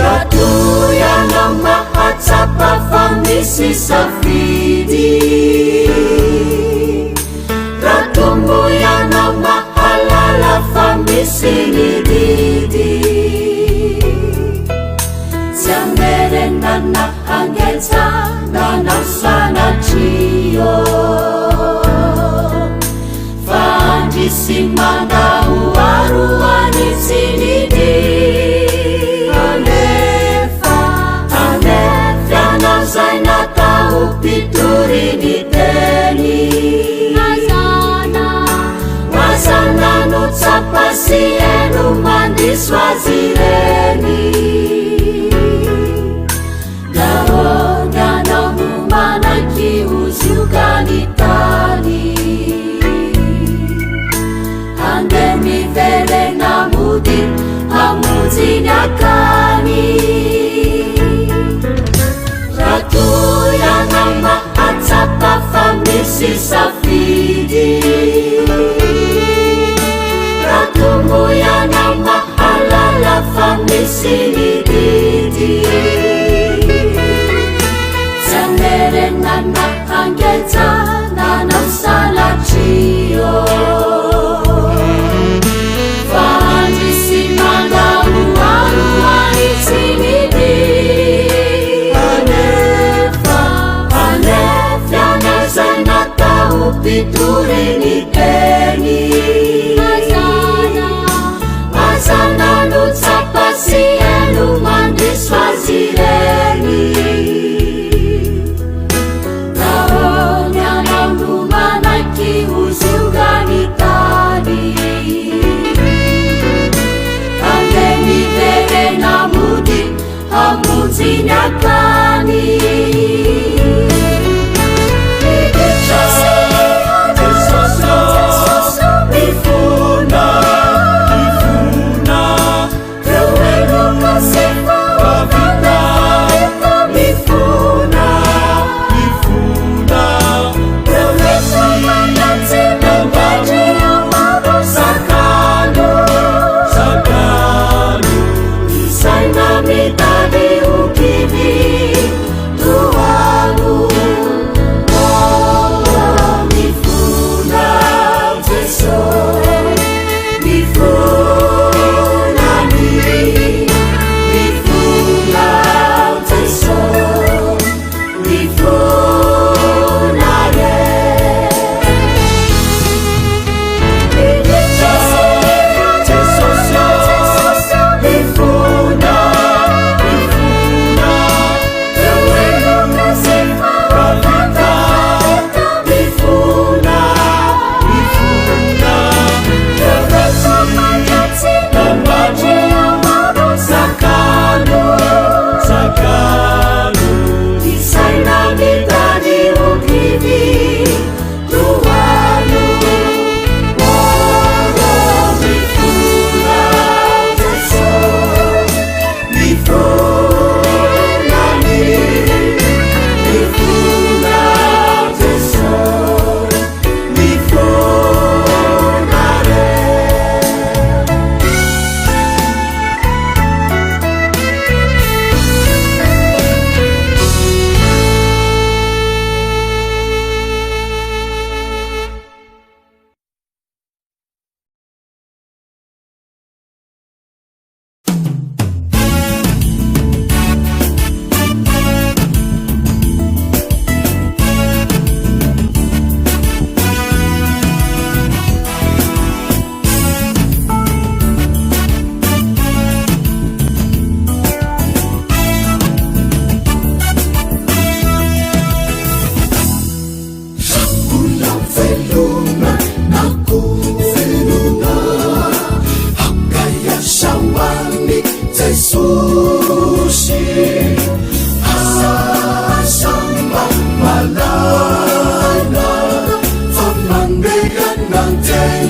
Raha toa ianao mahatsapa fa misy safidy Raha toa moa ianao mahalala fa misy ny didy Tsy hamerenana hangetsana anao sanatria Fa andrisy manda ho aro any tsy nidy Anefa, anefa ianao izay natao mpitory ny teny Mazana, mazana no tsapa sy heno mandiso azy ireny Nahoana ianao no manaiky ho zioga ny tany Andeha miverena mody hamonjy ny akany Raha toa ianao mahatsapa fa misy safidy Raha toa moa ianao mahalala fa misy ny didy Tsy hamerenana hangejana anao sanatria Fa andrisy manda ho aro ary tsy nidy Anefa, anefa ianao izay natao mpitory ny teny Mazana, mazana no tsapa sy heno.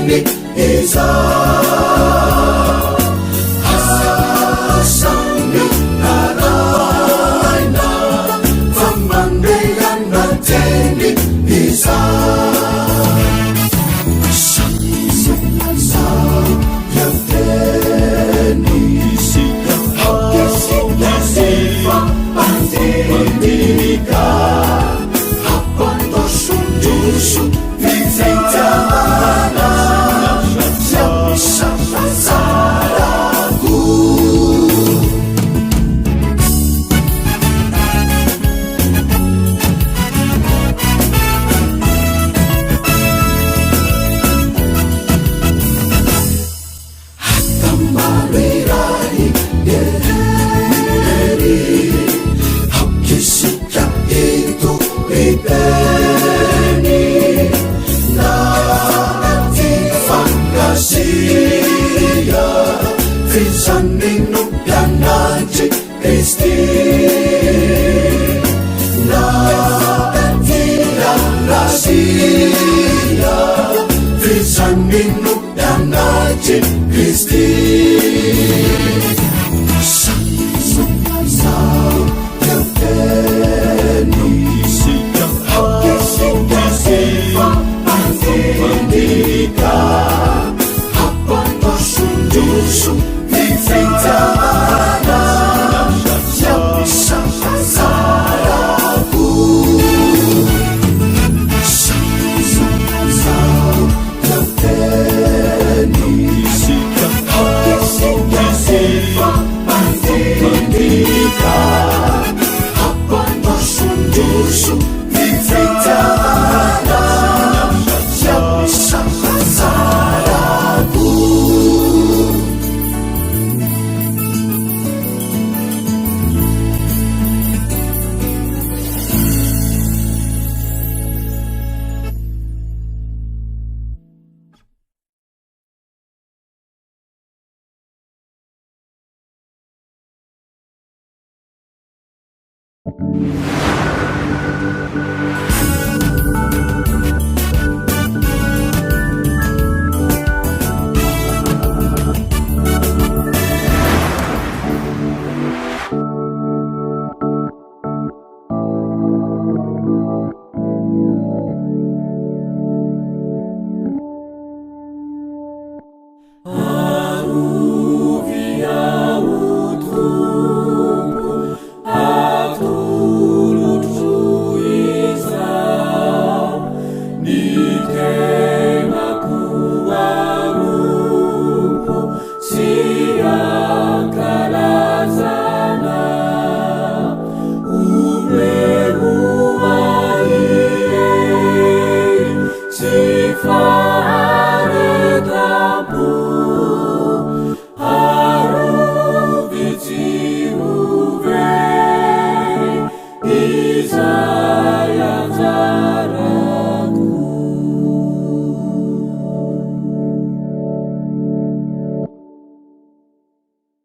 teny izao. Asa mitaraina fa mandehana teny izao.